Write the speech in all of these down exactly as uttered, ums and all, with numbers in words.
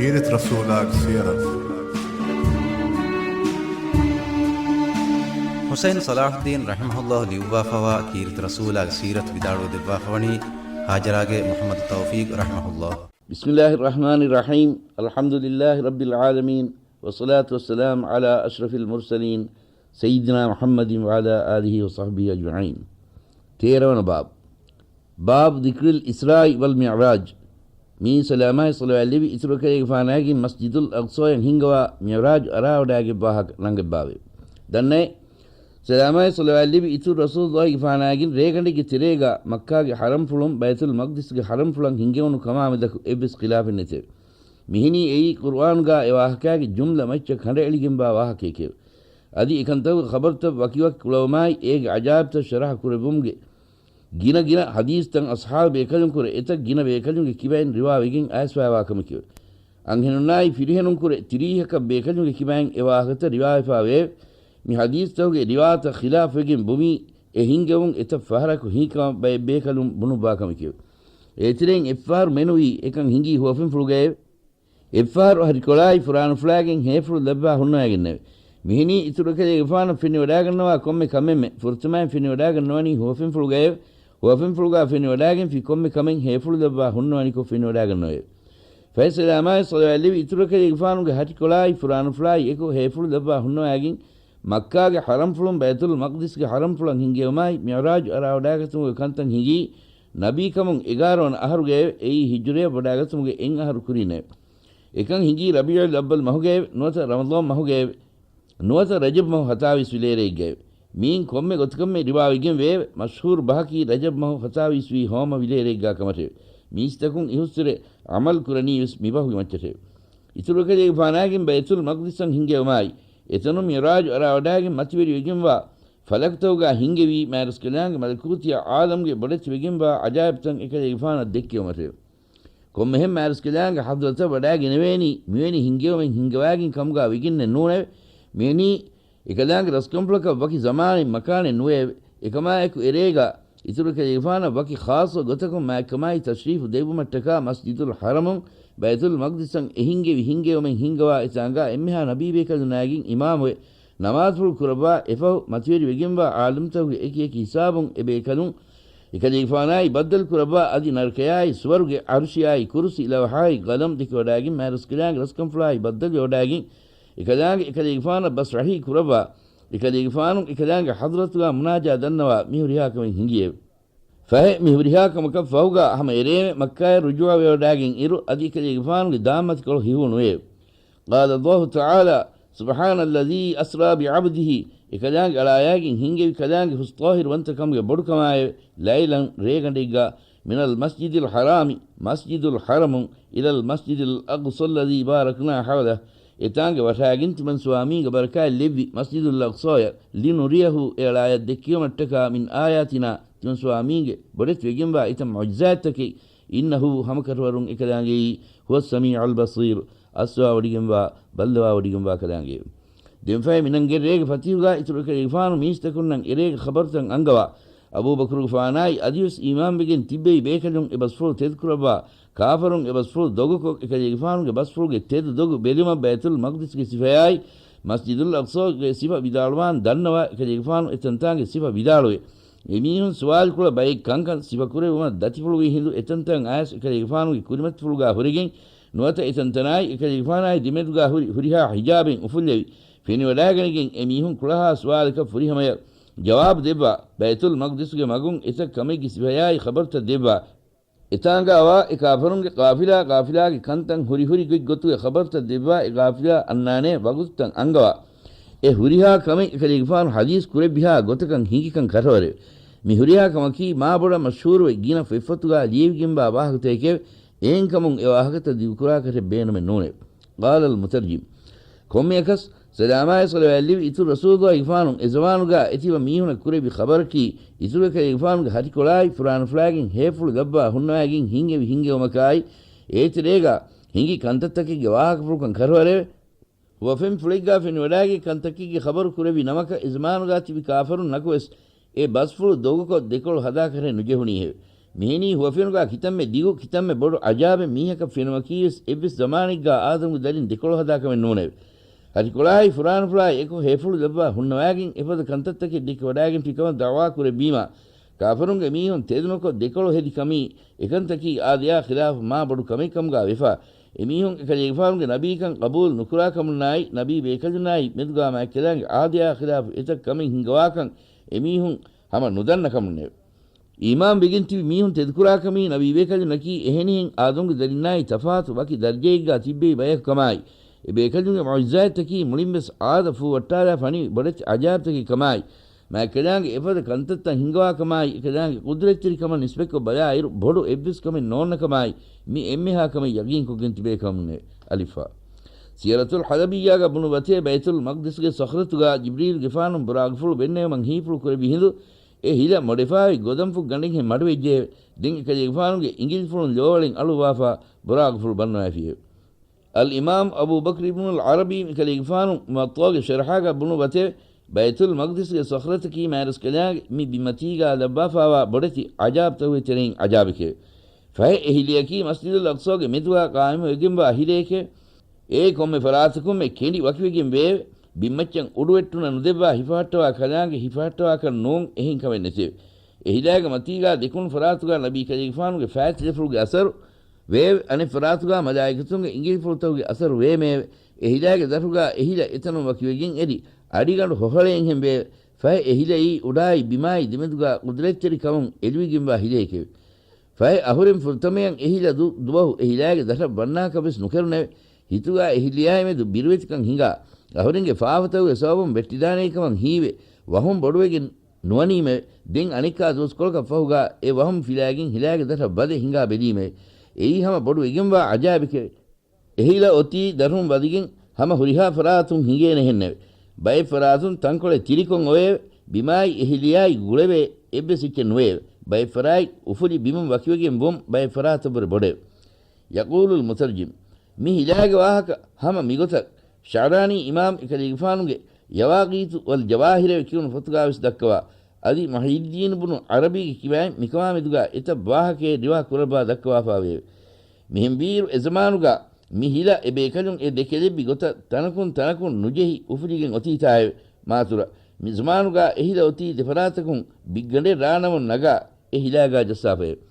ކީރިތި ރަސޫލާގެ ސީރަތު. ޙުސައިން ޞަލާޙުއްދީން ރަޙިމަހުﷲ ލިޔުއްވާފަވާ ކީރިތި ރަސޫލާގެ ސީރަތު ވިދާޅުވެ ދެއްވާފަވަނީ ހާޖަރާގެ މުޙައްމަދު ތައުފީޤް ރަޙިމަހުﷲ. بسم الله الرحمن الرحيم. الحمد لله رب العالمين. والصلاة والسلام على أشرف المرسلين سيدنا محمد وعلى آله وصحبه أجمعين. ތޭރަވަނަ ބާބު. ބާބު ޛިކްރިލް އިސްރާއި ވަލް މިޢުރާޖް. މީ ސަލާމާއި ޞަލަވާތް ލެއްވި އިތުރުކަލޭގެފާނާގެން މަސްޖިދުލް އަޤްޞާޔަށް ހިންގަވާ މިޢުރާޖު އަރާވަޑާގެން ވާހަކަ ނަންގައްބާވޭ. ދަންނައޭ، ސަލާމާއި ޞަލަވާތް ލެއްވި އިތުރު ރަސޫލުﷲގެފާނާގެން ރޭގަނޑެއްގެ ތެރޭގަ މައްކާގެ ޙަރަމްފުޅުން ބައިތުލް މަޤްދިސްގެ ޙަރަމްފުޅަށް ހިންގެވުނު ކަމާމެދަކު އެއްވެސް ޚިލާފެއް ނެތެވެ. މިހެނީ އެއީ ޤުރުއާނުގަ އެ ވާހަކާގެ ޖުމްލަ މައްޗަށް ކަނޑައެޅިގެންވާ ވާހަކައެކެވެ. އަދި އެކަންތަކުގެ ޚަބަރުތައް ވަކިވަކި ކުޅަވުމާއި އޭގެ ޢަޖާއިބްތައް ޝަރަޙަ ކުރެއްވުމުގެ ގިނަ ގިނަ ޙަދީޘްތައް އަޞްޙާބު ބޭކަލުންކުރެ އެތައް ގިނަ ބޭކަލުންގެ ކިބައިން ރިވާވެގެން އައިސްފައިވާ ކަމެކެވެ. އަންހެނުންނާއި ފިރިހެނުންކުރެ ތިރީހަކަށް ބޭކަލުންގެ ކިބައިން އެ ވާހަކަތައް ރިވާވެފަވޭ. މި ޙަދީޘްތަކުގެ ރިވާތައް ޚިލާފުވެގެން ބުމީ އެ ހިންގެވުން އެތައް ފަހަރަކު ހީކަމަށް ބައެއް ބޭކަލުން ބުނުއްވާ ކަމެކެވެ. އޭތެރެއިން އެއްފަހަރު މެނުވީ އެކަން ހިނގީ ހުވަފެންފުޅުގައެވެ. އެއްފަހަރު ހަރިކޮޅާއި ފުރާނަފުޅާގެން ހޭފުޅު ލައްވާ ހުންނަވައިގެންނެވެ. މިހެނީ އިތުރުކަލޭގެފާނަށް ފެނިވަޑާގަންނަވާ ކޮންމެ ކަމެއްމެ ފުރަތަމައިން ފެނިވަޑާގަންނަވަނީ ހުވަފެންފުޅުގައެވެ. ހުވަފެންފުޅުގަ ފެނިވަޑާގެންފި ކޮންމެ ކަމެއް ހޭފުޅު ލައްވާ ހުންނަވަނިކޮށް ފެނިވަޑާގަންނަވައެވެ. ފަހެ ސަލާމާއި ޞަލަވާތް ލެއްވި އިތުރުކަލޭގެފާނުގެ ހަރިކޮޅާއި ފުރާނަފުޅާއި އެކު ހޭފުޅު ލައްވާ ހުންނަވައިގެން މައްކާގެ ޙަރަމްފުޅުން ބައިތުލް މަޤްދިސްގެ ޙަރަމްފުޅަށް ހިންގެވުމާއި މިޢުރާޖު އަރާވަޑާގަތުމުގެ ކަންތައް ހިނގީ ނަބީކަމުން އެގާރަ ވަނަ އަހަރުގައެވެ. އެއީ ހިޖުރަޔަށް ވަޑާގަތުމުގެ އެއް އަހަރު ކުރީނެވެ. އެކަން ހިނގީ ރަބީޢުލް އައްވަލް މަހުގައެވެ. ނުވަތަ ރަމަޟާން މަހުގައެވެ. ނުވަތަ ރަޖަބް މަހު ހަތާވީސް ވިލޭރެއެއްގައެވެ. މިއިން ކޮންމެ ގޮތަކަށްމެ ރިވާވެގެން ވެއެވެ. މަޝްހޫރު ބަހަކީ ރަޖަބް މަހު ހަތާވީސް ވީ ހޯމަ ވިލޭރެއެއްގާ ކަމަށެވެ. މީސްތަކުން އިހުއްސުރެ ޢަމަލު ކުރަނީވެސް މިބަހުގެ މައްޗަށެވެ. އިތުރުކަލޭގެފާނާގެން ބައިތުލް މަޤްދިސަށް ހިންގެވުމާއި އެތަނުން މިޢުރާޖު އަރާވަޑާގެން މަތިވެރިވެގެންވާ ފަލަކުތަކުގާ ހިންގެވީ މާތްރަސްކަލާނގެ މަލަކޫތިއަށް ޢާލަމްގެ ބޮޑެތިވެގެންވާ ޢަޖާއިބްތައް އެކަލޭގެފާނަށް ދެއްކެވުމަށެވެ. ކޮންމެހެން މާތްރަސްކަލާނގެ ޙަޟްރަތަށް ވަޑާގެނެވޭނީ މިވެނި ހިންގެވުމެއް ހިންގަވާގެން ކަމުގާ ވެގެންނެއް ނޫނެވެ. މިވެނީ އެކަލާނގެ ރަސްކަންފުޅަކަށް ވަކި ޒަމާނެއް މަކާނެއް ނުވެއެވެ. އެކަމާއެކު އެރޭގާ އިތުރު ކަލޭގެފާނަށް ވަކި ޚާއްޞަ ގޮތަކުން މާތްކަމާއި ތަޝްރީފު ދެއްވުމަށްޓަކާ މަސްޖިދުލް ޙަރަމުން ބައިތުލް މަޤްދިސަށް އެ ހިންގެވި ހިންގެވުމެއް ހިންގަވާ އެތާނގާ އެންމެހާ ނަބީބޭކަލުންނާގެން އިމާމުވެ، ނަމާދުފުޅު ކުރައްވާ އެފަހު މަތިވެރިވެގެންވާ ޢާލިމްތަކުގެ އެކި އެކި ހިސާބުން އެބޭކަލުން އެކަލޭގެފާނާއި ބައްދަލު ކުރައްވާ އަދި ނަރަކަޔާއި ސުވަރުގެ ޢަރުޝިއާއި ކުރުސި ލަވްޙާއި ޤަލަމް ދެކެވަޑާގެން މާތްރަސްކަލާނގެ ރަސްކަންފުޅާއި ބައްދަލުވެވަޑާގެން އެކަލާނގެ އެކަލޭގެފާނަށް ބަސް ރަހީ ކުރައްވާ އެކަލޭގެފާނު އެކަލާނގެ ޙަޟްރަތުގާ މުނާޖާ ދަންނަވާ މި ހުރިހާ ކަމެއް ހިނގިއެވެ. ފަހެ މި ހުރިހާ ކަމަކަށް ފަހުގާ ހަމަ އެރޭމެ މައްކާޔަށް ރުޖޫޢަވެވަޑާގެން އިރު އަދި އެކަލޭގެފާނުގެ ދާންމަތިކޮޅު ހިފުނުއެވެ. قال الله تعالى، سبحان الذي أسرى بعبده، އެކަލާނގެ އަޅާޔާގެން ހިންގެވި ކަލާނގެ ހުސް ޠާހިރުވަންތަކަމުގެ ބޮޑުކަމާއެވެ. ليلا، ރޭގަނޑެއްގާ، من المسجد الحرام، މަސްޖިދުލް ޙަރަމުން، إلى المسجد الأقصى الذي باركنا حوله، އެތާނގެ ވަށާގެން ތިމަން ސުވާމީގެ ބަރަކާތް ލެއްވި މަސްޖިދުލް އަޤްޞާޔަށް، لنريه، އެ އަޅާޔަށް ދެއްކެވުމަށްޓަކާ، من آياتنا، ތިމަން ސުވާމީގެ ބޮޑެތިވެގެންވާ އެތައް މުޢުޖިޒާތްތަކެއް، إنه، ހަމަކަށަވަރުން އެކަލާނގެއީ، هو السميع البصير، އައްސަވާވޮޑިގެންވާ، ބައްލަވާވޮޑިގެންވާ ކަލާނގެއެވެ. ދެންފަހެ މިނަންގެ ރޭގެ ފަތިހުގާ އިތުރު އެކަލޭގެފާނު މީސްތަކުންނަށް އެރޭގެ ޚަބަރުތައް އަންގަވާ، އަބޫބަކުރުގެފާނާއި އަދިވެސް އީމާންވެގެން ތިއްބެވި ބޭކަލުން އެ ބަސްފުޅު ތެދުކުރައްވާ، ކާފަރުން އެ ބަސްފުޅު ދޮގުކޮށް، އެކަލޭގެފާނުގެ ބަސްފުޅުގެ ތެދު ދޮގު ބެލުމަށް ބައިތުލް މަޤްދިސްގެ ސިފަޔާއި، މަސްޖިދުލް އަޤްޞާގެ ސިފަ ވިދާޅުވާން ދަންނަވާ، އެކަލޭގެފާނު އެތަންތާނގެ ސިފަ ވިދާޅުވެ. އެމީހުން ސުވާލުކުޅަ ބައެއް ކަންކަން ސިފަކުރެއްވުމަށް ދަތިފުޅުވި ހިނދު އެތަންތަން އައިސް އެކަލޭގެފާނުގެ ކުރިމަތިފުޅުގާ ހުރެގެން، ނުވަތަ އެތަންތަނާއި އެކަލޭގެފާނާއި ދެމެދުގާ ހުރި ހުރިހާ ހިޖާބެއް އުފުއްލެވި، ފެނިވަޑާގަނެގެން އެމީހުން ކުޅަހާ ސުވާލަކަށް ފުރިހަމަޔަށް ޖަވާބު ދެއްވާ، ބައިތުލް މަޤްދިސުގެ މަގުން އެތައް ކަމެއްގެ ސިފަޔާއި ޚަބަރުތައް ދެއްވާ. އެތާނގާވާ އެ ކާފަރުންގެ ޤާފިލާ، ޤާފިލާގެ ކަންތައް ހުރި ހުރި ގޮތްގޮތުގެ ޚަބަރުތައް ދެއްވާ، އެ ޤާފިލާ އަންނާނޭ ވަގުތުތައް އަންގަވާ. އެ ހުރިހާ ކަމެއް އެކަލޭގެފާނު ޙަދީޘް ކުރެއްވިހާ ގޮތަކަށް ހިނގިކަން ކަށަވަރެވެ. މި ހުރިހާ ކަމަކީ މާބޮޑަށް މަޝްހޫރުވެ ގިނަ ފޮތްފޮތުގާ ލިޔެވިގެންވާ ވާހަކަތަކެކެވެ. އެހެންކަމުން އެ ވާހަކަތައް ދިގުކުރާކަށެއް ބޭނުމެއް ނޫނެވެ. ޤާލަލް މުތަރްޖިމް. ކޮންމެއަކަސް، ސަލާމާއި ޞަލަވާތް ލިޔެވި އިތުރު ރަސޫލުﷲ ގިފާނު އެ ޒަމާނުގާ އެތިބަ މީހުނަށް ކުރެއްވި ޚަބަރަކީ، އިތުރު އެކަލޭގެފާނުގެ ހަތިކޮޅާއި ފުރާނަފުޅާގެން ހޭފުޅު ލައްވާ ހުންނަވައިގެން ހިންގެވި ހިންގެވުމަކާއި، އޭތެރޭގާ ހިނގި ކަންތައްތަކެއްގެ ވާހަކަފުޅުކަން ކަށަވަރެވެ. ހުވަފެން ފުޅެއްގާ ފެނިވަޑާގެ ކަންތައްކެއްގެ ޚަބަރު ކުރެއްވި ނަމަކަށް އެ ޒަމާނުގާ ތިބި ކާފަރުން ނަކުވެސް އެ ބަސްފުޅު ދޮގުކޮށް ދެކޮޅު ހަދާކަށެއް ނުޖެހުނީހެވެ. މިހެނީ ހުވަފެނުގާ ކިތަންމެ ދިގު، ކިތަންމެ ބޮޑު އަޖާބެއް މީހަކަށް ފެނުމަކީވެސް އެއްވެސް ޒަމާނެއްގާ އާދަމުގެ ދަރިން ދެކޮޅު ހަދާ ކަމެއް ނޫނެވެ. ހަށިކޮޅާއި ފުރާނަފުޅާއި އެކު ހޭފުޅު ލައްވާ ހުންނަވާގެން އެފަދަ ކަންތައްތަކެއް ދެކިވަޑާގެންފި ކަމަށް ދަޢުވާ ކުރެއްވީމާ، ކާފަރުންގެ މީހުން ތެދުނުކޮށް ދެކޮޅު ހެދި ކަމީ އެކަންތަކީ އާދަޔާ ޚިލާފު މާ ބޮޑު ކަމެއް ކަމުގާ ވެފާ، އެމީހުން އެކަލޭގެފާނުގެ ނަބީކަން ޤަބޫލު ނުކުރާ ކަމުންނާއި، ނަބީ ބޭކަލުންނާއި މެދުގާ މާތްކަލާނގެ އާދަޔާ ޚިލާފު އެތައް ކަމެއް ހިންގަވާކަން އެމީހުން ހަމަ ނުދަންނަ ކަމުންނެވެ. އީމާން ވެގެން ތިބި މީހުން ތެދުކުރާކަމީ ނަބީ ބޭކަލުންނަކީ އެހެނިހެން އާދަމްގެ ދަރިންނާއި ތަފާތު ވަކި ދަރަޖައެއްގާ ތިއްބެވި ބަޔަކު ކަމާއި، އެ ބޭކަލުންގެ މުޢުޖިޒާތްތަކީ މުޅިންވެސް އާދަ ފޫ ވައްޓާލާ ފަނިވި ބޮޑެތި އަޖާބްތަކެއް ކަމާއި، މާތްކަލާނގެ އެފަދަ ކަންތައްތައް ހިންގަވާ ކަމާއި، އެކަލާނގެ ޤުދްރަތްތެރިކަމަށް ނިސްބަތްކޮށް ބަލާއިރު ބޮޑު އެއްވެސް ކަމެއް ނޯންނަ ކަމާއި، މި އެންމެހާ ކަމެއް ޔަގީންކޮށްގެން ތިބޭ ކަމުންނެވެ. އަލިފާ. ސިޔަރަތުލް ޙަލަބިއްޔާގަ ބުނުއްވަތޭ ބައިތުލް މަޤްދިސްގެ ޞަޚްރަތުގާ ޖިބްރީލްގެފާނު ބުރާގުފުޅު ބެންނެވުމަށް ހީފުޅު ކުރެއްވި ހިނދު، އެ ހިލަ މޮޑެފާވި ގޮދަންފުށް ގަނޑެއްހެން މަޑުވެއްޖެއެވެ. ދެން އެކަލޭގެފާނުގެ އިނގިލިފުޅުން ލޯވަޅެން އަޅުއްވާފާ ބުރާގުފުޅު ބަންނަވައިފިއެވެ. އަލްއިމާމް އަބޫ ބަކްރި އިބްނުލް ޢަރަބީ އެކަލޭގެފާނު މުވައްޠާގެ ޝަރަޙާގަ ބުނުއްވަތެވެ. ބައިތުލް މަޤްދިސްގެ ޞަޚްރަތަކީ މާތްރަސްކަލާނގެ މި ބިމަތީގާ ލައްވާފާވާ ބޮޑެތި ޢަޖާބްތަކުގެ ތެރެއިން ޢަޖާބެކެވެ. ފަހެ އެ ހިލަޔަކީ މަސްޖިދުލް އަޤްޞާގެ މެދުގާ ޤާއިމުވެގެންވާ ހިލައެކެވެ. އެއީ ކޮންމެ ފަރާތަކުންމެ ކެނޑި ވަކިވެގެން ވެއެވެ. ބިންމައްޗަށް އުޑުވެއްޓުނަ ނުދެއްވާ ހިފަހައްޓަވާ ކަލާނގެ ހިފަހައްޓަވާކަށް ނޫން އެހެން ކަމެއް ނެތެވެ. އެ ހިލާގެ މަތީގާ ދެކުނު ފަރާތުގާ ނަބީ ކަލޭގެފާނުގެ ފާތިލަފުޅުގެ އަސަރު ވެއެވެ. އަނެއް ފަރާތުގާ މަލާއިކަތުންގެ އިނގިލިފުޅުތަކުގެ އަސަރު ވޭމެއެވެ. އެ ހިލާގެ ދަށުގާ އެ ހިލަ އެތަނުން ވަކިވެގެން އެރި އަޑިގަނޑު ހޮހަޅައެއްހެން ވެއެވެ. ފަހެ އެ ހިލައީ އުޑާއި ބިމާއި ދެމެދުގާ ޤުދްރަތްތެރި ކަމުން އެލުވިގެންވާ ހިލައެކެވެ. ފަހެ އަހުރެން ފުރަތަމަޔަށް އެ ހިލަ ދު ދުވަހު އެ ހިލާގެ ދަށަށް ވަންނާކަށް ވެސް ނުކެރުނެވެ. ހިތުގާ އެ ހިލަޔާއި މެދު ބިރުވެތިކަން ހިނގާ، އަހުރެންގެ ފާފަތަކުގެ ސަބަބުން ވެއްޓިދާނޭ ކަމަށް ހީވެ، ވަހުން ބޮޑުވެގެން ނުވަނީމެވެ. ދެން އަނެއްކާ ދުވަސްކޮޅަކަށް ފަހުގާ އެ ވަހުން ފިލާގެން ހިލާގެ ދަށަށް ވަދެ ހިނގާ ބެލީމެވެ. އެއީ ހަމަ ބޮޑު ވެގެންވާ އަޖާއިބެކެވެ. އެ ހިލަ އޮތީ ދަށުން ވަދެގެން ހަމަ ހުރިހާ ފަރާތުން ހިނގޭނެހެންނެވެ. ބައެއް ފަރާތުން ތަންކޮޅެއް ތިރިކޮށް އޮވެއެވެ. ބިމާއި އެ ހިލަޔާއި ގުޅެވޭ އެއްވެސް އެއްޗެއް ނުވެއެވެ. ބައެއް ފަރާތް އުފުލި ބިމުން ވަކިވެގެން ވުން ބައެއް ފަރާތަށްވުރެ ބޮޑެވެ. ޔަޤޫލުލް މުތަރްޖިމް، މި ހިލާގެ ވާހަކަ ހަމަ މިގޮތަށް ޝަޢުރާނީ އިމާމް އެކަލޭގެފާނުގެ ޔަވާޤީތު ވަލް ޖަވާހިރެވެ ކިޔުނު ފޮތުގާވެސް ދައްކަވާ، އަދި މުޙިއްޔިއްދީނު ބުނު ޢަރަބީގެ ކިބައިން މިކަމާމެދުގާ އެތައް ވާހަކައެއް ރިވާ ކުރައްވާ ދައްކަވާފާވެއެވެ. މިހެންވީއިރު އެޒަމާނުގާ މި ހިލަ އެ ބޭކަލުން އެ ދެކެލެއްވި ގޮތަށް ތަނަކުން ތަނަކުން ނުޖެހި އުފުލިގެން އޮތީތާއެވެ. މާތުރަ، މި ޒަމާނުގާ އެ ހިލަ އޮތީ ދެފަރާތަކުން ބިއްގަނޑެއް ރާނަމުން ނަގާ އެ ހިލާގާ ޖައްސާފައެވެ.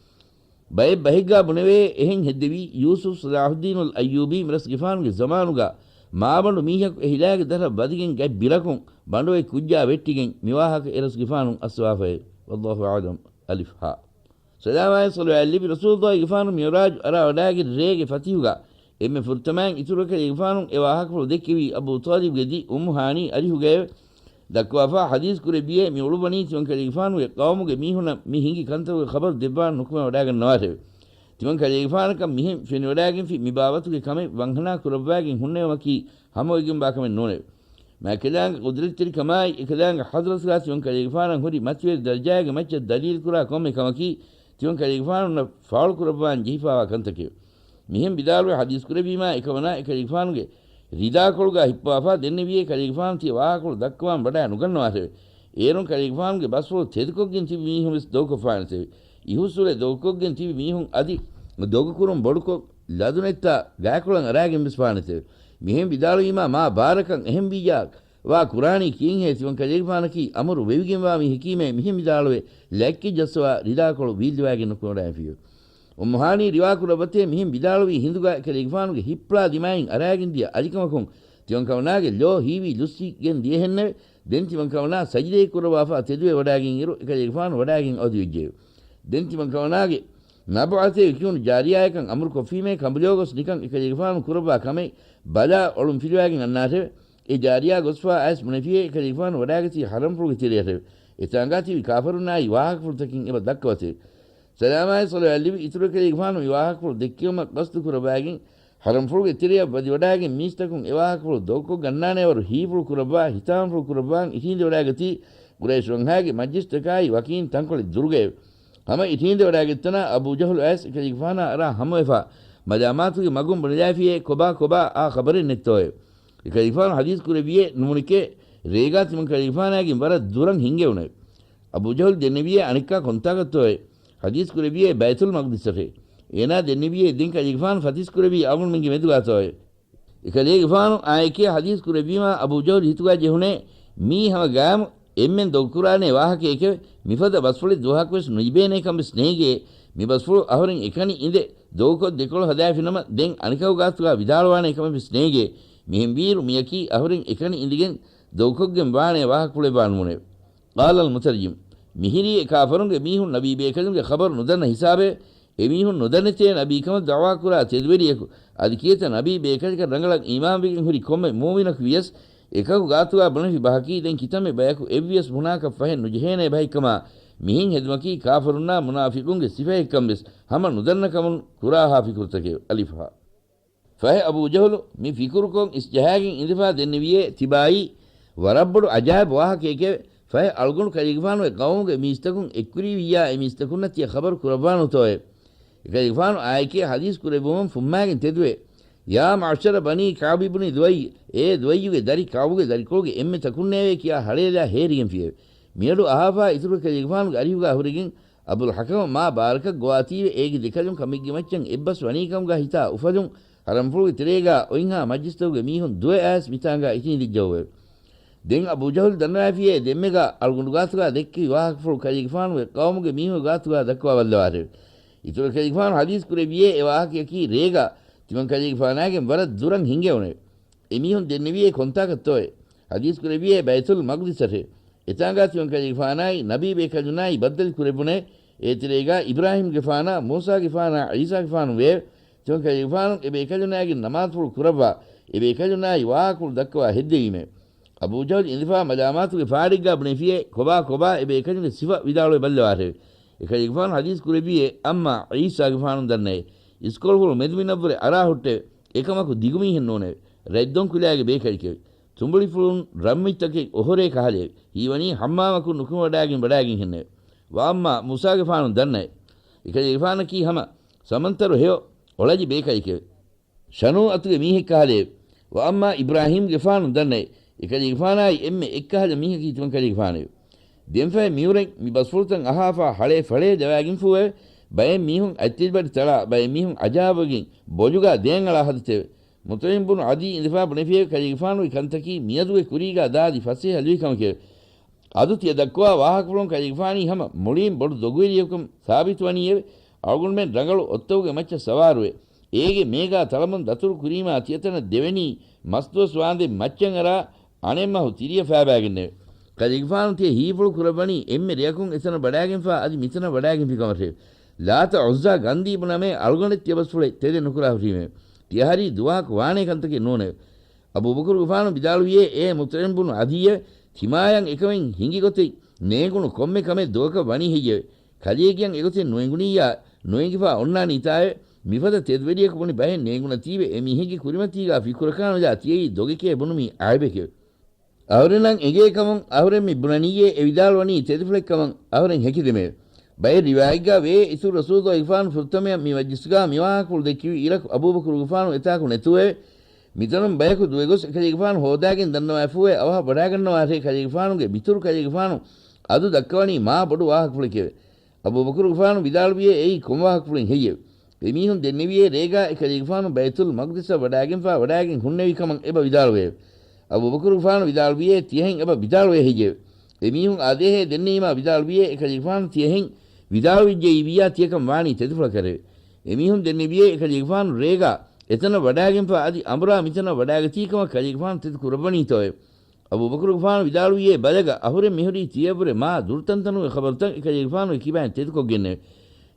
ބައެއް ބަހެއްގާ ބުނެވޭ، އެހެން ހެއްދެވީ ޔޫސުފް ޞަލާޙުއްދީނުލް އައްޔޫބީ މިރަސްގެފާނުގެ ޒަމާނުގާ މާބަނޑު މީހަކު އެ ހިލާގެ ދަށަށް ވަދެގެން ގަތް ބިރަކުން ބަނޑުއެއް ކުއްޖާ ވެއްޓިގެން މިވާހަކަ އެރަސްގެފާނު އައްސަވާފައެވެ. ވައްލާހު އަޢުލަމް. އަލިފް ހާ. ސަލާމާއި ޞަލަވާތް ލިބި ރަސޫލުއްލާހިގެފާނު މިޢުރާޖު އަރާވަޑާގެން ރޭގެ ފަތިހުގާ އެންމެ ފުރަތަމައިން އިތުރު ކަލޭގެފާނު އެ ވާހަކަފުޅު ދެއްކެވީ އަބޫ ޠާލިބްގެ ދި އުއްމު ހާނީ އަރިހުގައެވެ. ދައްކަވާފާ ޙަދީޘް ކުރެއްވިޔޭ، މި އުޅުއްވަނީ ތިމަން ކަލޭގެފާނުގެ ޤައުމުގެ މީހުންނަށް މި ހިނގި ކަންތަކުގެ ޚަބަރު ދެއްވާން ނުކުމެވަޑާގަންނަވާށެވެ. ތިމަން ކަލޭގެފާނަކަށް މިހެން ފެނިވަޑާގެންފި މި ބާވަތުގެ ކަމެއް ވަންހަނާ ކުރައްވާގެން ހުންނެވުމަކީ ހަމަވެގެންވާ ކަމެއް ނޫނެވެ. މާތްކަލާނގެ ޤުދްރަތްތެރިކަމާއި، އެކަލާނގެ ޙަޟްރަތުގާ ތިމަން ކަލޭގެފާނަށް ހުރި މަތިވެރި ދަރަޖާގެ މައްޗަށް ދަލީލުކުރާ ކޮންމެ ކަމަކީ، ތިމަން ކަލޭގެފާނުންނަށް ފާޅުކުރައްވާން ޖެހިފާވާ ކަންތަކެވެ. މިހެން ވިދާޅުވެ ޙަދީޘް ކުރެއްވީމާ އެކަމަނާ އެކަލޭގެފާނުގެ ރިދާކޮޅުގާ ހިއްޕަވާފާ ދެންނެވިޔޭ، ކަލޭގެފާނު ތިޔަ ވާހަކަފުޅު ދައްކަވާން ވަޑާ ނުގަންނަވާށެވެ. އޭރުން ކަލޭގެފާނުގެ ބަސްފުޅު ތެދުކޮށްގެން ތިބި މީހުން ވެސް ދޮގުކޮށްފާނެތެވެ. އިހުއްސުރެ ދޮގުކޮށްގެން ތިބި މީހުން އަދި ދޮގުކުރުން ބޮޑުކޮށް ލަދުނެއްތާ ގާތްކޮޅަށް އަރާގެން ވެސް ފާނެތެވެ. މިހެން ވިދާޅުވީމާ މާ ބާރަކަށް އެހެން ވިއްޔާ ވާ ކުރާނީ ކިހިނެއްހޭ؟ ތިމަން ކަލޭގެފާނަކީ އަމުރު ވެވިގެންވާ މީހަކީމޭ މިހެން ވިދާޅުވެ، ލައްކި ޖައްސަވާ ރިދާކޮޅު ވީއްލިވާގެން ނުކުމެވަޑައިފިއެވެ. އުއްމު ހާނީ ރިވާ ކުރައްވަތޭ، މިހެން ވިދާޅުވީ ހިނދުގާ ކަލޭގެފާނުގެ ހިއްޕުޅާ ދިމާއިން އަރާގެން ދިޔަ އަލިކަމަކުން ތިމަން ކަމަނާގެ ލޯ ހީވީ ލުއްސިގެން ދިޔަހެންނެވެ. ދެން ތިމަން ކަމަނާ ސަޖިދައެއް ކުރައްވާފާ ތެދުވެ ވަޑާގެން އިރު އެކަލޭގެފާނު ވަޑާގެން އަވަދިވެއްޖެއެވެ. ދެން ތިމަން ކަމަނާގެ ނަބުޢަތޭ ކިޔުނު ޖާރިޔާއަކަށް އަމުރުކޮށްފީމޭ ކަނބުލެވޮގޮސް ނިކަން އެކަލޭގެފާނު ކުރައްވާ ކަމެއް ބަލާ އޮޅުން ފިލުވާގެން އަންނާށެވެ. އެ ޖާރިޔާ ގޮސްފާ އައިސް ބުނެފިޔޭ އެކަލޭގެފާނު ވަޑާގަތީ ޙަރަމްފުޅުގެ ތެރެއަށެވެ. އެތާނގާ ތިބި ކާފަރުންނާއި ވާހަކަފުޅުތަކެއް އެބަ ދައްކަވަތެވެ. ސަލާމާއި ޞަލަވާތް ލިބި އިތުރު ކަލޭގެފާނު މި ވާހަކަފުޅު ދެއްކެވުމަށް ޤަޞްދު ކުރައްވާގެން ޙަރަމްފުޅުގެ ތެރެއަށް ވަދެވަޑާގެން މީސްތަކުން އެ ވާހަކަފުޅު ދޮގުކޮށް ގަންނާނެވަރު ހީފުޅު ކުރައްވާ، ހިތާމަފުޅު ކުރައްވާން އިށީނދެވަޑާގަތީ ޤުރައިޝު ވަންހާގެ މަޖްލިސްތަކާއި ވަކީން ތަންކޮޅެއް ދުރުގައެވެ. ހަމަ އިށީނދެވަޑާގަތްތަނާ އަބޫ ޖަހުލު އައިސް އެކަލޭގެފާނާ އަރާ ހަމަވެފާ، މަލާމާތުގެ މަގުން ބުނެލައިފިޔޭ ކޮބާ ކޮބާ އާ ޚަބަރެއް ނެތްތޯއެވެ. އެކަލޭގެފާނު ޙަދީޘް ކުރެއްވިޔޭ ނުމުނެކޭ ރޭގާ ތިމަން ކަލޭގެފާނާގެން ވަރަށް ދުރަށް ހިންގެވުނެވެ. އަބޫ ޖަހުލު ދެންނެވިޔޭ އަނެއްކާ ކޮންތާކަށްތޯއެވެ. ޙަދީޘް ކުރެއްވިއޭ ބައިތުލް މަޤްދިސަށޭ. އޭނާ ދެންނެވިއޭ ދެން ކަލޭގެފާނު ފަތިސް ކުރެއްވީ އަޅުގަނޑުމެންގެ މެދުގާތޯއޭ. އެކަލޭގެފާނު އާއެކޭ ޙަދީޘް ކުރެއްވީމާ އަބޫ ޖަހުލް ހިތުގާ ޖެހުނޭ، މީ ހަމަ ގާމު އެންމެން ދޮގުކުރާނޭ ވާހަކައެކެވެ. މިފަދަ ބަސްފުޅެއް ދުވަހަކުވެސް ނުލިބޭނޭ ކަންވެސް ނޭނގޭ. މި ބަސްފުޅު އަހުރެން އެކަނި އިނދެ ދޮގުކޮށް ދެކޮޅު ހަދާފިނަމަ، ދެން އަނެކަކު ގާތުގާ ވިދާޅުވާނޭ ކަމެއްވެސް ނޭނގޭ. މިހެންވީއިރު މިޔަކީ އަހުރެން އެކަނި އިނދެގެން ދޮގުކޮށްގެން ވާނޭ ވާހަކަފުޅެއްވާނުވުނެވެ. ޤާލަލް މުތަރްޖިމް، މިހިރީ އެ ކާފަރުންގެ މީހުން ނަބީ ބޭކަލުންގެ ޚަބަރު ނުދަންނަ ހިސާބެވެ. އެމީހުން ނުދަނެތޭ ނަބީކަމަށް ދަޢުވާކުރާ ތެދުވެރިޔަކު، އަދި ކިޔޭތަ ނަބީ ބޭކަލަކަށް ރަނގަޅަށް އީމާންވެގެން ހުރި ކޮންމެ މުއުމިނަކު ވިޔަސް، އެކަކު ގާތުގާ ބުނެފި ބަހަކީ ދެން ކިތަންމެ ބަޔަކު އެއްވިޔަސް ބުނާކަށް ފަހެއް ނުޖެހޭނޭ ބަހެއްކަމާ، މިހެން ހެދުމަކީ ކާފަރުންނާ މުނާފިޤުންގެ ސިފައެއްކަން ވެސް ހަމަ ނުދަންނަ ކަމުން ކުރާހާ ފިކުރުތަކެވެ. އަލިފް ހާ. ފަހެ އަބޫ ޖަހުލު މި ފިކުރުކޮށް އިސްޖަހާގެން އިނދެފާ ދެންނެވިޔޭ ތިބާއީ ވަރަށް ބޮޑު އަޖާއިބު ވާހަކައެކެވެ. ފަހެ އަޅުގަނޑު ކަލޭގެފާނުގެ ޤައުމުގެ މީސްތަކުން އެއްކުރީ ވިއްޔާ އެ މީސްތަކުންނަށް ތިޔަ ޚަބަރު ކުރައްވާނޫތޯއޭ؟ އެކަލޭގެފާނު އާއެކޭ ޙަދީޘް ކުރެއްވުމުން ފުއްމާގެން ތެދުވޭ، يا معشر بني كعب بن لؤي، އޭ ލުއައްޔުގެ ދަރި ކަޢުބުގެ ދަރިކޮޅުގެ އެންމެ ތަކުންނޭވެ ކިޔާ ހަޅޭލާ ހޭރިގެންފިއެވެ. މިއަޑު އަހާފާ އިތުރު ކަލޭގެފާނުގެ އަރިހުގާ ހުރެގެން އަބުލް ޙަކަމަށް މާ ބާރަކަށް ގޮވާތީވެ އޭގެ ދެކަލުން ކަމެއްގެ މައްޗަށް އެއްބަސް ވަނީކަމުގާ ހިތާ އުފަލުން ހަރަންފުޅުގެ ތެރޭގާ އޮތްހާ މަޖްލިސްތަކުގެ މީހުން ދުވެ އައިސް މިތާނގާ އިށީނދިއްޖައުވެ. ދެން އަބޫ ޖަހުލް ދަންނަވައިފިޔޭ ދެންމެގާ އަޅުގަނޑުގާތުގާ ދެއްކެވި ވާހަކަފުޅު ކަލޭގެފާނުގެ ޤައުމުގެ މީހުން ގާތުގާ ދައްކަވާ ބައްލަވާށެވެ. އިތުރު ކަލޭގެފާނު ޙަދީޘް ކުރެއްވިޔޭ އެ ވާހަކަޔަކީ ރޭގާ ތިމަން ކަލޭގެފާނާގެން ވަރަށް ދުރަށް ހިނގެވުނެވެ. އެމީހުން ދެންނެވިޔޭ ކޮންތާކަށްތޯއޭ؟ ޙަދީޘް ކުރެއްވިޔޭ ބައިތުލް މަޤްދިސަށޭ. އެތާނގާ ތިމަން ކަލޭގެފާނާއި ނަބީ ބޭކަލުންނާއި ބައްދަލު ކުރެއްވުނޭ. އޭތެރޭގާ އިބްރާހީމްގެފާނާ، މޫސާގެފާނާ، ޢީސާގެފާނު ވެއެވެ. ތިމަން ކަލޭގެފާނު އެ ބޭކަލުންނާގެން ނަމާދުފުޅު ކުރައްވާ، އެ ބޭކަލުންނާއި ވާހަކަފުޅު ދައްކަވާ ހެއްދެވީމެވެ. އަބޫ ޖަހުލް އިނދެފާ މަލާމާތުގެ ފާޑެއްގާ ބުނެފިޔޭ ކޮބާ ކޮބާ އެ ބޭކަލުންގެ ސިފަ ވިދާޅުވެ ބައްލަވާށެވެ. އެ ކަލޭގެފާނު ޙަދީޘް ކުރެއްވިޔޭ، އައްމާ ޢީސާގެފާނު ދަންނައޭ. އިސްކޮޅުފުޅު މެދުމިނަށްވުރެ އަރާ ހުއްޓެވެ. އެކަމަކު ދިގުމީހެއް ނޫނެވެ. ރަތްދޮން ކުލައިގެ ބޭކަލެކެވެ. ތުނބުޅިފުޅުން ރަންމިތަކެއް އޮހޮރޭ ކަހަލައެވެ. ހީވަނީ ޙައްމާމަކުން ނުކުމެވަޑާގެން ވަޑާގެންހެންނެވެ. ވައައްމާ މޫސާގެފާނު ދަންނައޭ. އެކަލޭގެފާނަކީ ހަމަ ސަމަންތަރު ހެޔޮ އޮޅަޖި ބޭކަލެކެވެ. ޝަނޫ އަތުގެ މީހެއް ކަހަލައެވެ. ވައައްމާ އިބްރާހީމްގެފާނު ދަންނައޭ. އެކަލޭގެފާނާއި އެންމެ އެއްކަހަލަ މީހަކީ ތިމަން ކަލޭގެފާނެވެ. ދެންފަހެ މިއުރެން މި ބަސްފުޅުތައް އަހާފާ ހަޅޭ ފަޅޭ ދަވާގެންފޫއެވެ. ބައެއް މީހުން އަތްތިލްބަޑި ތަޅާ، ބައެއް މީހުން އަޖާބުވެގެން ބޮލުގާ ދޭން އަޅާ ހަދަތެވެ. މުޠްޢިމް ބުނު ޢަދީ އިނދެފާ ބުނެފިއެވެ. ކަލޭގެފާނުގެ ކަންތަކީ މިއަދުގެ ކުރީގާ ދާދި ފަސޭހަ ލުއިކަމެކެވެ. އަދު ތިޔަ ދައްކަވާ ވާހަކަފުޅުން ކަލޭގެފާނީ ހަމަ މުޅީން ބޮޑު ދޮގުވެރިޔަކުކަން ސާބިތުވަނީއެވެ. އަޅުގަނޑުމެން ރަނގަޅު އޮއްތަކުގެ މައްޗަށް ސަވާރުވެ، އޭގެ މޭގާ ތަޅަމުން ދަތުރު ކުރީމާ ތިޔަތަނަށް ދެވެނީ މަސްދުވަސް ވާންދެން މައްޗަށް އަރާ އަނެއް މަހު ތިރިއަށް ފައިބާގެންނެވެ. ކަލޭގެފާނު ތިޔަ ހީފުޅު ކުރައްވަނީ އެންމެ ރެޔަކުން އެތަނަށް ވަޑާގެންފާ އަދި މިތަނަށް ވަޑާގެންފި ކަމަށެވެ. ލާތަ ޢުއްޒާ ގަންދީ ބުނަމޭ އަޅުގަނޑެއް ތިޔަބަސްފުޅެއް ތެދެއް ނުކުރާ ހުށީމެވެ. ތިޔަ ހަރީ ދުވަހަކު ވާނޭ ކަންތަކެއް ނޫނެވެ. އަބޫބަކުރުގެފާނު ވިދާޅުވިއޭ، އޭ މުޠްޢިމް ބުނު ޢަދީއެވެ. ތިމާޔަށް އެކަމެއް ހިނގި ގޮތެއް ނޭނގުނު ކޮންމެ ކަމެއް ދުވަކަށް ވަނީ ހެއްޔެވެ؟ ކަލޭގެޔަށް އެގޮތެއް ނުއެނގުނިއްޔާ، ނުއެނގިފާ އޮންނާނީތާއެވެ. މިފަދަ ތެދުވެރިޔަކު ބުނި ބަހެއް ނޭނގުނަތީވެ އެ މީހެއްގެ ކުރިމަތީގާ ފިކުރަކާނުލާ ތިޔައީ ދޮގެކޭ ބުނުމީ ޢައިބެކެވެ. އަހުރެންނަށް އެނގޭ ކަމުން އަހުރެން މި ބުނަނީއޭ އެ ވިދާޅުވަނީ ތެދުފުޅެއް ކަމަށް އަހުރެން ހެކިދެމެވެ. ބައެއް ރިވާޔަތްގާ ވޭ އިތުރު ރަސޫލުގެފާނު ފުރަތަމަޔަށް މި މަޖްލިސްގާ މިވާހަކަފުޅު ދެއްކެވި އިރަކު އަބޫބަކުރުގެފާނު އެތާކު ނެތުވެވެ. މިތަނުން ބަޔަކު ދުވެގޮސް އެކަލޭގެފާނު ހޯދާގެން ދަންނަވާފޫއެވެ. އަވަހަށް ވަޑާގަންނަވާށޭ ކަލޭގެފާނުގެ މިތުރު ކަލޭގެފާނު އަދު ދައްކަވަނީ މާ ބޮޑު ވާހަކަފުޅެކެވެ. އަބޫބަކުރުގެފާނު ވިދާޅުވިއޭ އެއީ ކޮން ވާހަކަފުޅެއް ހެއްޔެވެ؟ އެމީހުން ދެންނެވިއޭ ރޭގާ އެކަލޭގެފާނު ބައިތުލް މަޤްދިސަށް ވަޑާގެންފާ ވަޑާގެން ހުންނެވި ކަމަށް އެބަ ވިދާޅުވެއެވެ. އަބޫބަކުރުގެފާނު ވިދާޅުވިއޭ ތިޔަހެން އެބަ ވިދާޅުވޭ ހެއްޔެވެ؟ އެމީހުން އާދޭހޭ ދެންނެވީމާ ވިދާޅުވިއޭ އެކަލޭގެފާނު ތިޔަހެން ވިދާޅުވެއްޖައީވިއްޔާ ތިޔަކަން ވާނީ ތެދުފުޅަކަށެވެ. އެމީހުން ދެންނެވިއޭ އެކަލޭގެފާނު ރޭގާ އެތަނަށް ވަޑާގެންފާ އަދި އަނބުރާ މިތަނަށް ވަޑާގަތީ ކަމަށް ކަލޭގެފާނު ތެދު ކުރައްވަނީތޯއެވެ؟ އަބޫބަކުރުގެފާނު ވިދާޅުވިއޭ ބަލަގަ އަހުރެން މިހުރީ ތިޔަށްވުރެ މާ ދުރުތަންތަނުގެ ޚަބަރުތައް އެކަލޭގެފާނުގެ ކިބައިން ތެދުކޮށްގެންނެވެ.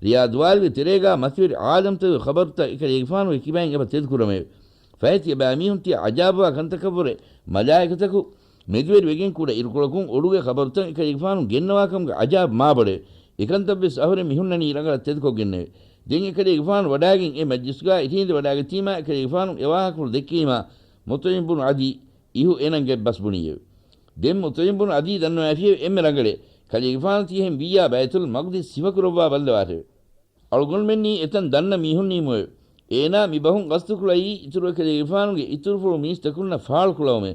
ރިޔާ ދުވާލުގެ ތެރޭގާ މަތިވެރި އާލަމްތަކުގެ ޚަބަރުތައް އެކަލޭގެފާނުގެ ކިބައިން އެބަ ތެދުކުރަމެވެ. ފަހެ ތިޔަބައިމީހުން ތިޔަ އަޖާބުވާ ކަންތަކަށްވުރެ މަލާއިކަތަކު މެދުވެރިވެގެން ކުޑަ އިރުކޮޅަކުން އުޑުގެ ޚަބަރުތައް އެކަލޭގެފާނު ގެންނަވާކަމުގެ އަޖާބު މާބޮޑެވެ. އެކަންތައްވެސް އަހުރެން މިހުންނަނީ ރަނގަޅަށް ތެދުކޮށްގެންނެވެ. ދެން އެކަލޭގެފާނު ވަޑާގެން އެ މަޖްލިސްގާ އިށީނދެ ވަޑާގަތީމާ އެކަލޭގެފާނު އެވާހަކަފުޅު ދެއްކެވީމާ މުޠްޢިމް ބުނު ޢަދީ އިހު އޭނަންގެ ބަސް ބުނީއެވެ. ދެން މުޠްޢިމް ބުނު ޢަދީ ދަންނަވައިފިއެވެ. އެންމެ ރަނގަޅޭ، ކަލޭގެފާނު ތިޔަހެން ވިއްޔާ ބައިތުލް މަޤްދިސް ސިފަކުރައްވާ ބައްލަވާށެވެ. އަޅުގަނޑުމެންނީ އެތަން ދަންނަ މީހުންނީމުއެވެ. އޭނާ މި ބަހުން ގަސްތުކުޅައީ އިތުރު އެކަލޭގެފާނުގެ އިތުރުފުޅު މީސްތަކުންނަށް ފާޅުކުޅައުމެވެ.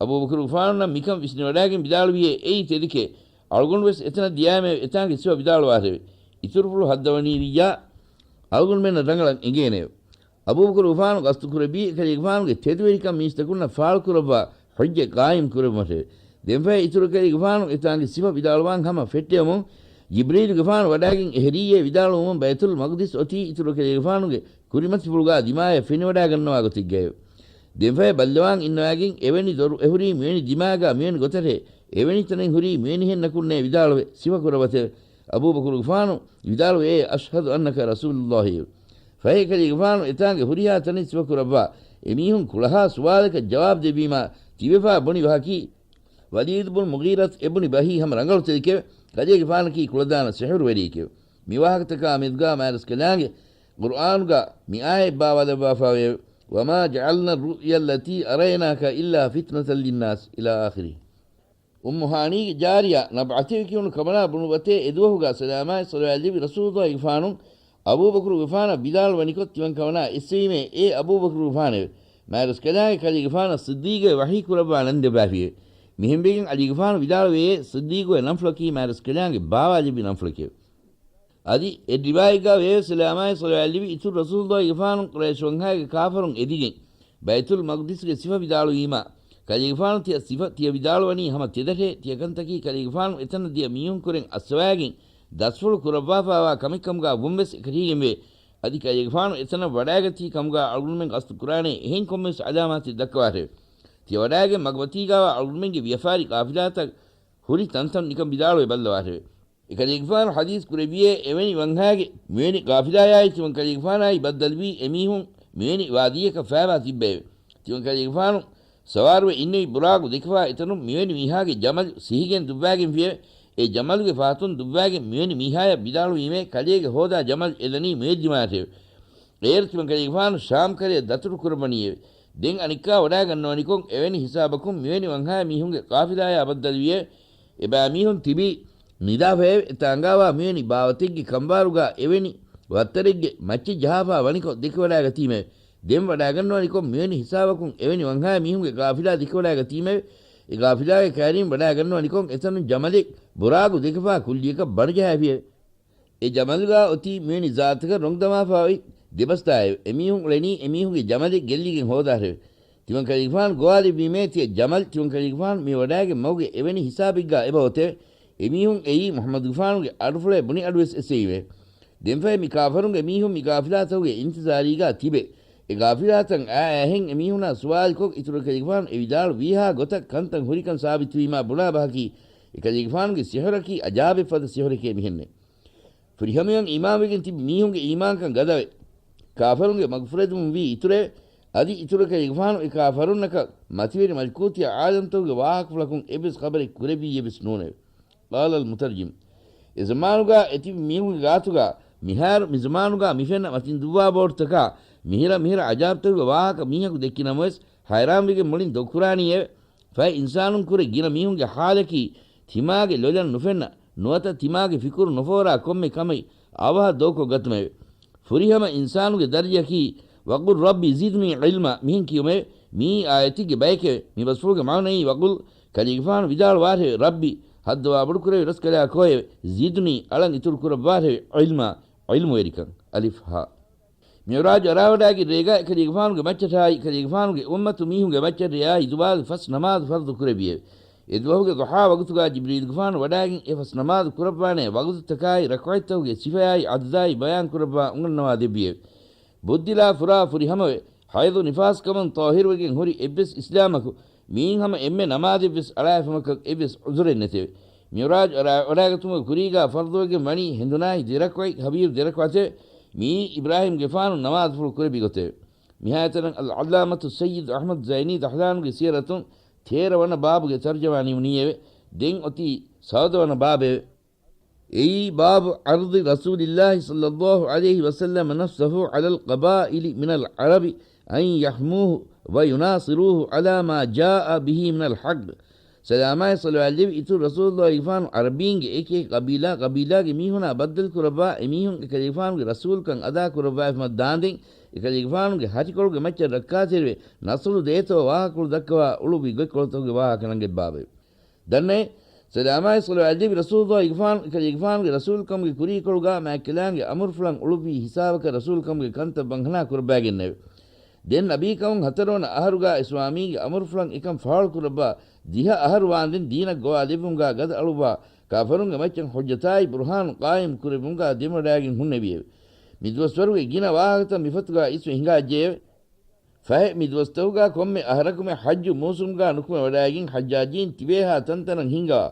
އަބޫބަކުރުގެފާނުންނަށް މިކަން ވިސްނިވަޑާގެން ވިދާޅުވިއޭ އެއީ ތެދެކޭ. އަޅުގަނޑުވެސް އެތަނަށް ދިޔާމެވެ. އެތާނގެ ސިފަ ވިދާޅުވާށެވެ. އިތުރުފުޅު ހައްދަވަނީ ވިއްޔާ އަޅުގަނޑުމެންނަށް ރަނގަޅަށް އެނގޭނެއެވެ. އަބޫބަކުރު ގުފާނު ގަސްތު ކުރެއްވީ އެކަލޭގެފާނުގެ ތެދުވެރިކަން މީސްތަކުންނަށް ފާޅުކުރައްވާ ޙުއްޖަ ޤާއިމް ކުރެއްވުމަށެވެ. ދެންފަހެ އިތުރު ކަލޭގެފާނު އެތާނގެ ސިފަ ވިދާޅުވާން ހަމަ ފެއްޓެވުމުން، ޖިބްރީލުގެފާނު ވަޑާގެން އެހެރީއޭ ވިދާޅުވުމުން ބައިތުލް މަގްދިސް އޮތީ އިތުރު ކަލޭގެފާނުގެ ކުރިމަތިފުޅުގާ ދިމާޔަށް ފެނިވަޑާގަންނަވާ ގޮތެއްގައެވެ. ދެންފަހެ ބައްލަވާން އިންނަވާގެން އެވެނި ދޮރު އެހުރީ މިވެނި ދިމާގާ މިވެނި ގޮތަށެވެ. އެވެނި ތަނެއް ހުރީ މިވެނިހެން ނަކުންނޭ ވިދާޅުވެ ސިފަ ކުރައްވަތެވެ. އަބޫބަކުރުގެފާނު ވިދާޅުވެއޭ، "އަޝްހަދު އަންނަކަ ރަސޫލުﷲ" އެވެ. ފަހެ ކަލޭގެފާނު އެތާނގެ ހުރިހާ ތަނެއް ސިފަ ކުރައްވާ، އެމީހުން ކުޅަހާ ސުވާލަކަށް ޖަވާބު ދެއްވީމާ ތިބެފާ ބުނި ވަހަކީ، ވަލީދު ބުން މުޣީރަތު އެބުނި ބަހީ ހަމަ ރަނގަޅު ތެދެކެވެ. ކަލޭގެފާނަކީ ކުޅަދާނަ ސިޙުރުވެރިއެކެވެ. މި ވާހަކަތަކާ މެދުގާ މާތްރަސްކަލާނގެ ޤުރްއާނުގާ މި އާޔަތް ބާވާލައްވާފައިވެއެވެ. "وما جعلنا الرؤيا التي أريناك إلا فتنة للناس" إلى آخره. އުއްމު ހާނީގެ ޖާރިޔާ ނަބްޢަތެވި ކިޔުނު ކަމަނާ ބުނުއްވަތޭ އެދުވަހުގާ ސަލާމާއި ޞަލަވާތް ލެއްވި ރަސޫލުﷲގެފާނު އަބޫބަކުރުގެފާނަށް ވިދާޅުވަނިކޮށް ތިމަން ކަމަނާ އެއްސެވީމޭ، އޭ އަބޫބަކުރުގެފާނެވެ. މާތްރަސްކަލާނގެ ކަލޭގެފާނަށް ޞިއްދީޤޭ ވަޙީ ކުރައްވާ ނަން ދެއްވާފިއެވެ. މިހެންވެގެން ޢަލީގެފާނު ވިދާޅުވެޔޭ، ޞިއްދީޤުގެ ނަންފުޅަކީ މާތްރަސްކަލާނގެ ބާވާލެއްވި ނަންފުޅެކެވެ. އަދި އެއް ރިވާޔަތްގާ ވެއެވެ. ސަލާމާއި ޞަލަވާތް ލެއްވި އިތުރު ރަސޫލުﷲގެފާނު ޤުރައިޝް ވަންހާގެ ކާފަރުން އެދިގެން ބައިތުލް މަގްދިސްގެ ސިފަ ވިދާޅުވީމާ، ކަލޭގެފާނު ތިޔަ ސިފަ ތިޔަ ވިދާޅުވަނީ ހަމަ ތެދަށޭ، ތިޔަ ކަންތަކީ ކަލޭގެފާނު އެތަނަށް ދިޔަ މީހުން ކުރެން އައްސަވާގެން ދަސްފުޅު ކުރައްވާފާވާ ކަމެއް ކަމުގާ ވުންވެސް އެކަށީގެންވޭ. އަދި ކަލޭގެފާނު އެތަނަށް ވަޑާގަތީ ކަމުގާ އަޅުގަނޑުމެން ގަސްތު ކުރާނޭ އެހެން ކޮންމެވެސް ޢަލާމާތެއް ދައްކަވާށެވެ. ތިޔަ ވަޑާގެން މަގުމަތީގާވާ އަޅުގަނޑުމެންގެ ވިޔަފާރި ޤާފިލާތައް ހުރި ތަންތަން ނިކަން ވިދާޅުވެ ބައްލަވާށެވެ. އެކަލޭގެފާނު ޙަދީޘް ކުރެއްވިއޭ، އެވެނި ވަންހާގެ މިވެނި ޤާފިލާޔާއި ތިމަން ކަލޭގެފާނާއި ބައްދަލުވީ އެމީހުން މިވެނި ވާދީއަކަށް ފައިވާ ތިއްބައެވެ. ތިމަން ކަލޭގެފާނު ސަވާރުވެ އިންނެވި ބުރާގު ދެކެފާ އެތަނުން މިވެނި މީހާގެ ޖަމަލު ސިހިގެން ދުއްވާގެންފިއެވެ. އެ ޖަމަލުގެ ފަހަތުން ދުއްވާގެން މިވެނި މީހާޔަށް ވިދާޅުވީމޭ، ކަލޭގެ ހޯދާ ޖަމަލު އެދަނީ މިވެއްދިމާއަށެވެ. އޭރު ތިމަން ކަލޭގެފާނު ޝާމް ކަރަޔަށް ދަތުރު ކުރައްވަނީއެވެ. ދެން އަނެއްކާ ވަޑާގަންނަވަނިކޮށް، އެވެނި ހިސާބަކުން މިވެނި ވަންހާ މީހުންގެ ޤާފިލާޔާ ބައްދަލުވިއެވެ. އެބައިމީހުން ތިބީ ނިދާފައެވެ. އެތާނގާވާ މިވެނި ބާވަތެއްގެ ކަނބާރުގާ އެވެނި ވައްތަރެއްގެ މައްޗެއް ޖަހާފާ ވަނިކޮށް ދެކެވަޑާގަތީމެވެ. ދެން ވަޑާގަންނަވަނިކޮށް މިވެނި ހިސާބަކުން އެވެނި ވަންހާ މީހުންގެ ޤާފިލާ ދެކެވަޑާގަތީމެވެ. އެ ޤާފިލާގެ ކައިރީން ވަޑާގަންނަވަނިކޮށް އެތަނުން ޖަމަލެއް ބުރާގު ދެކެފާ ކުއްލިއަކަށް ބަނޑުޖަހާފިއެވެ. އެ ޖަމަލުގާ އޮތީ މިވެނި ޒާތަކަށް ރޮނގުދަމާފާ އޮތް ދެބަސްތާއެވެ. އެމީހުން އުޅެނީ އެމީހުންގެ ޖަމަލެއް ގެއްލިގެން ހޯދާށެވެ. ތިމަން ކަލޭގެފާނު ގޮވާލެއްވީމޭ، ތިޔަ ޖަމަލް ތިމަން ކަލޭގެފާނު މި ވަޑާގެ މަގުގެ އެވެނި ހިސާބެއްގާ އެބަ އޮތެވެ. އެމީހުން އެއީ މުޙައްމަދުގެފާނުގެ އަޑުފުޅޭ ބުނި އަޑުވެސް އެއްސެވީމެވެ. ދެންފަހެ މި ކާފަރުންގެ މީހުން މި ޤާފިލާތަކުގެ އިންތިޒާރީގާ ތިބެ، އެ ޤާފިލާތައް އައި އައިހެން އެމީހުނާ ސުވާލުކޮށް، އިތުރު ކަލޭގެފާނު އެ ވިދާޅު ވީހާ ގޮތަށް ކަންތައް ހުރިކަން ސާބިތުވީމާ ބުނާ ބަހަކީ، އެ ކަލޭގެފާނުގެ ސިޙުރަކީ އަޖާބެއްފަދަ ސިޙުރެކޭ މިހެންނެވެ. ފުރިހަމަޔަށް އީމާންވެގެން ތިބި މީހުންގެ އީމާންކަން ގަދަވެ، ކާފަރުންގެ މަގުފުރެދުމުން ވީ އިތުރެވެ. އަދި އިތުރު ކަލޭގެފާނު އެ ކާފަރުންނަކަށް މަތިވެރި މަލަކޫތީ ޢާލަމްތަކުގެ ވާހަކަފުޅަކުން އެއްވެސް ޚަބަރެއް ކުރެއްވިއްޔެއްވެސް ނޫނެވެ. ޤާލަ އަލްމުތަރްޖިމް. އެ ޒަމާނުގާ އެތިބި މީހުންގެ ގާތުގާ މިހާރު މި ޒަމާނުގާ މިފެންނަ މަތިން ދުއްވާ ބޯޓުތަކާ މިހިރަ މިހިރަ ޢަޖާބްތަކުގެ ވާހަކަ މީހަކު ދެއްކި ނަމަވެސް، ހައިރާންވެގެން މުޅިން ދޮގުކުރާނީއެވެ. ފަހެ އިންސާނުންކުރެ ގިނަ މީހުންގެ ޙާލަކީ ތިމާގެ ލޮލަށް ނުފެންނަ، ނުވަތަ ތިމާގެ ފިކުރު ނުފޯރާ ކޮންމެ ކަމެއް އަވަހަށް ދޮގުކޮށް ގަތުމެވެ. ފުރިހަމަ އިންސާނުގެ ދަރަޖައަކީ، "وَقُلْ رَبِّ زِدْنِي عِلْمًا" މިހެން ކިޔުމެވެ. މިއީ އާޔަތެއްގެ ބައެކެވެ. މި ބަސްފުޅުގެ މާނައީ، ވަގުލް، ކަލޭގެފާނު ވިދާޅުވާށެވެ، "ރައްބި، ހައްދަވާ ބޮޑުކުރެވި ރަސްކަލާ ކޯއެވެ، ޒިދްނީ، އަޅަން އިތުރު ކުރައްވާށެވެ، ޢިލްމާ، ޢިލްމުވެރިކަން." އަލިފް ހާ. މިޢުރާޖު އަރާވަޑާގެން ރޭގާ އެކަލޭގެފާނުގެ މައްޗަށާއި ކަލޭގެފާނުގެ އުއްމަތު މީހުންގެ މައްޗަށް ރެޔާއި ދުވާލު ފަސް ނަމާދު ފަރުޟު ކުރެއްވިއެވެ. އެ ދުވަހުގެ ޟުޙާ ވަގުތުގާ ޖިބްރީލުގެފާނު ވަޑާގެން އެ ފަސް ނަމާދު ކުރައްވާނޭ ވަގުތުތަކާއި ރަކުޢަތްތަކުގެ ސިފަޔާއި ޢަދަދާއި ބަޔާން ކުރައްވާ އުނގަންނަވާ ދެއްވިއެވެ. ބުއްދިލާ ފުރާ ފުރިހަމަވެ، ޙައިޟު ނިފާސްކަމުން ޠާހިރުވެގެން ހުރި އެއްވެސް އިސްލާމަކު މިއިން ހަމަ އެންމެ ނަމާދެއްވެސް އަޅާފަމަކަށް އެއްވެސް ޢުޛުރެއް ނެތެވެ. މިޢުރާޖު އަރާ-، އަރާގަތުމުގެ ކުރީގާ ފަރުޟުވެގެން ވަނީ ހެނދުނާހި ދެރަކުޢަތް، ހަވީރު ދެރަކުޢަތެވެ. މިއީ އިބްރާހީމްގެފާނު ނަމާދުފުޅު ކުރެއްވި ގޮތެވެ. މިހާތަނަށް އަލްޢައްލާމަތު ސައްޔިދު އަޙްމަދު ޒައިނީ ދަޙްލާނުގެ ސިޔަރަތުން ތޭރަ ވަނަ ބާބުގެ ތަރްޖަމާ ނިމުނީއެވެ. ދެން އޮތީ ސައުދަ ވަނަ ބާބެވެ. އެއީ، باب عرض رسول الله صلى الله عليه وسلم نفسه على القبائل من العرب أن يحموه ويناصروه على ما جاء به من الحق. ސަލާމާއި ޞަލަވާތް ލެއްވި އިތުރު ރަސޫލުﷲ ގެފާނު ޢަރަބީންގެ އެކި އެކި ޤަބީލާ ޤަބީލާގެ މީހުނާ ބައްދަލު ކުރައްވާ، އެމީހުން އެކަލޭގެފާނުގެ ރަސޫލުކަން އަދާ ކުރައްވާފަމަށް ދާންދެން، އެކަލޭގެފާނުގެ ހަށިކޮޅުގެ މައްޗަށް ރައްކާތެރިވެ، ނަޞްރު ދޭތޯ ވާހަކަކޮޅު ދައްކަވާ އުޅުއްވި ގޮތްކޮޅުތަކުގެ ވާހަކަ ނަންގަތް ބާބެވެ. ދަންނައޭ، ސަލާމާއި ޞަލަވާތް ލެއްވި ރަސޫލުއްލާހިގެފާނު އެކަލޭގެފާނުގެ ރަސޫލުކަމުގެ ކުރީކޮޅުގާ މާތްކަލާނގެ އަމުރުފުޅަށް އުޅުއްވި ހިސާބަކަށް ރަސޫލުކަމުގެ ކަންތައް ވަންހަނާ ކުރައްވާގެންނެވެ. ދެން ނަބީކަމުން ހަތަރުވަނަ އަހަރުގާ އިސްލާމީގެ އަމުރުފުޅަށް އެކަން ފާޅުކުރައްވާ ދިހަ އަހަރު ވާންދެން ދީނަށް ގޮވާލެއްވުމުގާ ގަދައަޅުއްވާ ކާފަރުންގެ މައްޗަށް ޙުއްޖަތާއި ބުރުހާނު ޤާއިމް ކުރެއްވުމުގާ ދެމިވަޑާގެން ހުންނެވިއެވެ. މި ދުވަސްވަރުގެ ގިނަ ވާހަކަތައް މިފަތުގާ އިސްވެ ހިނގާއްޖެއެވެ. ފަހެ މި ދުވަސްތަކުގާ ކޮންމެ އަހަރަކުމެ ޙައްޖު މޫސުމްގާ ނުކުމެވަޑާއިގެން ޙައްޖާޖީން ތިބޭހާ ތަންތަނަށް ހިންގަވާ،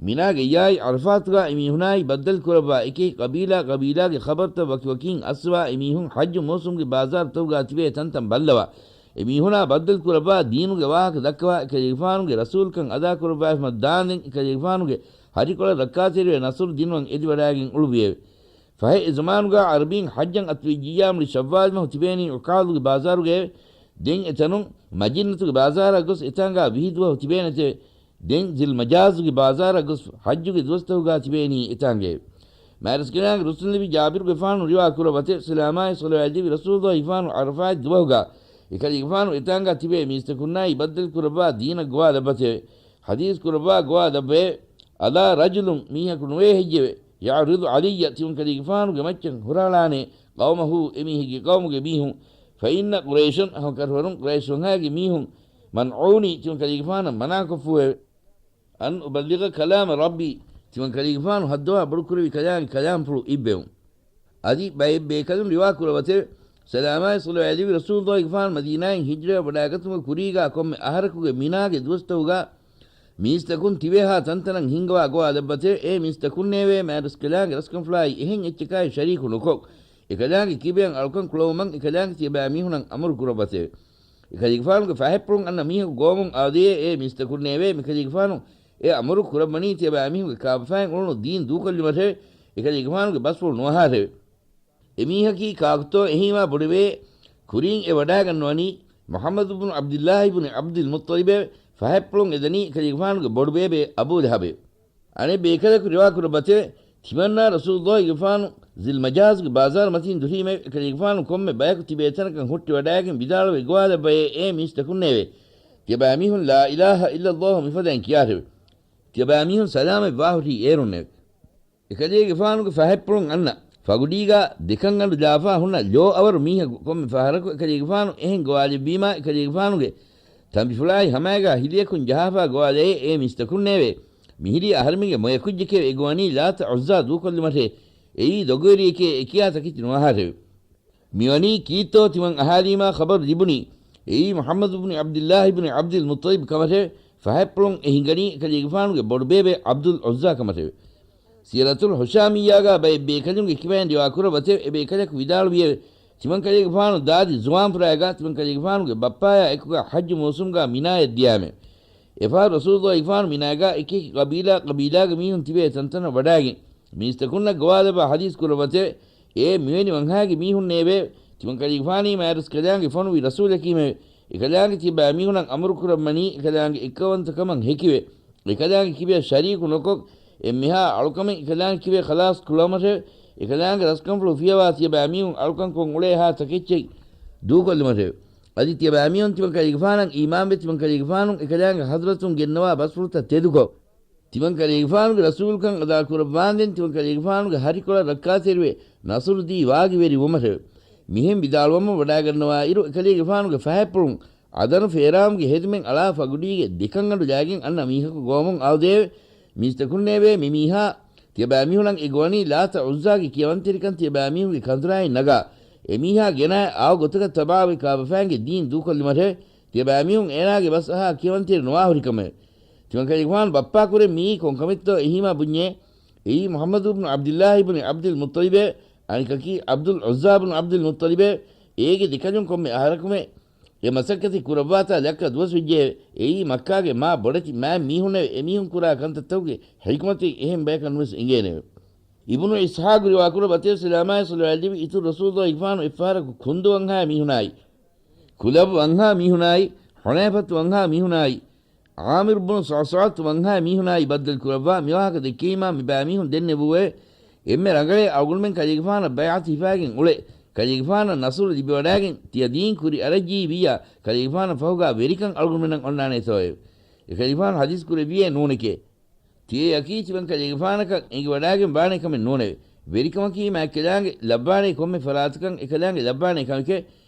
މިނާގައްޔާއި ޢަރަފާތުގާ އެމީހުނާއި ބައްދަލުކުރައްވާ އެކި ޤަބީލާ ޤަބީލާގެ ޚަބަރުތައް ވަކިވަކީން އައްސަވާ އެމީހުން ޙައްޖު މޫސުމްގެ ބާޒާރުތަކުގާ ތިބޭ ތަންތަން ބައްލަވާ، އެމީހުނާ ބައްދަލުކުރައްވާ ދީނުގެ ވާހަކަ ދައްކަވާ އެކަލޭގެފާނުގެ ރަސޫލުކަން އަދާކުރައްވާފަ ދާންދެން އެކަލޭގެފާނުގެ ހަށިކޮޅަށް ރައްކާތެރިވެ ނަޞްރު ދިނުމަށް އެދިވަޑާގެން އުޅުއްވިއެވެ. ފަހެ އެ ޒަމާނުގާ ޢަރަބީން ޙައްޖަށް އަތުވެއްޖިއްޔާ މުޅި ޝައްވާލް މަހު ތިބޭނީ ޢުކާޟުގެ ބާޒާރުގައެވެ. ދެން އެތަނުން މަޖިންނަތުގެ ބާޒާރަށް ގޮސް އެތާނގާ ވިހި ދުވަހު ތިބޭނެތެވެ. ދެން ޒިލްމަޖާޒުގެ ބާޒާރަށް ގޮސް ޙައްޖުގެ ދުވަސްތަކުގާ ތިބޭނީ އެތާނގައެވެ. މާތްރަސްކަލާނގެ ރުއްސުންލެވި ޖާބިރުގެފާނު ރިވާ ކުރައްވަތެވެ. ސަލާމާއި ޞަލަވާތް ލެއްވި ރަސޫލުއްލާހިގެފާނު ޢަރަފާތް ދުވަހުގާ އެކަލޭގެފާނު އެތާނގާ ތިބޭ މީސްތަކުންނާއި ބައްދަލުކުރައްވާ ދީނަށް ގޮވާލައްވަތެވެ. ޙަދީޘް ކުރައްވާ ގޮވާލައްވައެވެ. އަލާ ރަޖުލުން، މީހަކު ނުވޭ ހެއްޔެވެ؟ ޔަޢުރިޟު ޢަލައްޔަ، ތިމަންކަލޭގެފާނުގެ މައްޗަށް ހުށަހަޅާނޭ، ޤައުމަހު، އެމީހެއްގެ ޤައުމުގެ މީހުން، ފައިންނަ ޤުރައިޝަން، ހަމަކަށަވަރުން ޤުރައިޝް ވަންހާގެ މީހުން، މަންޢޫނީ، ތިމަންކަލޭގެފާނަށް މަނާކޮށްފޫއެވެ. އަން އުބައްލިޣަ ކަލާމަ ރައްބީ، ތިމަންކަލޭގެފާނު ހައްދަވާ ބޮޑުކުރެއްވި ކަލާނގެ ކަލާމްފުޅު އިއްވެވުން. އަދި ބައެއް ބޭކަލުން ރިވާ ކުރައްވަތެވެ. ސަލާމާއި ޞަލަވާތް ލެއްވި ރަސޫލުއްލާހިގެފާނު މަދީނާއިން ހިޖްރަވެވަޑައިގަތުމުގެ ކުރީގާ ކޮންމެ އަހަރަކުގެ މިނާގެ ދުވަސްތަކުގާ މީސްތަކުން ތިބޭހާ ތަންތަނަށް ހިންގަވާ ގޮވާލައްވަތެވެ. އޭ މީސްތަކުންނޭވެ! މާތްރަސްކަލާނގެ ރަސްކަންފުޅާއި އެހެން އެއްޗަކާއި ޝަރީކު ނުކޮށް، އެކަލާނގެ ކިބަޔަށް އަޅުކަން ކުޅަވުމަށް އެކަލާނގެ ތިޔަބައިމީހުނަށް އަމުރު ކުރައްވަތެވެ. އެކަލޭގެފާނުގެ ފަހަތްޕުޅުން އަންނަ މީހަކު ގޮވަމުން އާދޭ! އޭ މީސްތަކުންނޭވެ! މިކަލޭގެފާނު އެ އަމުރު ކުރައްވަނީ ތިޔަބައިމީހުންގެ ކާބަފައިން އުޅުނު ދީން ދޫކޮށްލުމަށެވެ. އެކަލޭގެފާނުގެ ބަސްފުޅު ނުއަހާށެވެ. އެމީހަކީ ކާކުތޯ އެހީމާ ބޮޑެވޭ؟ ކުރިން އެ ވަޑާގަންނަވަނީ މުޙައްމަދު ބުނު ޢަބްދިއްލާހި ބުނި ޢަބްދިލް މުއްޠަލިބެވެ. ފަހަތްޕުޅުން އެދަނީ އެކަލޭގެފާނުގެ ބޮޑުބޭބެ އަބޫލަހަބެވެ. އަނެއް ބޭކަލަކު ރިވާކުރައްވަތެވެ. ތިމަންނާ ރަސޫލުއްލާހިގެފާނު ޒިލްމަޖާޒުގެ ބާޒާރު މަތީން ދުށީމެވެ. އެކަލޭގެފާނު ކޮންމެ ބަޔަކު ތިބޭ ތަނަކަށް ހުއްޓިވަޑައިގެން ވިދާޅުވެ ގޮވާލައްވައޭ، އޭ މީސްތަކުންނޭވެ! ތިޔަބައިމީހުން ލާ އިލާހަ އިއްލައްލާހު މިފަދައިން ކިޔާށެވެ. ތިޔަބައިމީހުން ސަލާމަތް ވާހުށީ އޭރުންނެވެ. އެކަލޭގެފާނުގެ ފަހަތްޕުޅުން އަންނަ ފަގުޑީގާ ދެކަންގަނޑު ލާފާ ހުންނަ ލޯ އަވަރު މީހަކު ކޮންމެ ފަހަރަކު އެކަލޭގެފާނު އެހެން ގޮވާލެއްވީމާ، އެކަލޭގެފާނުގެ ތަނބިފުޅާއި ހަމައިގާ ހިލިއަކުން ޖަހާފާ ގޮވާލައޭ، އޭ މީސްތަކުންނޭވެ! މިހިރީ އަހަރެމެންގެ މޮޔަކުއްޖެކޭ އެ ގޮވަނީ ލާތަ ޢުއްޒާ ދޫކޮށްލުމަށޭ. އެއީ ދޮގުވެރިއެކޭ އެކިޔާ ތަކެތި ނުއަހާށެވެ. މިވަނީ ކީއްތޯ ތިމަން އަހާލީމާ ޚަބަރު ލިބުނީ؟ އެއީ މުޙައްމަދު ބުނި ޢަބްދިއްލާހި ބުނި ޢަބްދިލް މުއްޠަލިބް ކަމަށެވެ. ފަހަތްޕުޅުން އެ ހިނގަނީ އެކަލޭގެފާނުގެ ބޮޑުބޭބެ ޢަބްދުލް ޢުއްޒާ ކަމަށެވެ. ސީރަތުލް ހުޝާމިއްޔާގާ ބައެއް ބޭކަލުންގެ ކިބައިން ރިވާ ކުރައްވަތެވެ. އެ ބޭކަލަކު ވިދާޅުވިއެވެ. ތިމަންކަލޭގެފާނު ދާދި ޒުވާން ފުރާގާ ތިމަންކަލޭގެފާނުގެ ބައްޕާޔާ އެކުގާ ޙައްޖު މޫސުމްގާ މިނާޔަށް ދިޔާމެވެ. އެފަހަރު ރަސޫލުއްލާހިގެފާނު މިނާގާ އެކިއެކި ޤަބީލާ ޤަބީލާގެ މީހުން ތިބޭ ތަންތަނަށް ވަޑާގެން މީސްތަކުންނަށް ގޮވާލައްވާ ޙަދީޘް ކުރައްވަތެވެ. އޭ މިވެނި ވަންހާގެ މީހުންނޭވެ! ތިމަންކަލޭގެފާނީ މާތްރަސްކަލާނގެ ފޮނުވި ރަސޫލަކީމެވެ. އެކަލާނގެ ތިޔަބައިމީހުނަށް އަމުރު ކުރައްވަނީ އެކަލާނގެ އެއްކައުވަންތަކަމަށް ހެކިވެ، އެކަލާނގެ ކިބަޔަށް ޝަރީކު ނުކޮށް، އެންމެހާ އަޅުކަމެއް އެކަލާނގެ ކިބަޔަށް ޚަލާޞް ކުޅަމަށެވެ. އެކަލާނގެ ރަސްކަންފުޅު ފިޔަވާ ތިޔަބައިމީހުން އަޅުކަން ކޮށް އުޅޭހާ ތަކެއްޗެއް ދޫކޮށްލުމަށެވެ. އަދި ތިޔަބައިމީހުން ތިމަންކަލޭގެފާނަށް އީމާންވެ، ތިމަންކަލޭގެފާނު އެކަލާނގެ ޙަޟްރަތުން ގެންނަވާ ބަސްފުޅުތައް ތެދުކޮށް، ތިމަންކަލޭގެފާނުގެ ރަސޫލުކަން އަދާކުރައްވާންދެން ތިމަންކަލޭގެފާނުގެ ހަށިކޮޅަށް ރައްކާތެރިވެ ނަޞްރުދީ ވާގިވެރިވުމަށެވެ. މިހެން ވިދާޅުވަމުން ވަޑާގަންނަވާއިރު، އެކަލޭގެފާނުގެ ފަހަތްޕުޅުން އަދަނު ފޭރާމުގެ ހެދުމެއް އަޅާ ފަގުޑީގެ ދެކަންގަނޑު ލާގެން އަންނަ މީހަކު ގޮވަމުން އާދޭވެ. މީސްތަކުންނޭވެ! މިމީހާ ތިޔަބައިމީހުނަށް އެ ގޮވަނީ ލާތަ ޢުއްޒާގެ ކިޔަވަންތެރިކަން ތިޔަބައިމީހުންގެ ކަނދުރާއިން ނަގާ، އެމީހާ ގެނައި އާ ގޮތަކަށް ތަބާވެ ކާބަފައިންގެ ދީން ދޫކޮށްލުމަށެވެ. ތިޔަބައިމީހުން އޭނާގެ ބަސް އަހާ ކިޔަވަންތެރި ނުވާހުރިކަމެވެ. ތިމަންކަލޭގެފާނު ބައްޕާކުރެން މިއީ ކޮންކަމެއްތޯ އެހީމާ ބުންޏޭ. އެއީ މުޙައްމަދު ބުނު ޢަބްދިއްލާހި ބުނި ޢަބްދިލް މުއްޠަލިބެވެ. އަނެކަކީ ޢަބްދުލް ޢުއްޒާ ބުނު ޢަބްދިލް މުއްޠަލިބެވެ. އޭގެ ދެކަލުން ކޮންމެ އަހަރަކުމެ އެ މަސައްކަތެއް ކުރައްވާތާ ލައްކަ ދުވަސް ވެއްޖެއެވެ. އެއީ މައްކާގެ މާ ބޮޑެތި މާތް މީހުންނެވެ. އެމީހުން ކުރާ ކަންތައްތަކުގެ ޙިކްމަތެއް އެހެން ބަޔަކަށް ނުވެސް އެނގޭނެއެވެ. އިބްނު އިސްޙާޤު ރިވާކުރައްވަތެވެ. ސަލާމާއި ޞަލަވާތް ލެއްވި އިތުރު ރަސޫލުއްލާހިގެފާނު އެއްފަހަރަކު ކުންދު ވަންހާ މީހުނާއި، ކުލަބު ވަންހާ މީހުނާއި، ޙުނައިފަތު ވަންހާ މީހުނާއި، ޢާމިރު ބުނު ޞަޢްޞަޢަތު ވަންހާ މީހުނާއި ބައްދަލު ކުރައްވާ މިވާހަކަ ދެއްކެވީމާ މިބައިމީހުން ދެންނެވޫއެވެ. އެންމެ ރަނގަޅޭ އަޅުގަނޑުމެން ކަލޭގެފާނަށް ބައިޢަތު ހިފާގެން އުޅެ، ކަލޭގެފާނަށް ނަޞްރު ލިބިވަޑާގެން ތިޔަ ދީން ކުރި އަރައްޖީ ވިއްޔާ، ކަލޭގެފާނަށް ފަހުގާ ވެރިކަން އަޅުގަނޑުމެންނަށް އޮންނާނޭތޯއެވެ. އެކަލޭގެފާނު ޙަދީޘް ކުރެއްވިއޭ ނޫނެކޭ. ތިޔައަކީ ތިމަން ކަލޭގެފާނަކަށް އެނގިވަޑާގެން ވާނެ ކަމެއް ނޫނެވެ. ވެރިކަމަކީ މާތްކަލާނގެ ލައްވާނޭ ކޮންމެ ފަރާތަކަށް އެކަލާނގެ ލައްވާނޭ ކަމެކެވެ.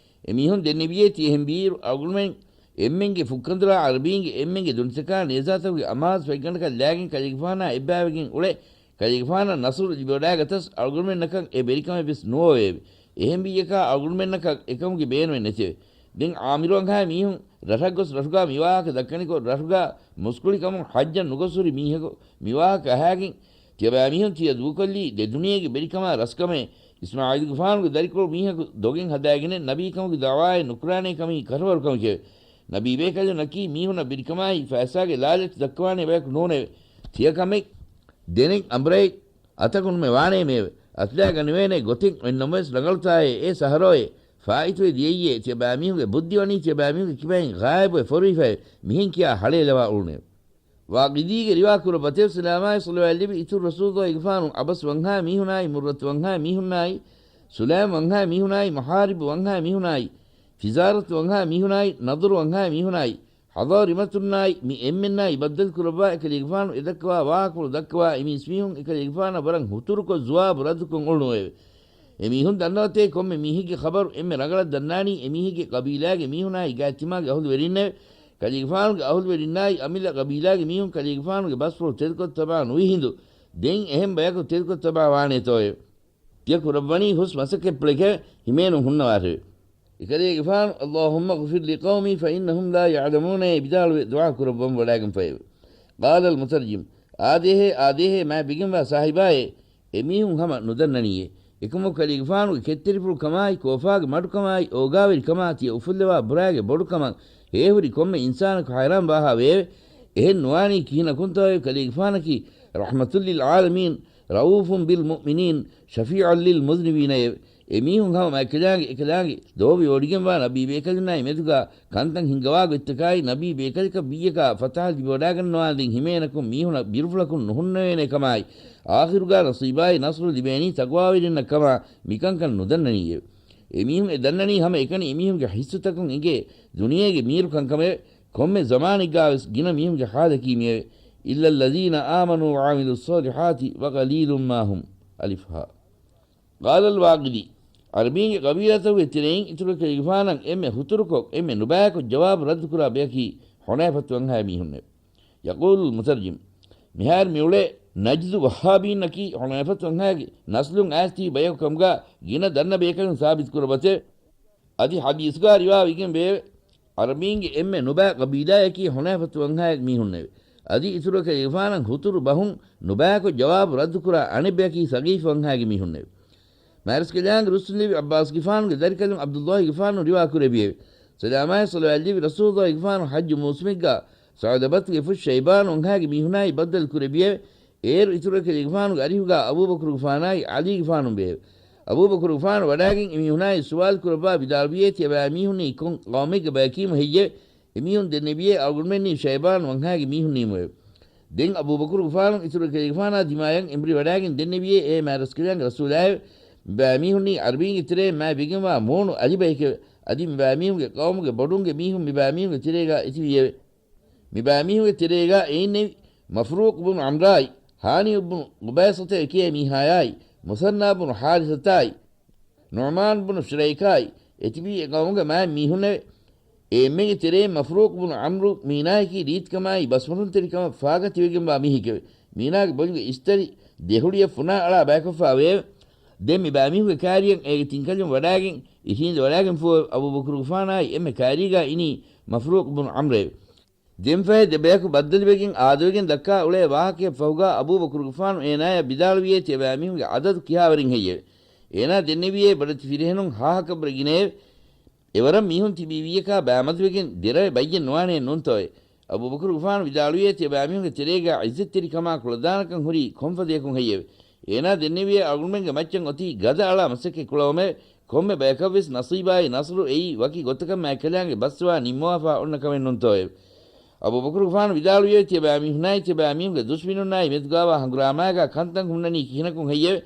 އެމީހުން ދެންނެވިޔޭ ތިޔަހެން ބީއިރު އަޅުގަނޑުމެން އެންމެންގެ ފުއްކަނދުރާ ޢަރަބީންގެ އެންމެންގެ ދުނިތަކާ ނޭޒާތަކުގެ އަމާޒު ފަތްގަނޑަކަށް ލާގެން ކަލޭގެފާނާ އެއްބައިވެގެން އުޅެ، ކަލޭގެފާނަށް ނަޞްރު ލިބިވަޑާގަތަސް އަޅުގަނޑުމެންނަކަށް އެ ވެރިކަމެއް ވެސް ނުއޮވެއެވެ. އެހެންވިއްޔަކާ އަޅުގަނޑުމެންނަކަށް އެކަމުގެ ބޭނުމެއް ނެތެވެ. ދެން ޢާމިރު ވަންހާ މީހުން ރަށަށް ގޮސް ރަށުގާ މިވާހަކަ ދައްކަނިކޮށް، ރަށުގާ މުސްކުޅިކަމުން ޙައްޖަށް ނުގޮސް ހުރި މީހަކު މިވާހަކަ އަހާގެން، ތިޔަބައިމީހުން ތިޔަ ދޫކޮށްލީ ދެ ދުނިޔޭގެ ވެރިކަމާ ރަސްކަމެވެ. އިސްމާޢީލުގެފާނުގެ ދަރިކޮޅު މީހަކު ދޮގެއް ހަދާގެނެއް ނަބީކަމުގެ ދަޢުވާއެއް ނުކުރާނޭ ކަމީ ކަށަވަރު ކަމެކެވެ. ނަބީ ބޭކަލުންނަކީ މީހުންނަށް ވެރިކަމާއި ފައިސާގެ ލާލަޗު ދައްކަވާނޭ ބަޔަކު ނޫނެވެ. ތިޔަ ކަމެއް ދެނެއް އަނބުރައެއް އަތަކުންމެ ވާނޭމެއެވެ. އަތުލާ ގަނެވޭނެ ގޮތެއް އޮތްނަމަވެސް ރަނގަޅުތާއޭ، އޭ ސަހަރޯއޭ، ފާއިތުވެ ދިޔައީއޭ، ތިޔަބައިމީހުންގެ ބުއްދި ވަނީ ތިޔަބައިމީހުންގެ ކިބައިން ޣާއިބުވެ ފޮރުވިފައެވެ. މިހެން ކިޔާ ހަޅޭލަވާ އުޅުނެވެ. ވާގިދީގެ ރިވާ ކުރައްވަތެވެ. ސަލާމާއި ޞަލަވާތް ލިބި އިތުރު ރަސޫލު ގެފާނު ޢަބަސް ވަންހާ މީހުނާއި، މުއްރަތު ވަންހާ މީހުންނާއި، ސުލައިމް ވަންހާ މީހުނާއި، މުޙާރިބު ވަންހާ މީހުނާއި، ފިޒާރަތު ވަންހާ މީހުނާއި، ނަޟުރު ވަންހާ މީހުނާއި، ޙަޟާރިމަތުންނާއި މި އެންމެންނާއި ބައްދަލު ކުރައްވާ އެކަލޭގެފާނު އެދައްކަވާ ވާހަކަފުޅު ދައްކަވާ އެމީސްމީހުން އެކަލޭގެފާނަށް ވަރަށް ހުތުރުކޮށް ޒުވާބު ރައްދުކޮށް އުޅުނުއެވެ. އެމީހުން ދަންނަވަތޭ ކޮންމެ މީހެއްގެ ޚަބަރު އެންމެ ރަނގަޅަށް ދަންނާނީ އެމީހެއްގެ ޤަބީލާގެ މީހުނާއި ގާތްތިމާގެ އަހުލުވެރިންނެވެ. ކަލޭގެފާނުގެ އަހުލުވެރިންނާއި އަމިއްލަ ޤަބީލާގެ މީހުން ކަލޭގެފާނުގެ ބަސްފުޅު ތެދުކޮށް ތަބާ ނުވި ހިނދު ދެން އެހެން ބަޔަކު ތެދުކޮށް ތަބާ ވާނޭތޯއެވެ. ތިޔަ ކުރައްވަނީ ހުސް މަސައްކަތްޕުޅެކެވެ. ހިމޭނުން ހުންނަވާށެވެ. އެކަލޭގެފާނު، اللهم اغفر لقومي فإنهم لا يعلمون އޭ ވިދާޅުވެ ދުޢާ ކުރައްވަން ވަޑާގެންފައެވެ. قال المترجم، އާދޭހޭ، އާދޭހޭ، މާތް ވެގެންވާ ސާހިބާއޭ، އެމީހުން ހަމަ ނުދަންނަނީއޭ. އެކަމަކު ކަލޭގެފާނުގެ ކެތްތެރިފުޅުކަމާއި، ކޯފާގެ މަޑުކަމާއި، އޯގާވެރިކަމާ، ތިޔަ އުފުއްލަވާ ބުރާގެ ބޮޑުކަމަށް ހޭހުރި ކޮންމެ އިންސާނަކު ހައިރާން ވާހާ ވެއެވެ. އެހެން ނުވާނީ ކިހިނަކުންތޯއެވެ؟ ކަލޭގެފާނަކީ رحمة للعالمين، رؤوف بالمؤمنين، شفيع للمذنبين އެވެ. އެމީހުން ހަމަ މާތްކަލާނގެ އެކަލާނގެ ލޯބިވޮޑިގެންވާ ނަބީ ބޭކަލުންނާއި މެދުގާ ކަންތައް ހިންގަވާ ގޮތްތަކާއި، ނަބީ ބޭކަލަކަށް ވިއްޔަކާ ފަތަހަ ލިބިވަޑާގަންނަވާންދެން ހިމޭނަކުން މީހުނަށް ބިރުފުޅަކުން ނުހުންނެވޭނެ ކަމާއި، އާޚިރުގާ ނަސީބާއި ނަޞްރު ލިބޭނީ ތަޤްވާވެރިންނަށް ކަމާ، މިކަންކަން ނުދަންނަނީއެވެ. އެމީހުން އެ ދަންނަނީ ހަމަ އެކަނި އެމީހުންގެ ހިއްސުތަކުން އެނގޭ ދުނިޔޭގެ މީރު ކަންކަމެވެ. ކޮންމެ ޒަމާނެއްގާވެސް ގިނަ މީހުންގެ ޙާލަކީ މިއެވެ. إلا الذين آمنوا وعملوا الصالحات وقليل ما هم. އަލިފް ހާ. قال الواقدي، ޢަރަބީންގެ ޤަބީލާތަކުގެ ތެރެއިން އިތުރު ކަލޭގެފާނަށް އެންމެ ހުތުރުކޮށް، އެންމެ ނުބައިކޮށް ޖަވާބު ރައްދުކުރާ ބަޔަކީ ޙުނައިފަތު ވަންހާ މީހުންނެވެ. يقول المترجم، މިހާރު މިއުޅޭ ނަޖްދު ވައްހާބީންނަކީ ޙުނައިފަތު ވަންހާގެ ނަސްލުން އައިސް ތިބި ބަޔަކު ކަމުގާ ގިނަ ދަންނަ ބޭކަލުން ސާބިތު ކުރައްވަތެވެ. އަދި ޙަދީޘްގާ ރިވާވެގެން ވެއެވެ. ޢަރަބީންގެ އެންމެ ނުބައި ޤަބީލާޔަކީ ޙުނައިފަތު ވަންހާގެ މީހުންނެވެ. އަދި އިތުރަކަށް އެފާނަށް ހުތުރު ބަހުން ނުބައިކޮށް ޖަވާބު ރައްދުކުރާ އަނެއް ބަޔަކީ ސަގީފު ވަންހާގެ މީހުންނެވެ. މާތްރަސްކަލާނގެ ރުއްސުންލެވި ޢައްބާސްގެފާނުގެ ދަރިކަލުން ޢަބްދުﷲގެފާނު ރިވާ ކުރެއްވިއެވެ. ސަލާމާއި ޞަލަވާތްލެއްވި ރަސޫލުﷲގެފާނު ޙައްޖު މޫސުމެއްގާ ސަޢުލަބަތުގެ ފުށް ޝައިބާނު ވަންހާގެ މީހުނާއި ބައްދަލު ކުރެއްވިއެވެ. އޭރު އިތުރަކަށް އެގެފާނުގެ އަރިހުގާ އަބޫބަކުރުގެފާނާއި ޢަލީގެފާނު ވެއެވެ. އަބޫބަކުރުގެފާނު ވަޑާގެން އެމީހުނާއި ސުވާލު ކުރައްވާ ވިދާޅުވިއޭ ތިޔަބައިމީހުންނީ ކޮން ޤައުމެއްގެ ބަޔަކީމު ހެއްޔެވެ؟ އެމީހުން ދެންނެވިއޭ އަޅުގަނޑުމެންނީ ޝައިބާނު ވަންހާގެ މީހުންނީމުއެވެ. ދެން އަބޫބަކުރުގެފާނު އިތުރަކަށް އެގެފާނާ ދިމާޔަށް އެނބުރި ވަޑާގެން ދެންނެވިއޭ އޭ މާތްރަސްކަލާނގެ ރަސޫލާއެވެ. މިބައިމީހުންނީ ޢަރަބީންގެ ތެރޭން މާތް ވެގެންވާ މޫނު އަލި ބަޔެކެވެ. އަދި މިބައިމީހުންގެ ޤައުމުގެ ބޮޑުންގެ މީހުން މިބައިމީހުންގެ ތެރޭގާ އެތިވިއެވެ. މިބައިމީހުންގެ ތެރޭގާ އެއިންނެވި، މަފްރޫޤު ބުނު ޢަމްރާއި، ހާނިއު ބުނު ޤުބައިޞަތޭ ކިޔޭ މީހާޔާއި، މުސަންނާ ބުނު ޙާރިޘަތާއި، ނުޢުމާން ބުނު ޝުރައިކާއި، އެތިބީ އެ ޤައުމުގެ މާތް މީހުންނެވެ. އެ އެންމެންގެ ތެރޭން މަފްރޫޤު ބުނު ޢަމްރު މީނާޔަކީ ރީތިކަމާއި ބަސްމޮށުންތެރިކަމަށް ފާގަތިވެގެންވާ މީހެކެވެ. މީނާގެ ބޮލުގެ އިސްތަށި ދެ ހުޅިއަށް ފުނާ އަޅާ ބަޔަކޮށްފާ ވެއެވެ. ދެން މި ބައިމީހުންގެ ކާރިޔަށް އޭގެ ތިން ކަލުން ވަޑާގެން އިށީނދެ ވަޑާގެންފޫއެވެ. އަބޫބަކުރުގެފާނާއި އެންމެ ކާރީގާ އިނީ މަފްރޫޤު ބުނު ޢަމްރެވެ. ދެންފަހެ ދެބަޔަކު ބައްދަލުވެގެން އާދަވެގެން ދައްކާ އުޅޭ ވާހަކައަށް ފަހުގާ އަބޫބަކުރުގެފާނު އޭނާޔަށް ވިދާޅުވިއޭ ތިޔަބައިމީހުންގެ ޢަދަދު ކިހާވަރެއް ހެއްޔެވެ؟ އޭނާ ދެންނެވިއޭ ބޮޑެތި ފިރިހެނުން ހާހަކަށްވުރެ ގިނައެވެ. އެވަރަށް މީހުން ތިބީ ވިއްޔަކާ ބައިމަދުވެގެން ދެރަވެ ބައްޔެއް ނުވާނެ ނޫންތޯއެވެ؟ އަބޫބަކުރުގެފާނު ވިދާޅުވިއޭ ތިޔަބައިމީހުންގެ ތެރޭގާ ޢިއްޒަތްތެރިކަމާ ކުޅަދާނަކަން ހުރީ ކޮންފަދަޔަކުން ހެއްޔެވެ؟ އޭނާ ދެންނެވިއޭ އަޅުގަނޑުމެންގެ މައްޗަށް އޮތީ ގަދަ އަޅާ މަސައްކަތް ކުޅަވުމެވެ. ކޮންމެ ބަޔަކަށްވެސް ނަސީބާއި ނަޞްރު އެއީ ވަކި ގޮތަކަށް މާތްކަލާނގެ ބަސްވާ ނިންމަވާފާ އޮންނަ ކަމެއް ނޫންތޯއެވެ؟ އަބޫބަކުރުގެފާނު ވިދާޅުވިއޭ ތިޔަބައިމީހުންނާއި ތިޔަބައިމީހުންގެ ދުޝްމިނުންނާއި މެދުގާވާ ހަނގުރާމާގާ ކަންތައް ހުންނަނީ ކިހިނަކުން ހެއްޔެވެ؟